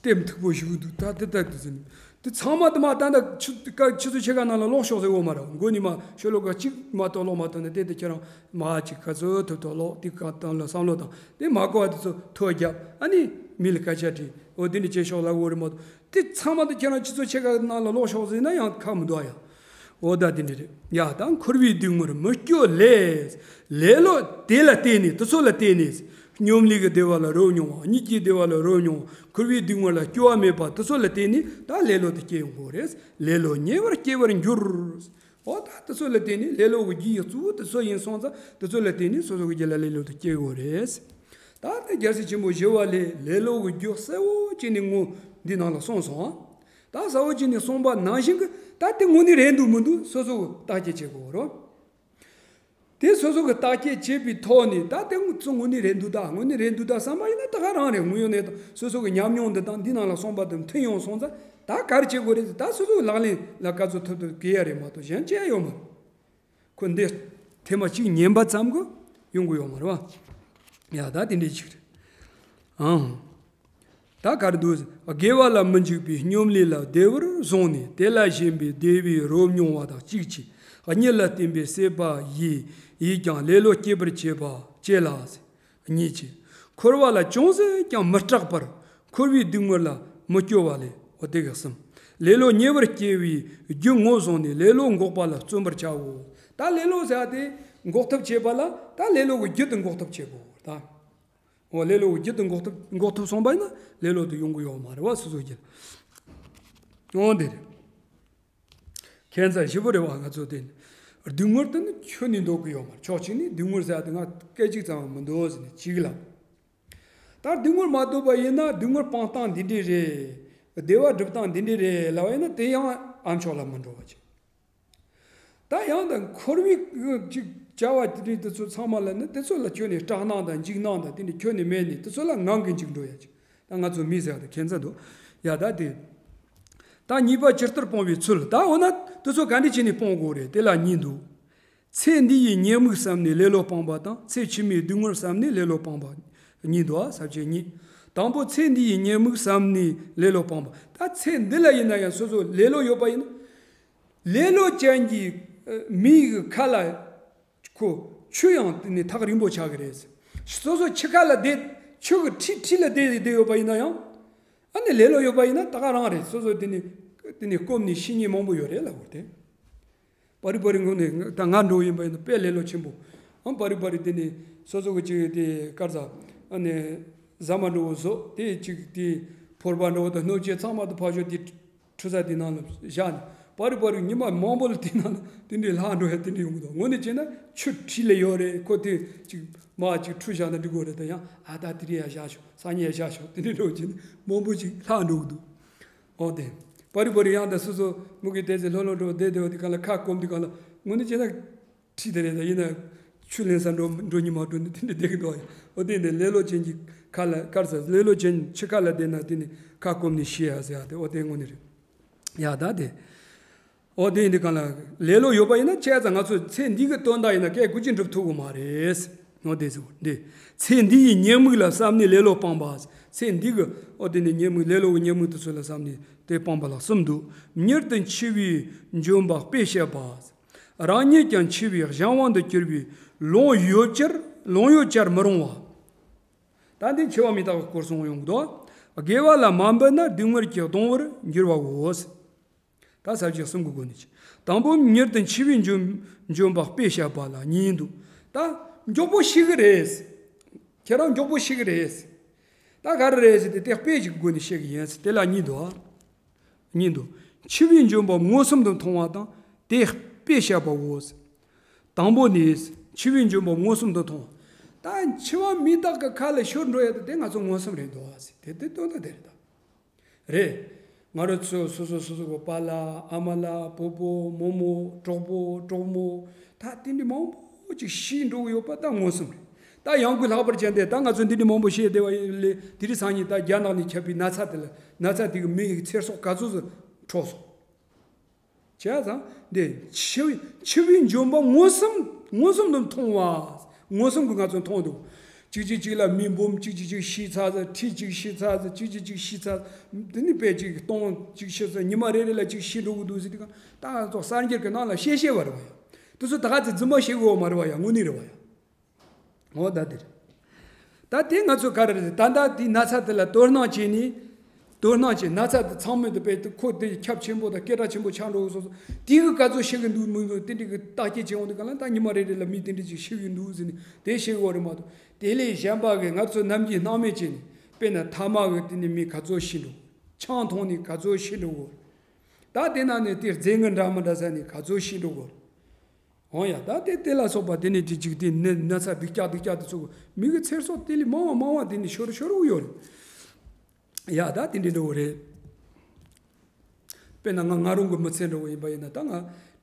དེབ་མཐུག་པོ་ཞིག་འདུག་ད་དེ་ལྟ་དུ་ཟིན། དེ་ཚང་མ་དེ་མ་ད་ལྟ་ཆུ་ཀ་ཆུ་ཚོད་ཕྱེད་ཀ་ནང་ལ་ཀློག་ཤོག་ཟེར་འོ་མ་རེད། མགོ་ནས་མ་ཤོ་ལོ་ཀ་གཅིག་མ་གཏོགས་ཀློག་མ་ཐུབ་ན། དེ་དེ་ཁྱེད་རང་མ་ཅིག་ག་ཚོད་ཐུབ་ཐུབ་ཀློག་དེ་ག་སྟེང་ལ་བསམ་བློ་བཏང་། དེ་མ་གོ་བ་དེ་ཚོ་ཐོ་རྒྱབ། ཨ་ནི་མི་ལ་སྐད་ཆ་དྲིས། འོ་དེ་འདྲ་བྱེད་ཤོག་ལབ་འོ་རེད་མ་གཏོགས། དེ་ཚང་མ་དེ་ཁྱེད་རང་ཆུ་ཚོད་ཕྱེད་ཀ་ནང་ལ་ཀློག་ཤོག་ཟེར་ན་ཡང་ཁག་མི་འདུག་ཨ་ཡ། འོ་ད་དེ་འདྲ་རེད་ཡ། ད་འཁོར་བའི་སྡུག་བསྔལ་མི་སྐྱོ་ལས། ལེ་ལོ་དེ་ལ་བརྟེན་ནས། དེ་ཚོ་ལ་བརྟེན་ནས། སྙོམས་ལས་ཀྱི་བདེ་བ་ལ་རོལ་མྱོང་བ། གཉིད་ཀྱི་བདེ་བ་ལ་རོལ་མྱོང་བ། འཁོར་བའི་སྡུག་བསྔལ་ལ་སྐྱོ་བ་མེད་པ་དེ་ཚོ་ལ་བརྟེན་ནས་ད་ལེ་ལོ་དེ་སྐྱེ་ཡོང་གི་རེད། ལེ་ལོ་ཉེ་བར་སྐྱེ་བར་འགྱུར། འོ་ད་དེ་ཚོ་ལ་བརྟེན་ནས། ལེ་ལོ་གི་རྒྱུ་ཡི་གཙོ་བོ་དེ་ཚོ་ཡིན་སོང་ཙང་། དེ་ཚོ་ལ་བརྟེན་ནས་སོ་སོ་གི་རྒྱུད་ལ་ལེ་ལོ་དེ་སྐྱེ་གི་རེད། ད་ལྟ་རྒྱལ་སྲས་ཆེན་པོ་ཞི་བ་ལྷས་ལེ་ལོ་གི་རྒྱུ་གསལ་བོ་བྱས་ནས་ངོ་འདི་ནང་ལ་གསུངས་སོང་། ད་གསལ་བོ་བྱས་ནས་གསུངས་པ་ནང་བཞིན་གྱི་ད་དེ་དངོས་གནས་རེད་འདུག་མི་འདུག་སོ་སོ་གི་བརྟག་དཔྱད་བྱེད་དགོས་རོ། དེ་སོ་སོ་གི་བརྟག་དཔྱད་བྱས་པའི་ཐོག་ནས། ད་དེ་དངོས་དངོས་གནས་རེད་འདུག་ད་དངོས་གནས་རེད་འདུག་ད་བསམ་པ་ཡིན་ན། ད་ག་རང་རེད། དངོས་ཡོད་གནས་སྟངས་སོ་སོ་གི་ཉམས་མྱོང་འདི་དང་འདི་ནང་ལ་གསུངས་པ་དང་མཐུན་ཡོང་སོང་ཙང་། ད་ག་རེ་བྱེད་དགོས་རེད་ཟེར། ད་སོ་སོ་གི་ལག་ལེན་ལ་ག་ཚོད་ཐུབ་ཐུབ་གི་ཡ་རེད་མ་གཏོགས་གཞན་ཅི་ཡང་ཡོད་མ་རེད། ཁོ་འདི་ཐེངས་མ་གཅིག་ཉན་པ་ཙམ་གྱིས་ཡོང་གི་ཡོད་མ་རེད་བ། ཡ་ད་དེ་འདྲའི་ཅིག་རེད། ཨང་། ད་ག་རེ་འདུག་དགེ་བ་ལ་མི་འཇིགས་པའི་སྙོམས་ལས་ལ་བདེ་བར་བཟུང་ནས། དེ་ལ་ཞེན་པའི་བདེ་བས་རོལ་མྱོང་བ་དང་གཅིག་བྱས། གཉིད་ལ་བརྟེན་པའི་སྲེད་པ་ཡིས། ཡིས་ཀྱང་ལེ་ལོ་སྐྱེད་པར་བྱེད་པ་བྱེད་ལ། གཉིས་ཀྱིས། འཁོར་བ་ལ་ཅུང་ཟད་ཀྱང་མི་སྐྲག་པར། འཁོར་བའི་སྡུག་བསྔལ་ལ་མི་སྐྱོ་བ་ལས། འོ་དེ་ག་གསུམ། ལེ་ལོ་ཉེ་བར་སྐྱེ་བའི་རྒྱུ་ངོས་བཟུང་ནས། ལེ་ལོ་འགོག་པ་ལ་བརྩོན་པར་བྱའོ། ད་ལེ་ལོ་ཟེར་ཡ་དེ་འགོག་ཐབས་བྱེད་པ་ལ། ད་ལེ་ལོ་གི་རྒྱུ་དེ་འགོག་ཐབས་བྱེད་དགོས་ད། འོ་ལེ་ལོ་གི་རྒྱུ་དེ་འགོག་ཐབས་འགོག་ཐུབ་སོང་པ་ཡིན་ན། ལེ་ལོ་དེ་ཡོང་གི་ཡོད་མ་རེད་བ། སོ་སོ་རྒྱུད། འོ་དེ་རེད། ཁྱད་མཚར་ཞེ་པོ་རེད་བ། ང་ཚོ་དེ་ནི་སྡུག་བསྔལ་དེ་ནི་ཁྱོན་ནས་འདོད་ཀྱི་ཡོད་མ་རེད། ཕྱོགས་གཅིག་ནས་སྡུག་བསྔལ་ཟེར་ཡ་དེ་ང་སྐད་ཅིག་ཙམ་མི་འདོད་ཟེར་ནས་གཅིག་ལ། ད་སྡུག་བསྔལ་མ་འདོད་པ་ཡིན་ན། སྡུག་བསྔལ་སྤང་སྟངས་འདི་འདྲས་རེད། བདེ་བ་སྒྲུབ་སྟངས་འདི་འདྲས་རེད་ལབ་པ་ཡིན་ན། དེ་ཡང་ཨ་མཆོག་ལ་མི་འགྲོ་བ་ཅིག་ད་ཡང་ད་འཁོར་བའི་ཅིག་བྱ་བ་དེ་འདྲས་དེ་ཚོ་ཚང་མ་ལ་ནི། དེ་ཚོ་ལ་ཁྱོན་ནས་སྐྲག་སྣང་དང་འཇིགས་སྣང་དང་དེ་འདྲས་ཁྱོན་ནས་མེད་ནས། དེ་ཚོ་ལ་ངང་གིས་འཇིགས་འགྲོ་ཡ་ཅིག་ད་ང་ཚོ་མི་ཟེར་བ་དེ་ཁྱད་མཚར་འདུག་ཡ་ད་དེ། ད་གཉིས་པ་ཇི་ལྟར་སྤོང་བའི་ཚུལ། ད་འོ་ན་དེ་ཚོ་ག་འདྲས་བྱས་ནས་སྤོང་དགོས་རེད། དེ་ལ་གཉིས་འདུག་ཚེ་འདི་ཡི་ཉེས་དམིགས་བསམ་ནས་ལེ་ལོ་སྤངས་པ་དང་། ཚེ་ཕྱི་མའི་སྡུག་བསྔལ་བསམ་ནས་ལེ་ལོ་སྤངས་པ་གཉིས་འདུག་ཨ། ས་བཅད་གཉིས། དང་པོ་ཚེ་འདི་ཡི་ཉེས་དམིགས་བསམ་ནས་ལེ་ལོ་སྤངས་པ། ད་ཚེ་འདི་ལ་ཡིན་ན་ཡང་སོ་སོ་ལེ་ལོ་ཡོད་པ་ཡིན་ན། ལེ་ལོ་ཅན་གྱི་ཨ་མི་གི་ཁ་ལ་ཁོ་ཆུ་ཡང་དེ་ནི་ཐག་རིང་པོ་ཆགས་ཀྱི་རེད། སོ་སོ་ཆུ་ཁ་ལ་བསྡད། ཆུ་གི་འཁྲིས་འཁྲིས་ལ་བསྡད་བསྡད་ཡོད་པ་ཡིན་ན་ཡང་། ཨ་ནི་ལེ་ལོ་ཡོད་པ་ཡིན་ན་ད་ག་རང་རེད། སོ་སོ་དེ་ནི་དེ་ནི་སྐོམ་ནས་ཤི་མཁན་མང་པོ་ཡོད་རེད་ལབ་དགོས་ཏེ། པར་རིས་པར་རིས་ངོས་ནས་ད་ང་འདྲ་བོ་ཡིན་པ་ཡིན་ན་དཔེ་ལེ་ལོ་ཆེན་པོ། ཨང་པར་རིས་པར་རིས་དེ་ནི་སོ་སོ་གི་ཅིག་དེ་དཀར་ཟ། ཨ་ནི་ཟ་མ་འདྲ་བོ་བཟོ། དེ་ཅིག་དེ་ཕོར་པ་འདྲ་བོ་དང་སྣོད་ཆས་ཚང་མ་དེ་ཕར་ཞོག་དེ་ཁྲུས་ས་དེ་ནང་ལ་བཞག་ནས། པར་རིས་པར་རིས་ཉི་མ་མང་པོ་ལ་དེ་ནང་ལ་དེ་འདྲའི་ལྷག་འགྲོ་ཡ་དེ་འདྲ་ཡོང་གི་འདུག་དངོས་གནས་བྱས་ན་ཆུ་འཁྲིས་ལ་ཡོད་རེད། ཁོ་དེ་ཅིག་མ་ཅིག་ཁྲུས་བཞག་ན་འགྲིག་གི་རེད། ད་ཡང་ཨ་ད་དེ་རིང་ཡ་བཞག་ཤོག་སང་ཉིན་ཡ་བཞག་ཤོག་དེ་འདྲ་འདྲ་བོ་བྱས་ནས་མང་པོ་ཅིག་ལྷག་འགྲོ་གི་འདུག་འོ་དེ། པར་རིས་པར་རིས་ཡང་ད་སོ་སོ་མུ་གེ་དེ་ཚེ་ལྷོད་ལྷོད་འགྲོ་བསྡད་བསྡད་པ་དེ་ག་ལ། ཁ་སྐོམ་དེ་ག་ལ། དངོས་གནས་བྱས་ན་ཁྲིད་དེ་རེད། ད་ཡིན་ན་ཆུ་ལེན་ས་འགྲོ་འགྲོ་ཉི་མ་འགྲོ་ནི་དེ་འདྲ་བསྡད་ཀྱི་འདུག་ཡ། འོ་དེ་འདི་ལེ་ལོ་ཅན་གྱི་ཁ་ལ་དཀར་ཟ། ལེ་ལོ་ཅན་ཆུ་ཁ་ལ་བསྡད་ན་དེ་ནི་ཁ་སྐོམ་ནས་ཤི་ཡ་ཟེར་ཡ་དེ། འོ་དེ་དངོས་གནས་རེད། ཡ་ད་དེ། འོ་དེ་འདི་ག་ལ་ལེ་ལོ་ཡོད་པ་ཡིན་ན། བྱས་ཙང་ང་ཚོ་ཚེ་འདི་གི་དོན་དག་ཡིན་ན་སྐད་དགུ་གཅིག་འགྲུབ་ཐུབ་ཀྱི་མ་རེད། འོ་དེ་ཟེར་བ་འདི། ཚེ་འདི་ཡི་ཉེས་དམིགས་ལ་བསམ་ནས་ལེ་ལོ་སྤངས་པ། ཚེ་འདི་གི་འོ་དེ་ནི་ཉེས་དམིགས། ལེ་ལོ་གི་ཉེས་དམིགས་དེ་ཚོ་ལ་བསམ་ནས་དེ་སྤངས་པ་ལ་གསུམ་འདུག་མྱུར་དུ་འཆི་བའི་འཇོམས་པ་དཔེ་བཤད་པ། རང་ཉིད་ཀྱང་འཆི་བའི་གཞན་དབང་དུ་གྱུར་པའི་ལོང་ཡོད་ཅེར། ལོང་ཡོད་ཅེར་མི་རུང་བ། ད་འདི་འཆི་བ་མི་རྟག་པའི་སྐོར་གསུངས་ཡོང་གི་འདུག་དགེ་བ་ལ་མ་འབད་ན་སྡུག་བསྔལ་གྱིས་གདུང་བར་འགྱུར་བའོ། ད་ས་བཅད་གསུམ་གྱི་སྒོ་ནས་ཀྱི། དང་པོ་མྱུར་དུ་འཆི་བའི་འཇོམས་འཇོམས་པ་དཔེ་བཤད་པ་ལ་གཉིས་འདུག་ད་མགྱོགས་པོ་ཤི་གི་རེད། ཁྱེད་རང་མགྱོགས་པོ་ཤི་གི་རེད། ད་ག་རེ་རེད་ཟེར་ཏེ་དེ་དཔེ་ཞིག་གི་སྒོ་ནས་བཤད་གི་ཡིན་ཟེར། དེ་ལ་གཉིས་འདུག་གཉིས་འདུག་འཆི་བའི་འཇོམས་པ་མངོན་སུམ་དུ་མཐོང་བ་དང་། དེ་དཔེ་བཤད་པའོ། དང་པོ་ནི་འཆི་བའི་འཇོམས་པ་མངོན་སུམ་དུ་མཐོང་བ། ད་འཆི་བ་མི་རྟག་གི་ཁ་ལ་ཤོར་འགྲོ་ཡ་དེ་དེ་ང་ཚོ་མངོན་སུམ་རེད་འདུག་ཟེར། དེ་དེ་དོན་དག་དེ་རེད་ད། རེད། ང་རང་ཚོ་སོ་སོ་སོ་སོ་གི་པཱ་ལགས་ཨ་མ་ལགས་སྤོ་བོ་རྨོ་མོ་གྲོགས་པོ་གྲོགས་མོ་ད་དེ་འདྲ་མང་པོ་ཅིག་ཤི་འགྲོ་གི་ཡོད་པ་ད་མངོན་སུམ་རེད། ད་ཡང་སྒོས་ལྷག་པར་བྱས་ཏེ་ད་ང་ཚོ་འདི་འདྲ་མང་པོ་བཤད་བསྡད་པ་ཡིན་ལས་དེ་རིང་སང་ཉིན་ད་རྒྱ་ནག་ནས་ཁྱབ་པའི་ན་ཚ་དེ་ལ་ན་ཚ་དེ་གི་མི་ཡི་ཚེ་སྲོག་ག་ཚོད་ཙམ་འཕྲོག་སོང་། བྱས་ཙང་འདི་འཆི་བའི་འཆི་བའི་འཇོན་པ་མངོན་སུམ་མངོན་སུམ་དུ་མཐོང་བ། མངོན་སུམ་གྱིས་ང་ཚོས་མཐོང་འདུག་གཅིག་གཅིག་གཅིག་ལ་མི་འབུམ་གཅིག་གཅིག་གཅིག་ཤི་ཚར་ཟེར། ཁྲི་གཅིག་ཤི་ཚར་ཟེར། གཅིག་གཅིག་གཅིག་ཤི་ཚར་ཟེར། དེ་ནི་དཔེ་གཅིག་སྟོང་གཅིག་ཤི་ཚར། ཉི་མ་རེ་རེ་ལ་གཅིག་ཤི་འགྲོ་གི་འདུག་ཟེར། དེ་ག་ད་ང་ཚོ་གསར་འགྱུར་གྱི་ནང་ལ་བཤད་བཤད་པ་རེད་བ་ཡ། དེ་ཚོ་ད་ག་ཚོད་རྫུན་མ་བཤད་དགོས་བ་མ་རེད་བ་ཡ། དངོས་གནས་རེད་བ་ཡ། འོ་ད་དེ་རེད། ད་དེ་ང་ཚོ་ག་རེ་རེད། ད་ལྟ་དེའི་ན་ཚ་དེ་ལ་དོ་སྣང་བྱས་ནས། དོ་སྣང་བྱས། ན་ཚ་དེ་ཚང་མས་དེ་དཔེ་དེ་ཁོ་དེ་ཁྱབ་ཆེན་པོ་དང་སྐད་གྲགས་ཆེན་པོ་ཆགས་འགྲོ་གི་སོ་སོ། དེ་གི་ག་ཚོད་ཤི་གི་འདུག་མི་འདུག་དེ་འདྲ་གི་བརྟག་དཔྱད་བྱེད་འོང་དུས་ག་ལ་ད་ཉི་མ་རེ་རེ་ལ་མི་དེ་འདྲ་ཅིག་ཤི་གི་འདུག་ཟེར་ནས་དེ་ཤེས་དགོས་རེད་མ་གཏོགས། དེ་ལས་གཞན་པ་གི་ང་ཚོ་ནམ་རྒྱུན་སྣང་མེད་བྱས་ནས་དཔེར་ན་ཐ་མག་གི་དེ་ནས་མི་ག་ཚོད་ཤི་འགྲོ། ཆང་འཐུང་ནས་ག་ཚོད་ཤི་འགྲོ་གོ། ད་དེ་ན་ནས་དེ་རྫས་ངན་འདྲ་མི་འདྲ་ཟ་ནས་ག་ཚོད་ཤི་འགྲོ་གོ། འོང་ཡ། ད་དེ་དེ་ལ་སོགས་པ་དེ་ནས་དེ་གཅིག་དེ་ནད་ན་ཚ་སྡུག་ཅག་སྡུག་ཅག་དེ་ཚོ་མི་གི་ཚེ་སྲོག་དེ་ལས་མང་བ་མང་བ་དེ་ནས་ཤོར་ཤོར་གི་ཡོད་རེད། ཡ་ད་དེ་འདྲ་འགྲོ་གི་རེད། དཔེར་ན་ང་ང་རང་གི་མི་ཚེ་འགྲོ་གི་ཡིན་པ་ཡིན་ན་ད་ང་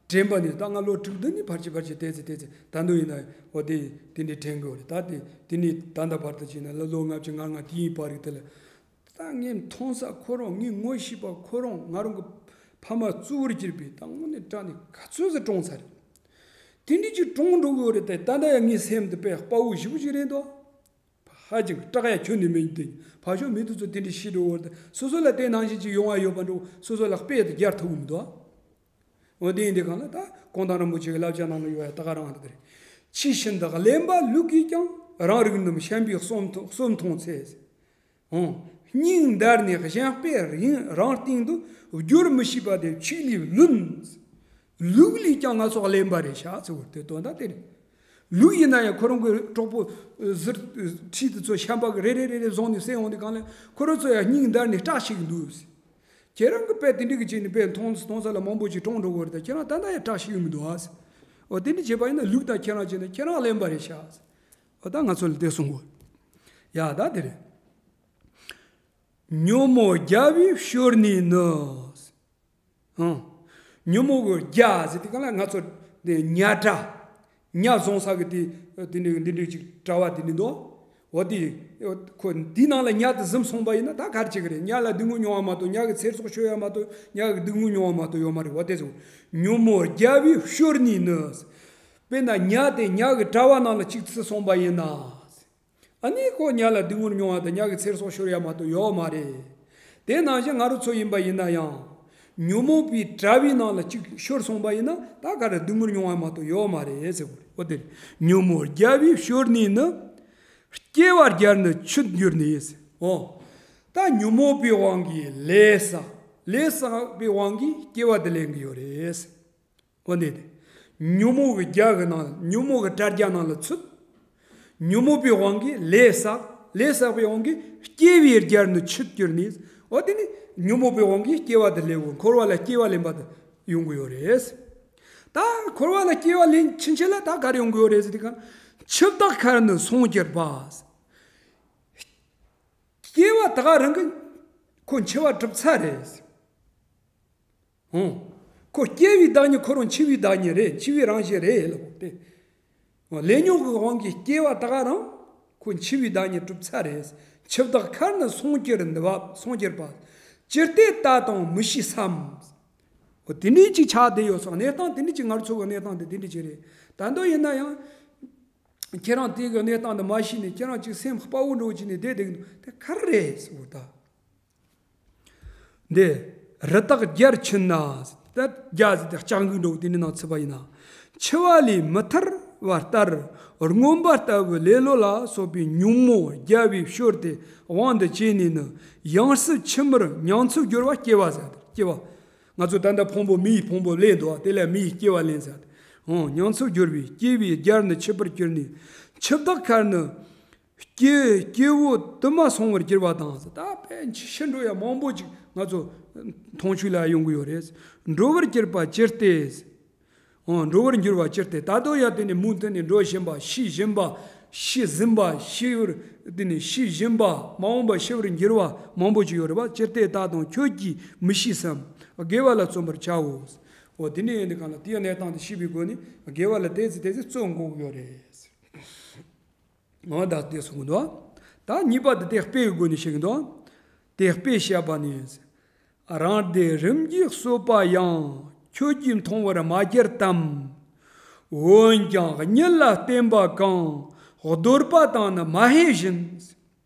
དྲན་པ་ནས་ད་ང་ལོ་དྲུག་བདུན་ནས་ཕར་ཆེར་ཕར་ཆེར་བལྟས་ཚེ་བལྟས་ཚེ་ད་དུང་ཡིན་ན་འོ་དེ་དེ་འདྲ་དྲན་གི་ཡོད་རེད། ད་དེ་དེ་ནས་ད་ལྟ་བར་དུ་བྱས་ན་ལོ་ལོ་ལྔ་བཅུ་ང་ལྔ་དེའི་བར་གི་དེ་ལ། ད་ངས་མཐོང་ས་ཁོ་རང་ངས་ངོ་ཤེས་པ་ཁོ་རང་ང་རང་གི་ཕ་མ་གཙོ་བོར་གྱུར་པའི་ད་དངོས་གནས་དྲང་གནས་ག་ཚོད་ཟིག་གྲོངས་ཚར་རེད། དེ་འདྲ་ཅིག་གྲོངས་འགྲོ་གི་ཡོད་རེད་དེ། ད་ལྟ་ཡང་ངའི་སེམས་འདི་དཔེ་དཔའ་བོ་ཞེ་པོ་ཅིག་རེད་འདུག་ཧ་ཅང་སྐྲག་ཡ་ཁྱོན་ནས་མེད་དེ། ཕ་ཤོ་མི་དེ་ཚོ་དེ་འདྲ་ཤི་འགྲོ་གི་ཡོད་རེད་དེ། སོ་སོ་ལ་དེ་ནང་བཞིན་ཅིག་ཡོང་བ་ཡོད་པ་འགྲོ། སོ་སོ་ལ་དཔེ་དེ་རྒྱག་ཐུབ་གི་མི་འདུག་འོ་དེ་ཡིན་དུས་གང་ལ་ད་གུང་ཐང་རིན་པོ་ཆེ་གི་བསླབ་བྱ་ནང་ལ་ཡོད་ཡ་ད་ག་རང་འདི་རེད། ཕྱི་བཞིན་དུ་གླེན་པ་ལུག་གིས་ཀྱང་། རང་རིགས་རྣམས་བཤན་པའི་གསོམ་མཐོང་གསོམ་མཐོང་ཚེ། ཨང་། སྙིང་འདར་ནས་གཞན་དཔེ་རིང་རང་སྟེང་དུ། སྦྱོར་མི་ཤེས་པ་དེ་ཆོས་ལས་བླུན། ལུག་ལས་ཀྱང་ང་ཚོ་གླེན་པ་རེད་ཤག་ཟེར་བ་དེ་དོན་དག་དེ་རེད། ལུག་ཡིན་ན་ཡང་ཁོ་རང་གི་གྲོགས་པོ་ཟུར་ཁྲིད་དེ་ཚོ་བཤན་པ་གི་རེ་རེ་རེ་རེ་བཟུང་ནས་བསད་འོང་དུས་གང་ལ་ཁོ་རང་ཚོ་ཡང་སྙིང་འདར་ནས་སྐྲག་ཤིག་འདུག་ཁྱེད་རང་གི་དཔེ་དེ་འདྲ་གི་བྱས་ནས་དཔེ་མཐོང་མཐོང་ས་ལ་མང་པོ་ཅིག་གྲོངས་འགྲོ་གི་རེད་ད། ཁྱེད་རང་ད་ལྟ་ཡང་སྐྲག་ཤིག་ཡོང་གི་འདུག་ཨ། འོ་དེ་འདྲ་བྱས་པ་ཡིན་ན་ལུག་དང་ཁྱེད་རང་བྱས་ན་ཁྱེད་རང་གླེན་པ་རེད་ཤག་འོ་ད་ང་ཚོ་ལ་དེ་གསུང་གོ། ཡ་ད་དེ་རེད། ཉོན་མོངས་རྒྱལ་བས་བཤོར་ནས་ནི། ཨང་། ཉོན་མོངས་ཀྱི་རྒྱལ་ཟེར་དེ་ག་ལ་ང་ཚོ་དེ་ཉ་དྲ། ཉ་བཟུང་ས་གི་དེ་དེ་འདྲ་འདི་འདྲ་ཅིག་དྲ་བ་དེ་འདྲ་འདུག་འོ་དེ། ཁོ་འདི་ནང་ལ་ཉ་དེ་གཟིམ་སོང་པ་ཡིན་ན་ད་ག་རེ་བྱེད་ཀྱི་རེད། ཉ་ལ་སྡུག་བསྔལ་མྱོང་བ་མ་གཏོགས། ཉ་གི་ཚེ་སྲོག་ཤོར་ཡ་མ་གཏོགས། ཉ་གི་སྡུག་བསྔལ་མྱོང་བ་མ་གཏོགས་ཡོད་མ་རེད། འོ་དེ་ཚོ་ཉོན་མོངས་རྒྱལ་བས་བཤོར་ནས་ནི། དཔེར་ན་ཉ་དེ་ཉ་གི་དྲ་བ་ནང་ལ་གཅིག་ཚུད་སོང་པ་ཡིན་ན། ཨ་ནི་ཁོ་ཉ་ལ་སྡུག་བསྔལ་མྱོང་བ་དང་ཉ་གི་ཚེ་སྲོག་ཤོར་ཡ་མ་གཏོགས་ཡོད་མ་རེད། དེ་ནང་བཞིན་ང་རང་ཚོ་ཡིན་པ་ཡིན་ན་ཡང་། ཉོན་མོངས་པའི་དྲ་བའི་ནང་ལ་གཅིག་ཤོར་སོང་པ་ཡིན་ན་ད་ག་རེ་སྡུག་བསྔལ་མྱོང་བ་མ་གཏོགས་ཡོད་མ་རེད་ཟེར་གོ་རེད། འོ་དེ་ཉོན་མོངས་རྒྱལ་བས་བཤོར་ནས་ནི། སྐྱེ་བ་བརྒྱར་ནི་ཆུད་གྱུར་ནས་ཟེར། འོ། ད་ཉོན་མོངས་པའི་དབང་གིས་ལས་བསགས། ལས་བསགས་པའི་དབང་གིས་སྐྱེ་བ་དེ་ལེན་གི་ཡོད་རེད། འོ་ནས་དེ། ཉོན་མོངས་ཀྱི་རྒྱ་གི་ནང་ལ། ཉོན་མོངས་ཀྱི་དྲ་རྒྱ་ནང་ལ་ཚུད། ཉོན་མོངས་པའི་དབང་གིས་ལས་བསགས། ལས་བསགས་པའི་དབང་གིས་སྐྱེ་བའི་རྒྱར་ནི་ཆུད་གྱུར་ནས། འོ་དེ་ནི་ཉོན་མོངས་པའི་དབང་གིས་སྐྱེ་བ་དེ་ལེན་གོ། འཁོར་བ་ལ་སྐྱེ་བ་ལེན་པ་དེ་ཡོང་གི་ཡོད་རེད། ད་འཁོར་བ་ལ་སྐྱེ་བ་ལེན་ཕྱིན་ཆད་ལ་ད་ག་རེ་ཡོང་གི་ཡོད་རེད་ཟེར་དུས་གང་། འཆི་བདག་མཁར་ནི་སོང་གྱུར་པ། སྐྱེ་བ་ད་ག་རང་གི་ཁོ་འཆི་བ་གྲུབ་ཚར་རེད། ཨང་། ཁོ་སྐྱེ་བའི་བདག་ཉིད་ཁོ་རང་འཆི་བའི་བདག་ཉིད་རེད། འཆི་བའི་རང་བཞིན་རེད་ལབ་དེ། ལས་ཉོན་གྱི་དབང་གིས་སྐྱེ་བ་ད་ག་རང་ཁོ་འཆི་བའི་བདག་ཉིད་གྲུབ་ཚར་རེད། འཆི་བདག་མཁར་ནི་སོང་གྱུར་འདི་བ་སོང་གྱུར་པ། ཅི་སྟེ་ལྟ་དང་མི་ཤེས་སམ། འོ་དེ་འདྲའི་ཅིག་ཆགས་བསྡད་ཡོད་སོང་། གནས་སྟངས་དེ་འདྲ་ཅིག་ང་ཚོ་གི་གནས་སྟངས་དེ་དེ་འདྲ་ཅིག་རེད། ད་དུང་ཡིན་ན་ཡང་། ཁྱེད་རང་དེ་གི་གནས་སྟངས་འདི་མ་ཤེས་ནས་ཁྱེད་རང་ཅིག་སེམས་དཔའ་བོ་འདྲ་བོ་བྱས་ནས་བསྡད་བསྡད་གི་འདུག་དེ་ག་རེ་རེད་ཟེར་བ་ད། འདི། རི་དྭགས་རྒྱར་ཆུད་ན། ད་རྒྱ་ཟེར་དེ་ལྕགས་འགུལ་འགྲོ་དེ་འདྲ་ནང་ཚུད་པ་ཡིན་ན། འཆི་བ་ལས་མི་ཐར་བ་ལྟར། རྔོན་པ་ལྟ་བུའི་ལེ་ལོ་ལ་སོགས་པའི་ཉོན་མོངས་རྒྱལ་བས་བཤོར་ཏེ་དབང་དུ་བྱས་ནས་ནི་ཡང་སྲིད་འཆི་མེད་མྱོང་ཚུལ་སྦྱོར་བ་སྐྱེ་བ་ཟེར། སྐྱེ་བ། ང་ཚོ་ད་ལྟ་ཕུང་པོ་མིའི་ཕུང་པོ་ལེན་འདུག་དེ་ལ་མིའི་སྐྱེ་བ་ལེན་ཟེར། འོ་མྱོང་ཚུལ་སྦྱོར་བས་སྐྱེ་བའི་རྒྱར་ནི་ཆུད་པར་གྱུར་ནས། འཆི་བདག་མཁར་ནི། སྐྱེ་སྐྱེ་བོ་དུ་མ་སོང་བར་གྱུར་པ་དང་། ད་དཔེ་ཤི་འགྲོ་ཡ་མང་པོ་ཅིག་ང་ཚོ་མཐོང་ཆོས་ལ་ཡོང་གི་ཡོད་རེད། འགྲོ་བར་གྱུར་པ་ཅི་སྟེ། འོ་འགྲོ་བར་འགྱུར་བ་ཅི་སྟེ། ད་དུང་ཡ་དེ་ནས་མུ་མཐུད་ནས་འགྲོ་བཞིན་པ་ཤི་བཞིན་པ། ཤི་ཟིན་པ་ཤི་བར་དེ་ནི་ཤི་བཞིན་པ་མ་འོངས་པ་ཤི་བར་འགྱུར་བ་མང་པོ་ཅིག་ཡོད་རེད་པ། ཅི་སྟེ་ད་དུང་ཁྱོད་ཀྱིས་མི་ཤེས་སམ། དགེ་བ་ལ་བརྩོན་པར་བྱའོ། འོ་དེ་ནི་ཡིན་དུས་གང་ལ་དེའི་གནས་སྟངས་དེ་ཤེས་པའི་སྒོ་ནས་དགེ་བ་ལ་ཏོག་ཙམ་ཏོག་ཙམ་བརྩོན་དགོས་ཀྱི་ཡོད་རེད། འོ་ད་དེ་གསུངས་འདུག་ད་གཉིས་པ་དེ་དེ་དཔེའི་སྒོ་ནས་བཤད་ཀྱི་འདུག་དེ་དཔེ་བཤད་པ་ནི། རང་སྡེ་རིམ་གྱིས་གསོད་པ་ཡང་། ཁྱོད་ཀྱིས་མཐོང་བར་མ་གྱུར་ཏམ། འོན་ཀྱང་གཉིད་ལ་བརྟེན་པ་གང་། གདོལ་པ་དང་ནི་མ་ཧེ་བཞིན།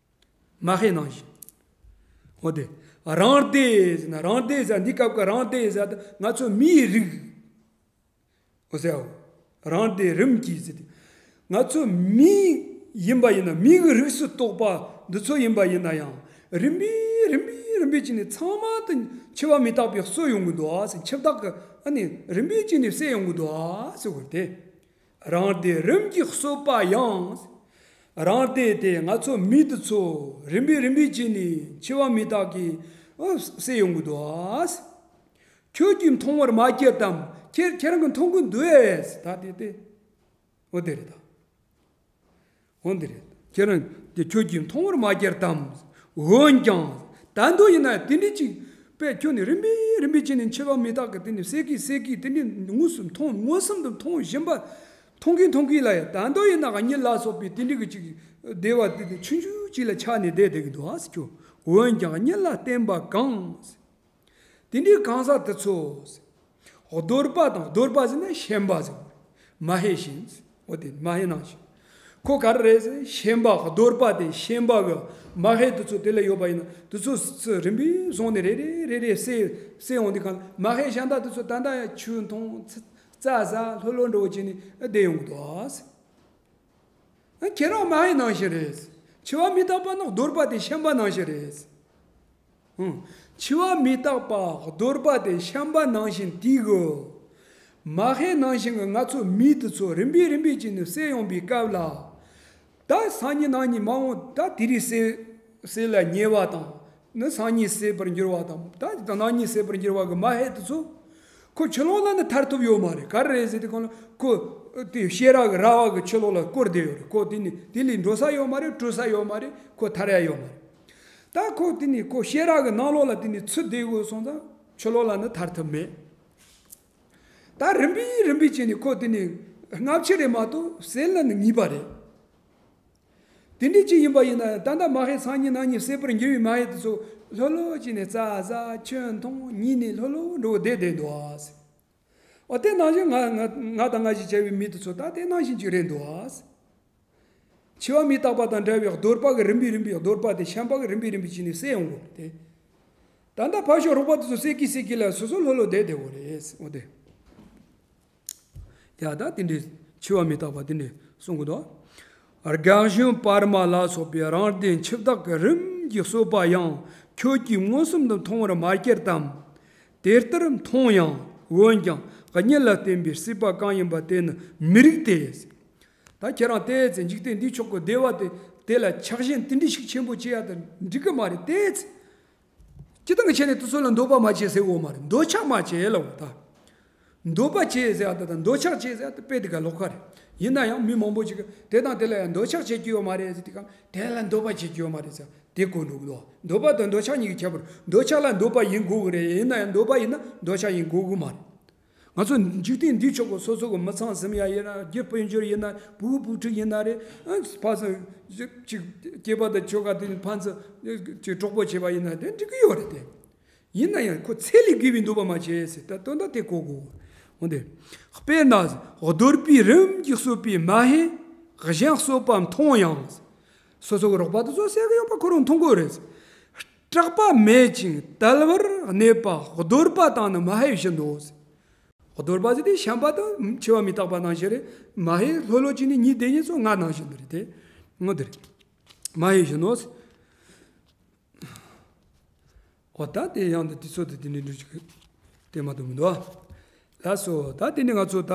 མ་ཧེ་ནང་བཞིན། འོ་དེ། རང་སྡེ་ཟེར་ན་རང་སྡེ་ཟེར་འདི་སྐབས་ཀྱི་རང་སྡེ་ཟེར་ད་ང་ཚོ་མིའི་རིགས། འོ་ཟེར་འོ། རང་སྡེ་རིམ་གྱིས་ཟེར་ཏེ། ང་ཚོ་མི་ཡིན་པ་ཡིན་ན་མི་གི་རིགས་སུ་གཏོགས་པ་འདི་ཚོ་ཡིན་པ་ཡིན་ན་ཡང་རིམ་པས་རིམ་པས་རིམ་པས་ཀྱིས་ནི་ཚང་མ་དུ་འཆི་བ་མི་རྟག་པས་གསོད་ཡོང་གི་འདུག་ཨ་ཟེར། འཆི་བདག་གི་ཨ་ནི་རིམ་པས་ཀྱིས་ནི་བསད་ཡོང་གི་འདུག་ཨ་ཟེར་བ་དེ། རང་སྡེ་རིམ་གྱིས་གསོད་པ་ཡང་། རང་སྡེ་དེ་ང་ཚོ་མི་དེ་ཚོ་རིམ་པས་རིམ་པས་ཀྱིས་ནི་འཆི་བ་མི་རྟག་གིས་ཨ་བསད་ཡོང་གི་འདུག་ཨ་ཟེར། ཁྱོད་ཀྱིས་མཐོང་བར་མ་གྱུར་ཏམ། ཁྱེད་ཁྱེད་རང་གིས་མཐོང་གི་འདུག་ཨེ་ཟེར། ད་དེ་དེ། འོ་དེ་རེད་ད། འོ་འདི་རེད། ཁྱེད་རང་དེ་ཁྱོད་ཀྱིས་མཐོང་བར་མ་གྱུར་ཏམ། འོན་ཀྱང་། ད་དུང་ཡིན་ན་དེ་འདྲ་ཅིག་དཔེ་ཁྱོད་ནི་རིམ་པས་རིམ་པས་ཀྱིས་ནི་འཆི་བ་མི་རྟག་གི་དེ་ནི་བསད་ཀྱིས་བསད་ཀྱིས་དེ་འདྲ་དངོས་སུ་མཐོང་མངོན་སུམ་དུ་མཐོང་བཞིན་པ། མཐོང་གིན་མཐོང་གིན་ལ་ཡ་ད་དུང་ཡིན་ན་གཉིད་ལ་སོགས་པའི་དེ་འདྲ་གི་ཅིག་བདེ་བ་དེ་ཆུང་ཆུང་ཅིག་ལ་ཆགས་ནས་བསྡད་བསྡད་ཀྱི་འདུག་ཨ་ཟེར་ཁྱོད། འོན་ཀྱང་གཉིད་ལ་བརྟེན་པ་གང་། དེ་འདྲའི་གང་ཟག་དེ་ཚོ། གདོལ་པ་དང་གདོལ་པ་ཟེར་ན་ཤན་པ་ཟེར། མ་ཧེ་བཞིན། འོ་དེ་མ་ཧེ་ནང་བཞིན། ཁོ་ག་རེ་རེད་ཟེར་ན་ཤན་པ་གདོལ་པ་དེ་ཤན་པ་གི་མ་ཧེ་དེ་ཚོ་དེ་ལ་ཡོད་པ་ཡིན་ན་དེ་ཚོ་སུ་རིམ་པས་བཟུང་ནས་རེ་རེ་རེ་རེ་བསད་བསད་འོང་དུས་གང་མ་ཧེ་གཞན་དག་དེ་ཚོ་ད་ལྟ་ཡང་ཆུ་འཐུང་རྩྭ་ཟ་ལྷོད་ལྷོད་འགྲོ་བྱས་ནས་བསྡད་ཡོང་གི་འདུག་ཟེར། ཁྱེད་རང་མ་ཧེ་ནང་བཞིན་རེད། འཆི་བ་མི་རྟག་པ་ནི་གདོལ་པ་དེ་ཤན་པ་ནང་བཞིན་རེད། ཧུམ། འཆི་བ་མི་རྟག་པ་གདོལ་པ་དེ་ཤན་པ་ནང་བཞིན་དེ་གི། མ་ཧེ་ནང་བཞིན་གྱི་ང་ཚོ་མི་དེ་ཚོ་རིམ་པས་རིམ་པས་ཀྱིས་ནི་བསད་ཡོང་པའི་སྐབས་ལ། ད་སང་ཉིན་གནངས་ཉིན་མ་འོངས་ད་དེ་རིང་བསད་བསད་ལ་ཉེ་བ་དང་། ནི་སང་ཉིན་བསད་པར་འགྱུར་བ་དང་། ད་གནངས་ཉིན་བསད་པར་འགྱུར་བ་གི་མ་ཧེ་དེ་ཚོ། ཁོ་ཕྱི་ལོགས་ལ་ནི་ཐར་ཐུབ་ཡོད་མ་རེད། ག་རེ་རེད་ཟེར་དུས་གང་ལ་ཁོ་དེ་ཤེས་རབ་ཀྱི་ར་བ་གི་ཕྱི་ལོགས་ལ་བསྐོར་བསྡད་ཡོད་རེད། ཁོ་དེ་ནི་དེ་ལས་འགྲོ་ས་ཡོད་མ་རེད། བྲོས་ས་ཡོད་མ་རེད། ཁོ་ཐར་ཡ་ཡོད་མ་རེད། ད་ཁོ་དེ་ནི་ཁོ་ཤེས་རབ་ཀྱི་ནང་ལོགས་ལ་དེ་ནི་ཚུད་བསྡད་དགོས་སོང་ཙང་ཕྱི་ལོགས་ལ་ནི་ཐར་ཐུབ་མེད། ད་རིམ་པས་རིམ་པས་བྱས་ནས་ཁོ་དེ་ནི་སྔ་ཕྱི་རེད་མ་གཏོགས་བསད་ལ་ནི་ངེས་པ་རེད། དེ་འདྲའི་ཅིག་ཡིན་པ་ཡིན་ན་ད་ལྟ་མ་ཧེ་སང་ཉིན་གནངས་ཉིན་བསད་པར་འགྱུར་བའི་མ་ཧེ་དེ་ཚོ་ལྷོད་ལྷོད་བྱས་ནས་རྩྭ་ཟ་ཆུ་འཐུང་ཉལ་ནས་ལྷོད་ལྷོད་འགྲོ་བསྡད་བསྡད་འདུག་ཨ། འོ་དེ་ནང་བཞིན་ང་ང་ང་དང་ང་བཞིན་བྱ་བའི་མི་དེ་ཚོ་ད་དེ་ནང་བཞིན་ཅིག་རེད་འདུག་ཨ། འཆི་བ་མི་རྟག་པ་དང་འདྲ་བའི་གདོལ་པ་གི་རིམ་པས་རིམ་པས་གདོལ་པ་དེ་ཤན་པ་གི་རིམ་པས་རིམ་པས་བྱས་ནས་བསད་ཡོང་གི་རེད་དེ། ད་ལྟ་ཕར་ཕྱོགས་རོགས་པ་དེ་ཚོ་བསད་ཀྱིན་བསད་ཀྱིན་ལ་སོ་སོ་ལྷོད་ལྷོད་བསྡད་བསྡད་དགོས་རེད། འོ་དེ། ཡ་ད་དེ་འདྲའི་འཆི་བ་མི་རྟག་པ་དེ་འདྲའི་གསུང་གི་འདུག་རྒ་གཞོན་སྤར་མ་ལ་སོགས་པའི་རང་སྡེ་འཆི་བདག་གི་རིམ་གྱིས་གསོད་པ་ཡང་ཁྱོད་ཀྱིས་མངོན་སུམ་དུ་མཐོང་བར་མ་གྱུར་ཏམ། དེ་ལྟར་མཐོང་ཡང་འོན་ཀྱང་གཉིད་ལ་བརྟེན་པའི་སྲིད་པ་གང་ཡིན་པ་དེ་ནི་མི་རིགས་ཏེ། ད་ཁྱེད་རང་ཏོག་ཙམ་འཇིག་རྟེན་འདིའི་ཕྱོགས་ཀྱི་བདེ་བ་དེ་དེ་ལ་ཆགས་ཞེན་དེ་འདྲ་ཞིག་ཆེན་པོ་བྱེད་ཡ་དེ་འགྲིག་གི་མ་རེད་ཏོག་ཙམ། སྤྱིར་བཏང་གི་ཆ་ནས་དེ་ཚོ་ལ་འདོད་པ་མ་བྱེད་ཟེར་འོ་མ་རེད། འདོད་ཆགས་མ་བྱེད་ལབ་འོ་ད། འདོད་པ་བྱེད་ཟེར་ཡ་ད་དང་འདོད་ཆགས་བྱེད་ཟེར་ཡ་ད་དཔེ་དེ་ག་ལོགས་ཀ་རེད། ཡིན་ན་ཡང་མི་མང་པོ་ཅིག་གིས་དེ་དང་དེ་ལ་ཡང་འདོད་ཆགས་བྱེད་རྒྱུ་ཡོད་མ་རེད་ཟེར་དུས་གང་དེ་ལ་འདོད་པ་བྱེད་རྒྱུ་ཡོད་མ་རེད་ཟེར་དེ་གོ་འགྲོ་གི་འདུག་འདོད་པ་དང་འདོད་ཆགས་གཉིས་ཀྱི་ཁྱད་པར། འདོད་ཆགས་ལ་འདོད་པ་ཡིན་དགོས་གི་རེད། ཡིན་ན་ཡང་འདོད་པ་ཡིན་ན་འདོད་ཆགས་ཡིན་དགོས་གི་མ་རེད། ང་ཚོ་འཇིག་རྟེན་འདིའི་ཕྱོགས་ཀྱི་སོ་སོ་གི་མི་ཚང་འཛིན་ཡ་ཡིན་ན། རྒྱུ་སྤུན་མཆེད་ཡིན་ན་རེད། བུ་གུ་བུ་ཕྲུག་ཡིན་ན་རེད། ཨ་ཕ་ཚོ་ཅིག་སྐྱེས་པ་དང་ཆོ་ག་དེ་ཕན་ཚུན་ཅིག་གྲོགས་པོ་བྱས་པ་ཡིན་ན་དེ་འགྲིག་གི་ཡོད་རེད་དེ། ཡིན་ན་ཡང་ཁོ་ཚད་ལས་བརྒལ་བའི་འདོད་པ་མ་བྱེད་ཟེར། ད་དོན་དག་དེ་གོ་དགོས། འོ་དེ། དཔེར་ན་གདོལ་པའི་རིམ་གྱིས་གསོད་པའི་མ་ཧེ་གཞན་གསོད་པ་མཐོང་ཡང་། སོ་སོ་གི་རོགས་པ་དེ་ཚོ་བསད་གི་ཡོད་པ་ཁོ་རང་མཐོང་གི་ཡོད་རེད། སྐྲག་པ་མེད་ཅིང་དལ་བར་གནས་པ་གདོལ་པ་དང་ནི་མ་ཧེ་བཞིན་ནོ། གདོལ་པ་ཟེར་དེ་ཤན་པ་དང་འཆི་བ་མི་རྟག་པ་ནང་བཞིན་རེད། མ་ཧེ་ལྷོད་ལྷོད་ཅིག་ནི་གཉིད་བསྡད་མཁན་ཚོ་ང་ནང་བཞིན་དུ་རེད་དེ། ངོ་དེ་རེད། མ་ཧེ་བཞིན་ནོ། འོ་ད་དེ་ཡང་དེ་དུས་ཚོད་དེ་དེ་འདྲ་འདྲ་ཅིག་དེ་མ་གཏོགས་མི་འདུག་ཨ། ལགས་སོ། ད་དེ་ནི་ང་ཚོ་ད་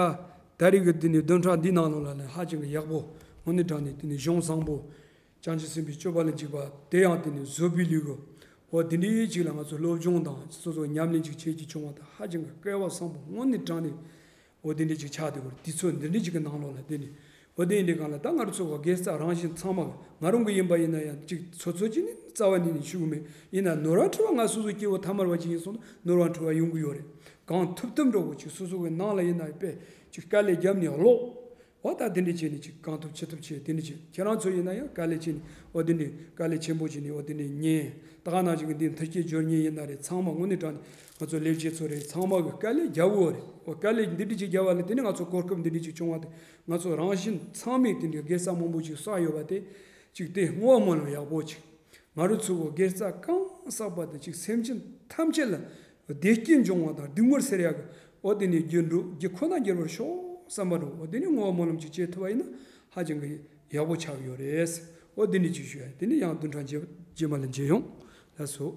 ད་རེས་ཀྱི་དེ་ནི་བདུན་ཕྲག་འདི་ནང་ལོགས་ལ་ནི་ཧ་ཅང་གི་ཡག་པོ་དངོས་གནས་དྲང་ནས་དེ་ནི་གཞུང་བཟང་པོ། བྱང་ཆུབ་སེམས་དཔའི་སྤྱོད་པ་ལ་འཇུག་པ་དེ་ཡང་དེ་ནི་བཟོད་པའི་ལུས་ཀྱི། འོ་དེ་འདྲའི་ཅིག་ལ་ང་ཚོ་སློབ་སྦྱོང་དང་སོ་སོ་ཉམས་ལེན་ཅིག་བྱེད་ཀྱི་བྱུང་བ་དང་ཧ་ཅང་གི་སྐལ་བ་བཟང་པོ་དངོས་གནས་དྲང་ནས། འོ་དེ་འདྲའི་ཅིག་ཆགས་དེ་བར་དུས་ཚོད་འདི་འདྲའི་ཅིག་གི་ནང་ལོགས་ལ་དེ་ནི། འོ་དེ་ཡིན་དུས་གང་ལ་ད་ང་རང་ཚོ་གི་དགེ་རྩ་རང་བཞིན་ཚང་མ་ང་རང་གི་ཡིན་པ་ཡིན་ན་ཡང་ཅིག་ཚོད་ཚོད་ཅིག་ནི་རྩ་བ་ནས་ནི་ཞུ་གི་མེད། ཡིན་ན་ནོར་བ་འཁྲུལ་བ་ང་སོ་སོ་སྐྱེ་བོ་ཐ་མལ་པ་ཅིག་ཡིན་སོང་ན་ནོར་བ་འཁྲུལ་བ་ཡོང་གི་ཡོད་རེད། གང་ཐུབ་ཐུབ་འགྲོ་གི་ཅིག་སོ་སོ་གི་ནང་ལ་ཡིན་ན་དཔེ་ཅིག་དཀའ་ལས་བརྒྱབ་ནས་ཀློག་འོ་ད་དེ་འདྲ་བྱས་ནས་ཅིག་གང་ཐུབ་ཅི་ཐུབ་བྱས་དེ་འདྲ་བྱས། ཁྱེད་རང་ཚོ་ཡིན་ན་ཡང་དཀའ་ལས་བྱས་ནས་འོ་དེ་འདྲ་དཀའ་ལས་ཆེན་པོ་བྱས་ནས་འོ་དེ་འདྲ་ཉན། ད་ག་ནང་བཞིན་གྱི་འདི་མཐུན་རྐྱེན་སྦྱོར་ཉན་ཡིན་ན་རེད། ཚང་མ་དངོས་གནས་དྲང་ནས་ང་ཚོ་ལས་བྱེད་ཚོ་རེད། ཚང་མ་གི་དཀའ་ལས་རྒྱབ་འོ་རེད། འོ་དཀའ་ལས་འདི་འདྲ་ཅིག་རྒྱབ་པ་ལ་དེ་ནས་ང་ཚོ་གོ་སྐབས་འདི་འདྲ་ཅིག་བྱུང་བ་དེ་ང་ཚོ་རང་བཞིན་ཚང་མས་དེ་འདྲའི་དགེ་རྩ་མང་པོ་ཅིག་བསགས་ཡོད་པ་དེ་ཅིག་དེ་བསྔོ་བ་སྨོན་ལམ་ཡག་པོ་ཅིག་ང་རང་ཚོ་གི་དགེ་རྩ་གང་བསགས་པ་དེ་ཅིག་སེམས་ཅན་ཐམས་ཅད་ལ་བདེ་སྐྱིད་འབྱུང་བ་དང་སྡུག་བསྔལ་སེལ་ཡག་གི་འོ་དེ་ནས་རྒྱུ་འགྲོ་རྒྱུ་ཁོ་ན་འགྱུར་བར་ཤོག་བསམ་པ་འགྲོ། འོ་དེ་ནས་བསྔོ་བ་སྨོན་ལམ་ཅིག་བྱེད་ཐུབ་པ་ཡིན་ན་ཧ་ཅང་གི་ཡག་པོ་ཆགས་ཡོད་རེད། འོ་དེ་ནས་ཅིག་ཞུ་ཡ་དེ་ནས་ཡང་བདུན་ཕྲག་རྗེས་རྗེས་མ་ལ་མཇལ་ཡོང་། ལགས་སོ།